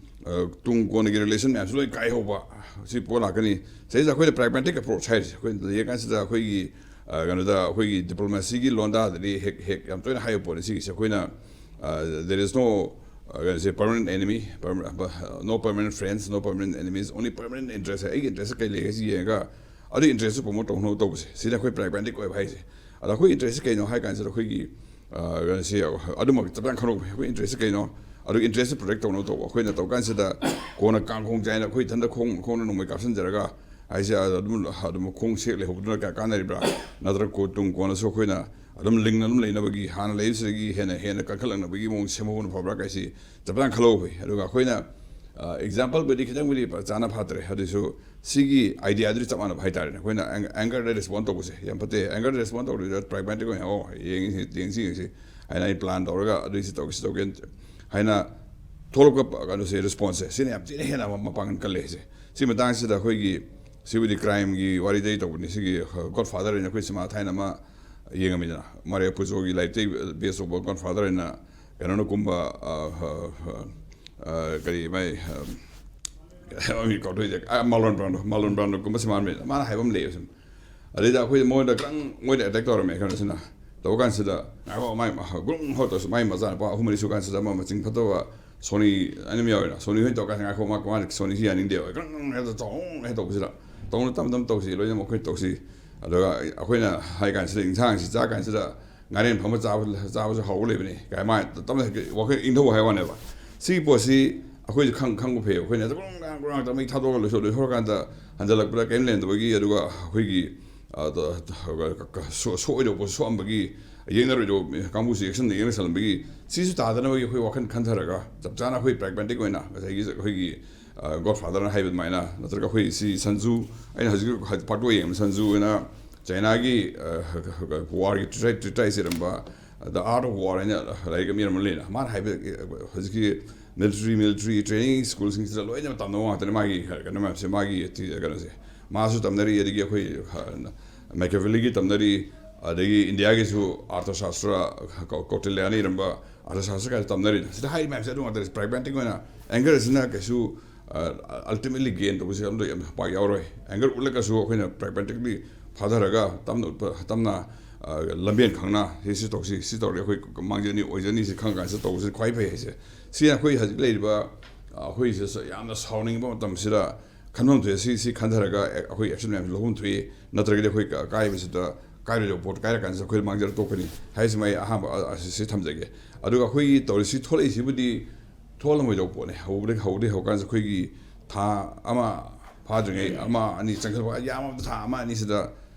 ꯑ, ꯇꯨꯡ ꯀꯣꯟꯅꯒꯤ ꯔꯤꯂꯦꯁꯟ ꯃꯌꯥꯝꯁꯨ ꯂꯣꯏ ꯀꯥꯏꯍꯧꯕ ꯁꯤ ꯄꯣꯠ ꯂꯥꯛꯀꯅꯤ꯫ ꯁꯤꯗꯩꯁꯤꯗ ꯑꯩꯈꯣꯏꯅ ꯄ꯭ꯔꯥꯒꯃꯦꯇꯤꯛ ꯑꯦꯄ꯭ꯔꯣꯆ ꯍꯥꯏꯔꯤꯁꯦ, ꯑꯩꯈꯣꯏꯅ ꯌꯦꯡꯉꯀꯥꯟꯁꯤꯗ ꯑꯩꯈꯣꯏꯒꯤ, ꯑ, ꯀꯩꯅꯣꯗ ꯑꯩꯈꯣꯏꯒꯤ ꯗꯤꯄ꯭ꯂꯣꯃꯥꯁꯤꯒꯤ ꯂꯣꯟꯗꯥꯗꯗꯤ ꯍꯦꯛ ꯍꯦꯛ ꯌꯥꯝ ꯇꯣꯏꯅ ꯍꯥꯏꯕ ꯄꯣꯠꯅꯤ ꯁꯤꯒꯤꯁꯦ꯫ ꯑꯩꯈꯣꯏꯅ, ꯑ, there is no, ꯑ, ꯀꯩꯅꯣꯁꯦ, permanent enemy, no permanent friends, no permanent enemies, only permanent interest ꯍꯥꯏ꯫ ꯑꯩꯒꯤ ꯏꯟꯇꯔꯦꯁ ꯀꯩ ꯂꯩꯒꯦ ꯁꯤ ꯌꯦꯡꯉꯒ ꯑꯗꯨ ꯏꯟꯇꯔꯦꯁꯁꯨ ꯄ꯭ꯔꯣꯃꯣꯠ ꯇꯧꯅꯕ ꯇꯧꯕꯁꯦ, ꯁꯤꯅ ꯑꯩꯈꯣꯏ ꯄ꯭ꯔꯥꯒꯃꯦꯇꯤꯛ ꯑꯣꯏꯕ ꯍꯥꯏꯁꯦ꯫ ꯑꯗ ꯑꯩꯈꯣꯏ ꯏꯟꯇꯔꯦꯁꯁꯦ ꯀꯩꯅꯣ ꯍꯥꯏ ꯀꯥꯟꯁꯤꯗ ꯑꯩꯈꯣꯏꯒꯤ, ꯑ, ꯀꯩꯅꯣꯁꯤ, ꯑꯗꯨꯃꯛ ꯆꯞ ꯆꯥꯅ ꯈꯪꯗꯣꯛꯄ꯫ ꯑꯩꯈꯣꯏ ꯏꯟꯇꯔꯦꯁꯁꯦ ꯀꯩꯅꯣ? ꯑꯗꯨꯒ ꯏꯟꯇꯔꯦꯁꯁꯦ ꯄ꯭ꯔꯣꯇꯦꯛ ꯇꯧꯅꯕ ꯇꯧꯕ꯫ ꯑꯩꯈꯣꯏꯅ ꯇꯧ ꯀꯥꯟꯁꯤꯗ ꯀꯣꯟꯅ ꯀꯥꯡꯈꯣꯡ ꯆꯥꯏꯅ ꯑꯩꯈꯣꯏ ꯏꯊꯟꯇ ꯈꯣꯡ, ꯈꯣꯡꯅ ꯅꯣꯡꯃꯩ ꯀꯥꯞꯁꯤꯟꯖꯔꯒ ꯍꯥꯏꯁꯦ, ꯑꯗꯨꯝ, ꯑꯗꯨꯝ ꯈꯣꯡ ꯁꯦꯛ ꯂꯩꯍꯧꯕꯗꯨꯅ ꯀꯌꯥ ꯀꯥꯟꯅꯔꯤꯕ꯭ꯔꯥ? ꯅꯠꯇ꯭ꯔꯒ ꯀꯣ-, ꯇꯨꯡ ꯀꯣꯟꯅꯁꯨ ꯑꯩꯈꯣꯏꯅ ꯑꯗꯨꯝ ꯂꯤꯡꯅ ꯑꯗꯨꯝ ꯂꯩꯅꯕꯒꯤ, ꯍꯥꯟꯅ ꯂꯩꯔꯤꯁꯤꯗꯒꯤ ꯍꯦꯟꯅ, ꯍꯦꯟꯅ ꯀꯟꯈꯠꯂꯛꯅꯕꯒꯤ ꯃꯑꯣꯡ ꯁꯦꯝꯍꯧꯕꯅ ꯐꯕ꯭ꯔꯥ ꯀꯥꯏꯁꯤ ꯆꯞ ꯆꯥꯅ ꯈꯜꯍꯧꯕ ꯐꯩ꯫ ꯑꯗꯨꯒ ꯑꯩꯈꯣꯏꯅ, ꯑ, ꯑꯦꯛꯖꯥꯝꯄꯜꯕꯨꯗꯤ ꯈꯤꯇꯪꯕꯨꯗꯤ ꯆꯥꯅ ꯐꯥꯠꯇ꯭ꯔꯦ, ꯑꯗꯨꯁꯨ ꯁꯤꯒꯤ ꯑꯥꯏꯗꯤꯌꯥꯗꯨꯗꯤ ꯆꯞ ꯃꯥꯟꯅꯕ ꯍꯥꯏꯇꯥꯔꯦꯅꯦ꯫ ꯑꯩꯈꯣꯏꯅ ꯑꯦꯡ-, ꯑꯦꯡꯒꯔꯗ ꯔꯦꯁꯄꯣꯟ ꯇꯧꯕꯁꯦ ꯌꯥꯝ ꯐꯠꯇꯦ꯫ ꯑꯦꯡꯒꯔꯗ ꯔꯦꯁꯄꯣꯟ ꯇꯧꯗꯣꯏꯗ ꯄ꯭ꯔꯥꯒꯃꯦꯇꯤꯛ ꯑꯣꯏꯅ, "ꯑꯣ, ꯌꯦꯡꯁꯤ, ꯌꯦꯡꯁꯤ, ꯌꯦꯡꯁꯤ" ꯍꯥꯏꯅ ꯑꯩ ꯄ꯭ꯂꯥꯟ ꯇꯧꯔꯒ ꯑꯗꯨꯏꯁꯤ ꯇꯧꯒꯦ, ꯁꯤ ꯇꯧꯒꯦ ꯍꯥꯏꯅ ꯊꯣꯛꯂꯛꯄ ꯀꯩꯅꯣꯁꯦ, ꯔꯦꯁꯄꯣꯟꯁꯁꯦ, ꯁꯤꯅ ꯌꯥꯝ ꯊꯤꯅ ꯍꯦꯟꯅ ꯃ-, ꯃꯄꯥꯡꯒꯜ ꯀꯜꯂꯦ ꯍꯥꯏꯁꯦ꯫ ꯁꯤ ꯃꯇꯥꯡꯁꯤꯗ ꯑꯩꯈꯣꯏꯒꯤ, ꯁꯤꯕꯨꯗꯤ ꯀ꯭ꯔꯥꯏꯝꯒꯤ ꯋꯥꯔꯤꯗꯩ ꯇꯧꯕꯅꯤ꯫ ꯁꯤꯒꯤ ꯒꯣꯗ ꯐꯥꯗꯔ ꯍꯥꯏꯅ ꯑꯩꯈꯣꯏ ꯁꯤꯃꯥ ꯊꯥꯏꯅ ꯑꯃ ꯌꯦꯡꯉꯝꯃꯤꯗꯅ, ꯃꯥꯔꯤꯌꯣ ꯄꯨꯖꯣꯒꯤ ꯂꯥꯏꯔꯤꯛꯇꯩ ꯕꯦꯁ ꯇꯧꯕ ꯒꯣꯗ ꯐꯥꯗꯔ ꯍꯥꯏꯅ ꯀꯩꯅꯣꯅ ꯀꯨꯝꯕ, ꯑ, ꯑ, ꯑ, ꯀꯔꯤ ꯃꯥꯏ, ꯑ, ꯀꯩ ꯍꯥꯏꯕ ꯃꯤ ꯀꯥꯎꯊꯣꯛꯏꯁꯦ? ꯑ, ꯃꯥꯔꯂꯣꯟ ꯕ꯭ꯔꯥꯟꯗꯣ, ꯃꯥꯔꯂꯣꯟ ꯕ꯭ꯔꯥꯟꯗꯣ ꯀꯨꯝꯕ ꯁꯤꯃꯥ ꯑꯃ ꯂꯩ꯫ ꯃꯥꯅ ꯍꯥꯏꯕ ꯑꯃ ꯂꯩꯌꯦꯕ ꯁꯨꯝ꯫ ꯑꯗꯩꯗ ꯑꯩꯈꯣꯏ ꯃꯣꯏꯗ ꯈꯤꯇꯪ ꯃꯣꯏꯗ ꯑꯦꯇꯦꯛ ꯇꯧꯔꯝꯃꯦ ꯀꯩꯅꯣꯁꯤꯅ꯫ ꯇꯧꯕ ꯀꯥꯟꯁꯤꯗ ꯉꯥꯏꯈꯣ, ꯃꯥꯏ ꯃ-, ꯒ꯭ꯔꯨꯝ ꯍꯣ ꯇꯧꯔꯁꯨ ꯃꯥꯏ ꯃꯆꯥꯅꯨꯄꯥ ꯑꯍꯨꯝ ꯃꯔꯤ ꯁꯨ ꯀꯥꯟꯁꯤꯗ ꯑꯃ ꯃꯆꯤꯡ ꯐꯠꯇꯕ ꯁꯣꯅꯤ ꯑꯅꯤ ꯑꯃ ꯌꯥꯎꯋꯦꯅ꯫ ꯁꯣꯅꯤ ꯍꯣꯏꯅ ꯇꯧꯔꯀꯥꯟꯗ ꯉꯥꯏꯈꯣ, ꯃꯥ, ꯃꯥꯅ ꯁꯣꯅꯤꯁꯤ ꯌꯥꯅꯤꯡꯗꯦꯕ꯫ ꯒ꯭ꯔꯪ ꯒ꯭ꯔꯪ ꯍꯦꯛꯇ ꯇꯧ-, ꯍꯦꯛ ꯇꯧꯕꯁꯤꯗ꯫ ꯇꯧꯅ ꯇꯞ ꯇꯞ ꯇꯧꯁꯤ, ꯂꯣꯏꯅꯃꯛ ꯑꯩꯈꯣꯏ ꯇꯧꯁꯤ꯫ ꯑꯗꯨꯒ ꯑꯩꯈꯣꯏꯅ ꯍꯥꯏ ꯀꯥꯟꯁꯤꯗ, ꯏꯟꯁꯥꯡꯁꯤ ꯆꯥ ꯀꯥꯟꯁꯤꯗ ꯉꯥꯔꯦꯟ ꯐꯝꯃ ꯆꯥꯕ, ꯆꯥꯕꯁꯨ ꯍꯥꯎꯕ ꯂꯩꯕꯅꯤ ꯀꯥꯏ ꯃꯥ ꯇꯞꯅ ꯍꯦꯛ ꯋꯥꯈꯜ ꯏꯪꯊꯧ ꯍꯥꯏ ꯋꯥꯅꯦꯕ꯫ ꯁꯤꯒꯤ ꯄꯣꯠꯁꯤ ꯑꯩꯈꯣꯏꯁꯨ ꯈꯪ-, ꯈꯪꯕ ꯐꯩ꯫ ꯑꯩꯈꯣꯏꯅ ꯍꯦꯛꯇ ꯒ꯭ꯔꯣꯡ ꯒ꯭ꯔꯥꯡ ꯒ꯭ꯔꯣꯡ ꯇꯞꯅ ꯊꯥꯗꯣꯛꯑꯒ ꯂꯣꯏꯊꯣꯛ-, ꯂꯣꯏꯊꯣꯛꯈ꯭ꯔꯀꯥꯟꯗ ꯍꯟꯖꯜꯂꯛꯄꯗ ꯀꯔꯤꯝ ꯂꯩꯔꯝꯗꯕꯒꯤ, ꯑꯗꯨꯒ ꯑꯩꯈꯣꯏꯒꯤ, ꯑ, ꯁꯣ-, ꯁꯣꯛꯑꯣꯏꯗꯧꯕ ꯄꯣꯠꯁꯨ ꯁꯣꯛꯑꯝꯕꯒꯤ, ꯌꯦꯡꯅꯔꯣꯏꯗꯧꯕ ꯀꯥꯡꯕꯨꯁꯤ ꯑꯦꯛꯁꯟꯗ ꯌꯦꯡꯅ ꯁꯜꯍꯟꯕꯒꯤ, ꯁꯤꯁꯨ ꯇꯥꯗꯅꯕꯒꯤ ꯑꯩꯈꯣꯏ ꯋꯥꯈꯜ ꯈꯟꯊꯔꯒ ꯆꯞ ꯆꯥꯅ ꯑꯩꯈꯣꯏ ꯄ꯭ꯔꯥꯒꯃꯦꯇꯤꯛ ꯑꯣꯏꯅ ꯉꯁꯥꯏꯒꯤ ꯑꯩꯈꯣꯏꯒꯤ, ꯑ, ꯒꯣꯗ ꯐꯥꯗꯔꯅ ꯍꯥꯏꯕ ꯑꯗꯨꯃꯥꯏꯅ, ꯅꯠꯇ꯭ꯔꯒ ꯑꯩꯈꯣꯏ ꯁꯤ ꯁꯟꯖꯨ, ꯑꯩꯅ ꯍꯧꯖꯤꯛ ꯍꯥꯏ-, ꯄꯥꯔꯠ ꯇꯨ ꯌꯦꯡꯕ ꯁꯟꯖꯨ ꯑꯣꯏꯅ ꯆꯥꯏꯅꯥꯒꯤ, ꯑ, ꯋꯥꯔꯒꯤ ꯇ꯭ꯔꯤꯇꯥꯏ-, ꯇ꯭ꯔꯤꯇꯥꯏꯁ ꯏꯔꯝꯕ, The Art of War ꯍꯥꯏꯅ ꯂꯥꯏꯔꯤꯛ ꯑꯃ ꯏꯔꯝꯕ ꯂꯩꯅ, ꯃꯥꯅ ꯍꯥꯏꯕ ꯍꯧꯖꯤꯛꯀꯤ ꯃꯤꯂꯤꯇꯔꯤ ꯃꯤꯂꯤꯇꯔꯤ ꯇ꯭ꯔꯦꯅꯤꯡ ꯁ꯭ꯀꯨꯜꯁꯤꯡꯁꯤꯗ ꯂꯣꯏꯅ ꯇꯝꯅꯕ ꯉꯥꯛꯇꯅꯤ꯫ ꯃꯥꯒꯤ ꯀꯩꯅꯣ ꯃꯌꯥꯝꯁꯦ, ꯃꯥꯒꯤ ꯊꯤ- ꯀꯩꯅꯣꯁꯦ, ꯃꯥꯁꯨ ꯇꯝꯅꯔꯤ, ꯑꯗꯒꯤ ꯑꯩꯈꯣꯏ ꯃꯦꯀꯦꯚꯦꯂꯤꯒꯤ ꯇꯝꯅꯔꯤ, ꯑꯗꯒꯤ ꯏꯟꯗꯤꯌꯥꯒꯤꯁꯨ ꯑꯥꯔꯊ ꯁꯥꯁꯇ꯭ꯔ, ꯀꯧ- ꯀꯧꯇꯤꯜꯌꯥꯅ ꯏꯔꯝꯕ ꯑꯥꯔꯊ ꯁꯥꯁꯇ꯭ꯔ ꯀꯥꯏꯁꯨ ꯇꯝꯅꯔꯤ꯫ ꯁꯤꯗ ꯍꯥꯏꯔꯤꯕ ꯃꯌꯥꯝꯁꯦ ꯑꯗꯨ ꯉꯥꯛꯇꯅꯤ꯫ ꯄ꯭ꯔꯦꯒꯃꯦꯇꯤꯛ ꯑꯣꯏꯅ ꯑꯦꯡꯒꯔꯁꯤꯅ ꯀꯩꯁꯨ ꯑꯜꯇꯤꯃꯦꯠꯂꯤ ꯒꯦꯟ ꯇꯧꯕꯁꯦ ꯑꯝꯇ ꯌꯥꯝ ꯄꯥꯛ ꯌꯥꯎꯔꯣꯏ꯫ ꯑꯦꯡꯒꯔ ꯎꯠꯂꯒꯁꯨ ꯑꯩꯈꯣꯏꯅ ꯄ꯭ꯔꯦꯒꯃꯦꯇꯤꯛꯂꯤ ꯐꯥꯊꯔꯒ ꯇꯞꯅ ꯎꯠꯄ- ꯇꯞꯅ, ꯑ, ꯂꯝꯕꯦꯟ ꯈꯪꯅ ꯁꯤ ꯁꯤ ꯇꯧꯁꯤ, ꯁꯤ ꯇꯧꯔꯗꯤ ꯑꯩꯈꯣꯏ ꯃꯥꯡꯖꯅꯤ ꯑꯣꯏꯖꯅꯤ ꯁꯤ ꯈꯪ ꯀꯥꯟꯁꯤꯗ ꯇꯧꯕꯁꯤ ꯈ꯭ꯋꯥꯏ ꯐꯩ ꯍꯥꯏꯁꯦ꯫ ꯁꯤ ꯑꯩꯈꯣꯏ ꯍꯧꯖꯤꯛ ꯂꯩꯔꯤꯕ, ꯑ, ꯑꯩꯈꯣꯏꯁꯤꯗ ꯌꯥꯝꯅ ꯁꯥꯎꯅꯤꯡꯕ ꯃꯇꯝꯁꯤꯗ ꯈꯟꯐꯝ ꯊꯣꯛꯑꯦ꯫ ꯁꯤ ꯁꯤ ꯈꯟꯊꯔꯒ ꯑꯦ- ꯑꯩꯈꯣꯏ ꯑꯦꯛꯁꯟ ꯃꯌꯥꯝꯁꯤ ꯂꯧꯐꯝ ꯊꯣꯛꯏ꯫ ꯅꯠꯇ꯭ꯔꯒꯗꯤ ꯑꯩꯈꯣꯏ ꯀ- ꯀꯥꯏꯕꯁꯤꯗ ꯀꯥꯏꯔꯣꯏꯗꯕ ꯄꯣꯠ ꯀꯥꯏꯔ ꯀꯥꯟꯁꯤꯗ ꯑꯩꯈꯣꯏ ꯃꯥꯡꯖꯔ ꯇꯣꯛꯀꯅꯤ ꯍꯥꯏꯁꯤꯃ ꯑꯩ ꯑꯍꯥꯟꯕ, ꯑ, ꯑ, ꯁꯤ ꯊꯝꯖꯒꯦ꯫ ꯑꯗꯨꯒ ꯑꯩꯈꯣꯏꯒꯤ ꯇꯧꯔꯤꯁꯤ ꯊꯣꯛꯂꯛꯏꯁꯤꯕꯨꯗꯤ ꯊꯣꯛꯂꯝꯃꯣꯏꯗꯧꯕ ꯄꯣꯠꯅꯤ꯫ ꯍꯧꯕꯗꯒꯤ ꯍꯧꯕꯗꯒꯤ ꯍꯧꯔꯀꯥꯟꯁꯤꯗ ꯑꯩꯈꯣꯏꯒꯤ ꯊꯥ ꯑꯃ ꯐꯥꯗ꯭ꯔꯤꯉꯩ, ꯑꯃ ꯑꯅꯤ ꯆꯪꯁꯤꯜꯂꯛꯄ, ꯌꯥꯝꯃꯕꯗ ꯊꯥ ꯑꯃ ꯑꯅꯤꯁꯤꯗ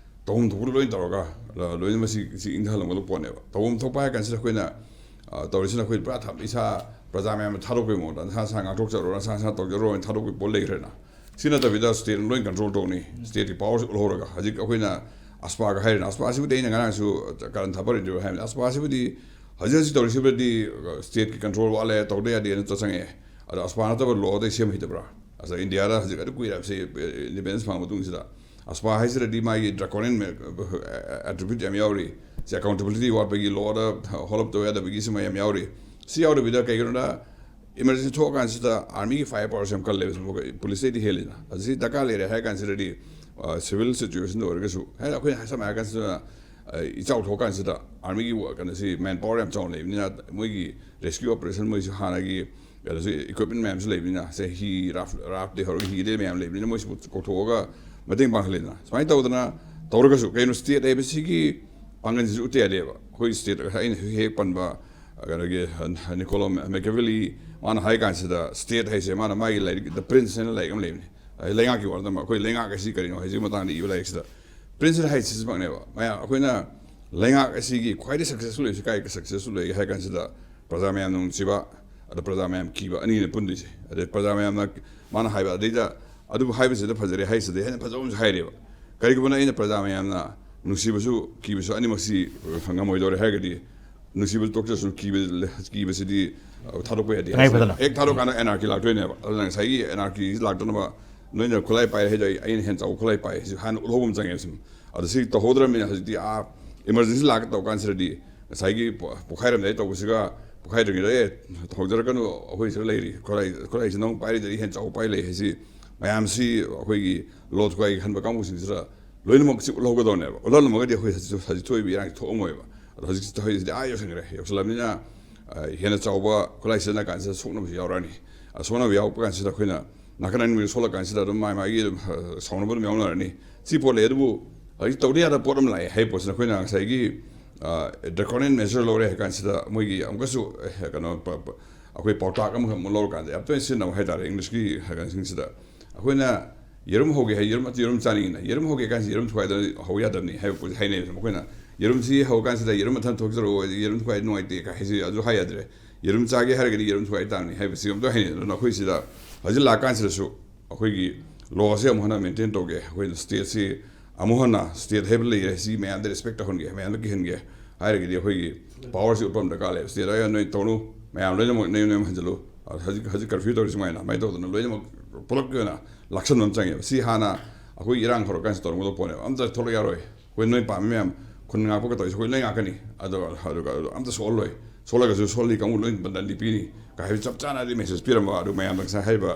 ꯇꯧꯐꯝ ꯊꯣꯛꯄꯗ ꯂꯣꯏꯅ ꯇꯧꯔꯒ ꯂ- ꯂꯣꯏꯅ ꯃꯁꯤ ꯁꯤ ꯏꯪꯊꯍꯜꯂꯝꯒꯗꯕ ꯄꯣꯠꯅꯦꯕ꯫ ꯇꯧꯐꯝ ꯊꯣꯛꯄ ꯍꯥꯏ ꯀꯥꯟꯁꯤꯗ ꯑꯩꯈꯣꯏꯅ, ꯑ, ꯇꯧꯔꯤꯁꯤꯅ ꯑꯩꯈꯣꯏ ꯄꯨꯔꯥ ꯊꯝ- ꯏꯁꯥ ꯄ꯭ꯔꯖꯥ ꯃꯌꯥꯝꯗ ꯊꯥꯗꯣꯛꯄꯒꯤ ꯃꯑꯣꯡꯗ ꯅꯁꯥ ꯅꯁꯥ ꯉꯥꯛꯊꯣꯛꯆꯔꯣ, ꯅꯁꯥ ꯅꯁꯥ ꯇꯧꯖꯔꯣ ꯍꯥꯏꯅ ꯊꯥꯗꯣꯛꯄꯒꯤ ꯄꯣꯠ ꯂꯩꯈ꯭ꯔꯦꯅ꯫ ꯁꯤ ꯅꯠꯇꯕꯤꯗ ꯁ꯭ꯇꯦꯠꯅ ꯂꯣꯏ ꯀꯟꯇ꯭ꯔꯣꯜ ꯇꯧꯅꯤ꯫ ꯁ꯭ꯇꯦꯠꯀꯤ ꯄꯥꯋꯔꯁꯤ ꯎꯠꯍꯧꯔꯒ ꯍꯧꯖꯤꯛ ꯑꯩꯈꯣꯏꯅ ꯑꯁꯄꯥꯒ ꯍꯥꯏꯔꯤꯅ, ꯑꯁꯄꯥꯁꯤꯕꯨꯗꯤ ꯑꯩꯅ ꯉꯔꯥꯡꯁꯨ ꯀꯔꯟ ꯊꯥꯕ ꯔꯦꯗꯤꯑꯣ ꯍꯥꯏꯕꯅꯤ꯫ ꯑꯁꯄꯥꯁꯤꯕꯨꯗꯤ ꯍꯧꯖꯤꯛ ꯍꯧꯖꯤꯛ ꯇꯧꯔꯤꯁꯤꯕꯨꯗꯤ ꯁ꯭ꯇꯦꯠꯀꯤ ꯀꯟꯇ꯭ꯔꯣꯜ ꯋꯥꯠꯂꯦ, ꯇꯧꯗ ꯌꯥꯗꯦꯅ ꯆꯠ ꯆꯪꯉꯛꯑꯦ꯫ ꯑꯗꯣ ꯑꯁꯄꯥ ꯅꯠꯇꯕ ꯂꯣꯗꯩ ꯁꯦꯝ ꯍꯩꯇꯕ꯭ꯔꯥ? ꯑꯁ, ꯏꯟꯗꯤꯌꯥꯗ ꯍꯧꯖꯤꯛ ꯑꯗꯨ ꯀꯨꯏꯔꯕꯁꯤ, ꯏꯟꯗꯤꯄꯦꯟꯗꯦꯟꯁ ꯐꯪꯉ ꯃꯇꯨꯡꯁꯤꯗ ꯑꯁꯄꯥ ꯍꯥꯏꯁꯤꯗꯗꯤ ꯃꯥꯒꯤ ꯗ꯭ꯔꯥꯀꯣꯅꯤꯌꯟ ꯑꯦꯇ꯭ꯔꯤꯕ꯭ꯌꯨꯠ ꯌꯥꯝ ꯌꯥꯎꯔꯤ꯫ ꯁꯤ ꯑꯦꯀꯥꯎꯟꯇꯦꯕꯤꯂꯤꯇꯤ ꯋꯥꯠꯄꯒꯤ, ꯂꯣꯗ ꯍꯣꯜ ꯑꯞ ꯇꯧꯕ ꯌꯥꯗꯕꯒꯤ ꯁꯤꯃ ꯌꯥꯝ ꯌꯥꯎꯔꯤ꯫ ꯁꯤ ꯌꯥꯎꯗꯕꯤꯗ ꯀꯩꯒꯤꯅꯣꯗ ꯏꯃꯔꯖꯦꯟꯁꯤ ꯊꯣꯛꯑꯀꯥꯟꯁꯤꯗ ꯑꯥꯔꯃꯤꯒꯤ ꯐꯥꯏꯌꯔ ꯄꯥꯋꯔꯁꯦ ꯌꯥꯝ ꯀꯜꯂꯦꯕ, ꯁꯤꯕꯨ ꯄꯨꯂꯤꯁꯇꯩꯗꯤ ꯍꯦꯜꯂꯤꯅ꯫ ꯑꯗꯨ ꯁꯤ ꯗꯔꯀꯥꯔ ꯂꯩꯔꯦ ꯍꯥꯏꯔ ꯀꯥꯟꯁꯤꯗꯗꯤ, ꯑ, ꯁꯤꯚꯤꯜ ꯁꯤꯆꯨꯋꯦꯁꯟꯗ ꯑꯣꯏꯔꯒꯁꯨ, ꯍꯥꯏꯗꯤ ꯑꯩꯈꯣꯏꯅ ꯁꯝꯅ ꯍꯥꯏꯔ ꯀꯥꯟꯁꯤꯗ, ꯑ, ꯏꯆꯥꯎ ꯊꯣꯛꯑꯀꯥꯟꯁꯤꯗ ꯑꯥꯔꯃꯤꯒꯤ ꯋ- ꯀꯩꯅꯣꯁꯤ ꯃꯦꯟ ꯄꯥꯋꯔ ꯌꯥꯝ ꯆꯥꯎꯅ ꯂꯩꯕꯅꯤꯅ ꯃꯣꯏꯒꯤ ꯔꯦꯁꯀ꯭ꯌꯨ ꯑꯣꯄꯔꯦꯁꯟ ꯃꯣꯏꯁꯨ ꯍꯥꯟꯅꯒꯤ ꯀꯩꯅꯣꯁꯤ ꯏꯀ꯭ꯋꯤꯞꯃꯦꯟ ꯃꯌꯥꯝꯁꯨ ꯂꯩꯕꯅꯤꯅ, ꯁꯦ ꯍꯤ ꯔꯥꯐ ꯔꯥꯐꯇꯤ ꯍꯧꯔꯒ ꯍꯤꯗꯩ ꯃꯌꯥꯝ ꯂꯩꯕꯅꯤꯅ ꯃꯣꯏꯁꯤꯕꯨ ꯀꯧꯊꯣꯛꯑꯒ ꯃꯇꯦꯡ ꯄꯥꯡꯍꯜꯂꯦꯗꯅ꯫ ꯁꯨꯃꯥꯏꯅ ꯇꯧꯗꯅ ꯇꯧꯔꯒꯁꯨ ꯀꯩꯅꯣ ꯁ꯭ꯇꯦꯠ ꯍꯥꯏꯕꯁꯤꯒꯤ ꯄꯥꯡꯒꯜꯁꯤꯁꯨ ꯎꯠꯇ ꯌꯥꯗꯦꯕ꯫ ꯑꯩꯈꯣꯏ ꯁ꯭ꯇꯦꯠ ꯑꯩꯅ ꯍꯦꯛ ꯍꯦꯛ ꯄꯟꯕ ꯀꯩꯅꯣꯒꯤ ꯅꯤꯀꯣꯂꯣ ꯃꯦꯀꯦꯚꯦꯂꯤ ꯃꯥꯅ ꯍꯥꯏ ꯀꯥꯟꯁꯤꯗ ꯁ꯭ꯇꯦꯠ ꯍꯥꯏꯁꯦ ꯃꯥꯅ ꯃꯥꯒꯤ ꯂꯥꯏꯔꯤꯛ ꯗ ꯄ꯭ꯔꯤꯟꯁ ꯍꯥꯏꯅ ꯂꯥꯏꯔꯤꯛ ꯑꯃ ꯂꯩꯕꯅꯤ꯫ ꯑꯩ ꯂꯩꯉꯥꯛꯀꯤ ꯋꯥ ꯅꯠꯇꯕ ꯑꯩꯈꯣꯏ ꯂꯩꯉꯥꯛ ꯑꯁꯤ ꯀꯔꯤꯅꯣ ꯍꯥꯏꯁꯤꯒꯤ ꯃꯇꯥꯡꯗ ꯏꯕ ꯂꯥꯏꯔꯤꯛꯁꯤꯗ ꯄ꯭ꯔꯤꯟꯁꯤꯄꯜ ꯍꯥꯏꯁꯤꯃꯛꯅꯦꯕ꯫ ꯃꯌꯥꯝ ꯑꯩꯈꯣꯏꯅ ꯂꯩꯉꯥꯛ ꯑꯁꯤꯒꯤ ꯈ꯭ꯋꯥꯏꯗꯒꯤ ꯁꯛꯁꯦꯁꯐꯨꯜ ꯑꯣꯏꯕꯁꯤ ꯀꯥꯏ ꯁꯛꯁꯦꯁꯐꯨꯜ ꯑꯣꯏꯒꯦ ꯍꯥꯏ ꯀꯥꯟꯁꯤꯗ ꯄ꯭ꯔꯖꯥ ꯃꯌꯥꯝꯅ ꯅꯨꯡꯁꯤꯕ, ꯑꯗ ꯄ꯭ꯔꯖꯥ ꯃꯌꯥꯝ ꯀꯤꯕ ꯑꯅꯤꯅ ꯄꯨꯟꯗꯣꯏꯁꯦ꯫ ꯑꯗꯩ ꯄ꯭ꯔꯖꯥ ꯃꯌꯥꯝꯅ ꯃꯥꯅ ꯍꯥꯏꯕ ꯑꯗꯩꯗ ꯑꯗꯨꯕꯨ ꯍꯥꯏꯕꯁꯤꯗ ꯐꯖꯔꯦ ꯍꯥꯏꯁꯤꯗ ꯍꯦꯟꯅ ꯐꯖꯕ ꯑꯃꯁꯨ ꯍꯥꯏꯔꯦꯕ꯫ ꯀꯔꯤꯒꯨꯝꯕꯅ ꯑꯩꯅ ꯄ꯭ꯔꯖꯥ ꯃꯌꯥꯝꯅ ꯅꯨꯡꯁꯤꯕꯁꯨ ꯀꯤꯕꯁꯨ ꯑꯅꯤꯃꯛꯁꯤ ꯉꯝꯃꯣꯏꯗꯧꯔꯦ ꯍꯥꯏꯔꯒꯗꯤ ꯅꯨꯡꯁꯤꯕ ꯇꯣꯛꯆꯔꯁꯨ ꯀꯤꯕ ꯀꯤꯕꯁꯤꯗꯤ ꯊꯥꯗꯣꯛꯄ ꯌꯥꯗꯦ꯫ ꯇꯉꯥꯏ ꯐꯗꯅ꯫ ꯍꯦꯛ ꯊꯥꯗꯣꯛꯀꯥꯟꯗ ꯑꯦꯅꯥꯔꯀꯤ ꯂꯥꯛꯇꯣꯏꯅꯦꯕ꯫ ꯑꯗꯨꯅ ꯉꯁꯥꯏꯒꯤ ꯑꯦꯅꯥꯔꯀꯤ ꯂꯥꯛꯇꯅꯕ ꯅꯣꯏꯅ ꯈꯨꯠꯂꯥꯏ ꯄꯥꯏꯔꯦ ꯍꯥꯏꯗꯣ ꯑꯩ ꯑꯩꯅ ꯍꯦꯟꯅ ꯆꯥꯎꯕ ꯈꯨꯠꯂꯥꯏ ꯄꯥꯏ ꯍꯥꯏꯁꯤ ꯍꯥꯟꯅ ꯎꯠꯍꯧꯕ ꯑꯃ ꯆꯪꯉꯦꯕ꯫ ꯁꯨꯝ ꯑꯗꯣ ꯁꯤ ꯇꯧꯍꯧꯗ꯭ꯔꯕꯅꯤꯅ ꯍꯧꯖꯤꯛꯇꯤ ꯑꯥ ꯏꯃꯥꯔꯖꯦꯟꯁꯤ ꯂꯥꯛꯀꯦ ꯇꯧꯕ ꯀꯥꯟꯁꯤꯗꯗꯤ ꯉꯁꯥꯏꯒꯤ ꯄꯣ- ꯄꯣꯈꯥꯏꯔꯝꯗꯥꯏ ꯇꯧꯕꯁꯤꯒ ꯄꯣꯈꯥꯏꯗ꯭ꯔꯤꯉꯩꯗ "ꯑꯦ, ꯇꯧꯍꯧꯖꯔꯛꯀꯅꯨ, ꯑꯩꯈꯣꯏ ꯁꯤꯗ ꯂꯩꯔꯤ, ꯈꯨꯠꯂꯥꯏ ꯈꯨꯠꯂꯥꯏꯁꯤ ꯅꯪ ꯄꯥꯏꯔꯤꯗꯗꯤ ꯍꯦꯟꯅ ꯆꯥꯎꯕ ꯄꯥꯏ ꯂꯩ" ꯍꯥꯏꯁꯤ ꯃꯌꯥꯝꯁꯤ ꯑꯩꯈꯣꯏꯒꯤ ꯂꯣ ꯊꯨꯒꯥꯏꯒꯦ ꯈꯟꯕ ꯀꯥꯡꯕꯨꯁꯤꯡꯁꯤꯗ ꯂꯣꯏꯅꯃꯛꯁꯤ ꯎꯠꯍꯧꯒꯗꯧꯅꯦꯕ꯫ ꯎꯠꯍꯜꯂꯝꯃꯒꯗꯤ ꯑꯩꯈꯣꯏ ꯍꯧꯖꯤꯛ ꯍꯧꯖꯤꯛ ꯊꯣꯛꯏꯕ ꯏꯔꯥꯡꯁꯤ ꯊꯣꯛꯑꯝꯃꯣꯏꯕ꯫ ꯑꯗꯣ ꯍꯧꯖꯤꯛ ꯍꯧꯖꯤꯛꯇꯤ ꯑꯥ ꯌꯧꯁꯟꯈ꯭ꯔꯦ꯫ ꯌꯧꯁꯜꯂꯕꯅꯤꯅ ꯍꯦꯟꯅ ꯆꯥꯎꯕ ꯈꯨꯠꯂꯥꯏ ꯁꯤꯖꯤꯟꯅ ꯀꯥꯟꯁꯤꯗ ꯁꯣꯛꯅꯕꯁꯨ ꯌꯥꯎꯔꯛꯑꯅꯤ꯫ ꯁꯣꯛꯅꯕ ꯌꯥꯎꯔꯛꯄ ꯀꯥꯟꯁꯤꯗ ꯑꯩꯈꯣꯏꯅ ꯅꯥꯀꯟ ꯑꯅꯤꯃꯛ ꯁꯣꯛꯂꯛ ꯀꯥꯟꯁꯤꯗ ꯑꯗꯨꯝ ꯃꯥꯏ ꯃꯥꯒꯤ ꯑꯗꯨꯝ ꯁꯥꯎꯅꯕ ꯑꯗꯨꯝ ꯌꯥꯎꯅꯔꯅꯤ꯫ ꯁꯤ ꯄꯣꯠ ꯂꯩ꯫ ꯑꯗꯨꯕꯨ ꯍꯧꯖꯤꯛ ꯇꯧꯗ ꯌꯥꯗꯕ ꯄꯣꯠ ꯑꯃ ꯂꯥꯛꯑꯦ ꯍꯥꯏꯕ ꯄꯣꯠꯁꯤꯅ ꯑꯩꯈꯣꯏꯅ ꯉꯁꯥꯏꯒꯤ draconian measure ꯂꯧꯔꯦ ꯍꯥꯏ ꯀꯥꯟꯁꯤꯗ ꯃꯣꯏꯒꯤ ꯑꯃꯨꯛꯀꯁꯨ ꯀꯩꯅꯣ ꯑꯩꯈꯣꯏ ꯄꯥꯎꯇꯥꯛ ꯑꯃꯈꯛ ꯑꯃꯨꯛ ꯂꯧꯔꯀꯥꯟꯗ ꯌꯥꯝ ꯇꯣꯏꯅ ꯁꯤꯖꯤꯟꯅꯕ ꯍꯥꯏꯇꯥꯔꯦ ꯏꯪꯂꯤꯁꯀꯤ ꯀꯩꯅꯣꯁꯤꯡꯁꯤꯗ꯫ ꯑꯩꯈꯣꯏꯅ ꯌꯦꯔꯨꯝ ꯍꯧꯒꯦ ꯍꯥꯏ, ꯌꯦꯔꯨꯝ ꯑꯇꯩ ꯌꯦꯔꯨꯝ ꯆꯥꯅꯤꯡꯉꯤꯅ ꯌꯦꯔꯨꯝ ꯍꯧꯒꯦ ꯀꯥꯟꯁꯤꯗ ꯌꯦꯔꯨꯝ ꯊꯨꯒꯥꯏꯗꯅ ꯍꯧ ꯌꯥꯗꯕꯅꯤ ꯍꯥꯏꯕ ꯄꯣꯠꯁꯦ ꯍꯥꯏꯅꯩꯕ꯫ ꯃꯈꯣꯏꯅ ꯌꯦꯔꯨꯝꯁꯤ ꯍꯧ ꯀꯥꯟꯁꯤꯗ ꯌꯦꯔꯨꯝ ꯃꯊꯟ ꯊꯣꯛꯆꯔꯛꯑꯣ, ꯌꯦꯔꯨꯝ ꯊꯨꯒꯥꯏ ꯅꯨꯡꯉꯥꯏꯇꯦ ꯀꯥꯏ ꯍꯥꯏꯁꯤ ꯑꯗꯨ ꯍꯥꯏ ꯌꯥꯗ꯭ꯔꯦ꯫ ꯌꯦꯔꯨꯝ ꯆꯥꯒꯦ ꯍꯥꯏꯔꯒꯗꯤ ꯌꯦꯔꯨꯝ ꯊꯨꯒꯥꯏ ꯇꯥꯕꯅꯤ ꯍꯥꯏꯕꯁꯤ ꯑꯝꯇ ꯍꯥꯏꯅꯩ꯫ ꯑꯗꯨꯅ ꯑꯩꯈꯣꯏ ꯁꯤꯗ ꯍꯧꯖꯤꯛ ꯂꯥꯛꯀꯥꯟꯁꯤꯗꯁꯨ ꯑꯩꯈꯣꯏꯒꯤ ꯂꯣꯁꯦ ꯑꯃꯨꯛ ꯍꯟꯅ ꯃꯦꯟꯇꯦꯟ ꯇꯧꯒꯦ꯫ ꯑꯩꯈꯣꯏꯅ ꯁ꯭ꯇꯦꯠꯁꯤ ꯑꯃꯨꯛ ꯍꯟꯅ ꯁ꯭ꯇꯦꯠ ꯍꯥꯏꯕ ꯂꯩꯔꯦ, ꯁꯤ ꯃꯌꯥꯝꯗ ꯔꯦꯁꯄꯦꯛ ꯇꯧꯍꯟꯒꯦ, ꯃꯌꯥꯝꯗ ꯀꯤꯍꯟꯒꯦ ꯍꯥꯏꯔꯒꯗꯤ ꯑꯩꯈꯣꯏꯒꯤ ꯄꯋꯥꯔꯁꯤ ꯎꯠꯐꯝ ꯗꯔꯀꯥꯔ ꯂꯩ꯫ ꯁ꯭ꯇꯦꯠ ꯍꯥꯏꯔꯒ ꯅꯣꯏ ꯇꯧꯅꯨ, ꯃꯌꯥꯝ ꯂꯣꯏꯅꯃꯛ ꯅꯌꯨꯝ ꯅꯌꯨꯝ ꯍꯟꯖꯤꯜꯂꯨ꯫ ꯍꯧꯖꯤꯛ ꯍꯧꯖꯤꯛ ꯀꯔꯐ꯭ꯌꯨ ꯇꯧꯔꯤ ꯁꯨꯃꯥꯏꯅ ꯑꯗꯨꯃꯥꯏꯅ ꯇꯧꯗꯅ ꯂꯣꯏꯅꯃꯛ ꯄꯨꯂꯞꯀꯤ ꯑꯣꯏꯅ ꯂꯥꯛꯁꯟꯕ ꯑꯃ ꯆꯪꯉꯦꯕ꯫ ꯁꯤ ꯍꯥꯟꯅ ꯑꯩꯈꯣꯏ ꯏꯔꯥꯡ ꯍꯧꯔꯀꯥꯟꯁꯤꯗ ꯇꯧꯔꯝꯒꯗꯕ ꯄꯣꯠꯅꯦꯕ꯫ ꯑꯝꯇ ꯊꯣꯛꯂꯛ ꯌꯥꯔꯣꯏ꯫ ꯑꯩꯈꯣꯏ ꯅꯣꯏ ꯄꯥꯝꯃꯤ ꯃꯌꯥꯝ ꯈꯨꯟ ꯉꯥꯛꯄꯒ ꯇꯧꯔꯤꯁꯦ ꯑꯩꯈꯣꯏ ꯂꯣꯏ ꯉꯥꯛꯀꯅꯤ꯫ ꯑꯗꯨꯒ ꯑꯗꯨꯒ ꯑꯗꯨ ꯑꯝꯇ ꯁꯣꯛꯍꯜꯂꯣꯏ꯫ ꯁꯣꯛꯂꯒꯁꯨ ꯁꯣꯛꯍꯜꯂꯤ ꯀꯥꯡꯕꯨ ꯂꯣꯏ ꯗꯟꯗꯤ ꯄꯤꯅꯤ ꯀꯥꯏ ꯍꯥꯏꯕ ꯆꯞ ꯆꯥꯅꯗꯤ ꯃꯦꯁꯦꯖ ꯄꯤꯔꯝꯕ꯫ ꯑꯗꯨ ꯃꯌꯥꯝꯗ ꯉꯁꯥꯏ ꯍꯥꯏꯔꯤꯕ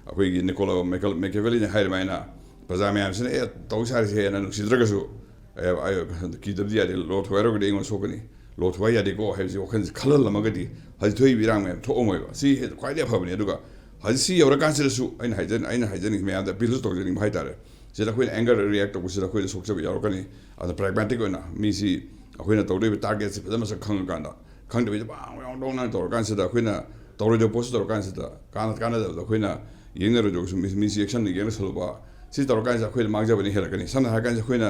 ꯑꯩꯈꯣꯏꯒꯤ ꯅꯤꯀꯣꯂꯣ ꯃꯦꯀꯦꯜ ꯃꯦꯀꯦꯚꯦꯂꯤꯅ ꯍꯥꯏꯔꯤꯕ ꯑꯩꯅ ꯄ꯭ꯔꯖꯥ ꯃꯌꯥꯝꯁꯤꯅ "ꯑꯦ, ꯇꯧ ꯁꯥꯔꯤꯁꯦ" ꯍꯦꯟꯅ ꯅꯨꯡꯁꯤꯗ꯭ꯔꯒꯁꯨ ꯑꯦ, ꯑꯩ ꯀꯤꯗꯕꯗꯤ ꯌꯥꯗꯦ, ꯂꯣ ꯊꯨꯒꯥꯏꯔꯒꯗꯤ ꯑꯩꯉꯣꯟꯗ ꯁꯣꯛꯀꯅꯤ, ꯂꯣ ꯊꯨꯒꯥꯏ ꯌꯥꯗꯦꯀꯣ ꯍꯥꯏꯕꯁꯤ ꯋꯥꯈꯜꯁꯤ ꯈꯜꯍꯜꯂꯝꯃꯒꯗꯤ ꯍꯧꯖꯤꯛ ꯊꯣꯛꯏꯕ ꯏꯔꯥꯡ ꯃꯌꯥꯝ ꯊꯣꯛꯑꯝꯃꯣꯏꯕ꯫ ꯁꯤ ꯍꯦ- ꯈ꯭ꯋꯥꯏꯗꯒꯤ ꯑꯐꯕꯅꯤ꯫ ꯑꯗꯨꯒ ꯍꯧꯖꯤꯛ ꯁꯤ ꯌꯧꯔꯀꯥꯟꯁꯤꯗꯁꯨ ꯑꯩꯅ ꯍꯥꯏꯖ ꯑꯩꯅ ꯍꯥꯏꯖꯅꯤꯡ ꯃꯌꯥꯝꯗ ꯑꯄꯤꯜꯁꯨ ꯇꯧꯖꯅꯤꯡꯕ ꯍꯥꯏꯇꯥꯔꯦ꯫ ꯁꯤꯗ ꯑꯩꯈꯣꯏꯅ ꯑꯦꯡꯒꯔ ꯔꯤꯌꯦꯛ ꯇꯧꯕꯁꯤꯗ ꯑꯩꯈꯣꯏꯗ ꯁꯣꯛꯆꯕ ꯌꯥꯎꯔꯛꯀꯅꯤ꯫ ꯑꯗ ꯄ꯭ꯔꯦꯒꯃꯦꯇꯤꯛ ꯑꯣꯏꯅ ꯃꯤꯁꯤ ꯑꯩꯈꯣꯏꯅ ꯇꯧꯗꯣꯔꯤꯕ ꯇꯥꯔꯒꯦꯠꯁꯤ ꯐꯖꯅ ꯃꯁꯛ ꯈꯪꯉꯀꯥꯟꯗ, ꯈꯪꯗꯕꯤꯗ ꯄꯥꯡ ꯌꯥꯎ ꯇꯧꯅ ꯇꯧꯔꯀꯥꯟꯁꯤꯗ ꯑꯩꯈꯣꯏꯅ ꯇꯧꯔꯣꯏꯗꯕ ꯄꯣꯠꯁꯨ ꯇꯧꯔꯀꯥꯟꯁꯤꯗ ꯀꯥꯟꯅ ꯀꯥꯟꯅꯗꯕꯗ ꯑꯩꯈꯣꯏꯅ ꯌꯦꯡꯅꯔꯣꯏꯗꯕꯁꯨ ꯃꯤ ꯃꯤꯁꯤ ꯑꯦꯛꯁꯟ ꯌꯦꯡꯅ ꯁꯜꯂꯨꯕ꯫ ꯁꯤ ꯇꯧꯔꯀꯥꯟꯁꯤꯗ ꯑꯩꯈꯣꯏꯗ ꯃꯥꯡꯖꯕꯅ ꯍꯦꯜꯂꯛꯀꯅꯤ꯫ ꯁꯝꯅ ꯍꯥꯏꯔ ꯀꯥꯟꯁꯤꯗ ꯑꯩꯈꯣꯏꯅ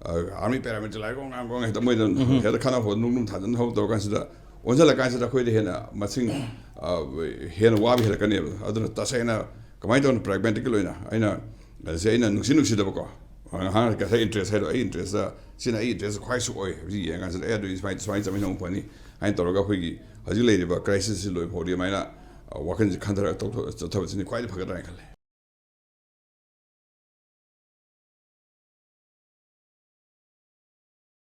ꯑꯥꯔꯃꯤ ꯄꯦꯔꯥꯃꯤꯂꯤꯇꯔꯤ ꯉꯥꯡ ꯉꯥꯡ ꯍꯦꯛꯇ ꯃꯣꯏꯗ ꯍꯦꯛꯇ ꯈꯠꯅ ꯍꯧ ꯅꯨꯡ ꯅꯨꯡ ꯊꯥꯖꯟ ꯍꯧ ꯇꯧꯔ ꯀꯥꯟꯁꯤꯗ ꯑꯣꯟꯁꯤꯜꯂ ꯀꯥꯟꯁꯤꯗ ꯑꯩꯈꯣꯏꯗ ꯍꯦꯟꯅ ꯃꯁꯤꯡ ꯑ, ꯍꯦꯟꯅ ꯋꯥꯕ ꯍꯦꯜꯂꯛꯀꯅꯦꯕ꯫ ꯑꯗꯨꯅ ꯇꯁꯦꯡꯅ ꯀꯃꯥꯏꯅ ꯇꯧꯅ ꯄ꯭ꯔꯦꯒꯃꯦꯇꯤꯀꯦꯜ ꯑꯣꯏꯅ ꯑꯩꯅ ꯁꯤ ꯑꯩꯅ ꯅꯨꯡꯁꯤ ꯅꯨꯡꯁꯤꯗꯕꯀꯣ ꯉꯥꯏꯍꯥꯛ ꯉꯁꯥꯏ ꯏꯟꯇꯔꯦꯁ ꯍꯥꯏꯗꯣ, ꯑꯩ ꯏꯟꯇꯔꯦꯁꯇ ꯁꯤꯅ ꯑꯩ ꯏꯟꯇꯔꯦꯁ ꯈ꯭ꯋꯥꯏ ꯁꯨꯛꯑꯣꯏ ꯍꯥꯏꯕꯁꯤ ꯌꯦꯡꯉꯀꯥꯟꯁꯤꯗ, ꯑꯦ, ꯑꯗꯨꯗꯤ ꯁꯨꯃꯥꯏꯅ ꯁꯨꯃꯥꯏꯅ ꯆꯠꯃꯤꯟꯅꯕ ꯐꯅꯤ ꯍꯥꯏꯅ ꯇꯧꯔꯒ ꯑꯩꯈꯣꯏꯒꯤ ꯍꯧꯖꯤꯛ ꯂꯩꯔꯤꯕ ꯀ꯭ꯔꯥꯏꯁꯤꯁꯁꯤ ꯂꯣꯏ ꯐꯥꯎꯗꯤ ꯑꯗꯨꯃꯥꯏꯅ, ꯑ, ꯋꯥꯈꯜꯁꯦ ꯈꯟꯊꯔꯒ ꯇꯧꯊꯣꯛ- ꯆꯠꯊꯕꯁꯤꯅ ꯈ꯭ꯋꯥꯏꯗꯒꯤ ꯐꯒꯗ꯭ꯔꯥ ꯍꯥꯏꯅ ꯈꯜꯂꯦ꯫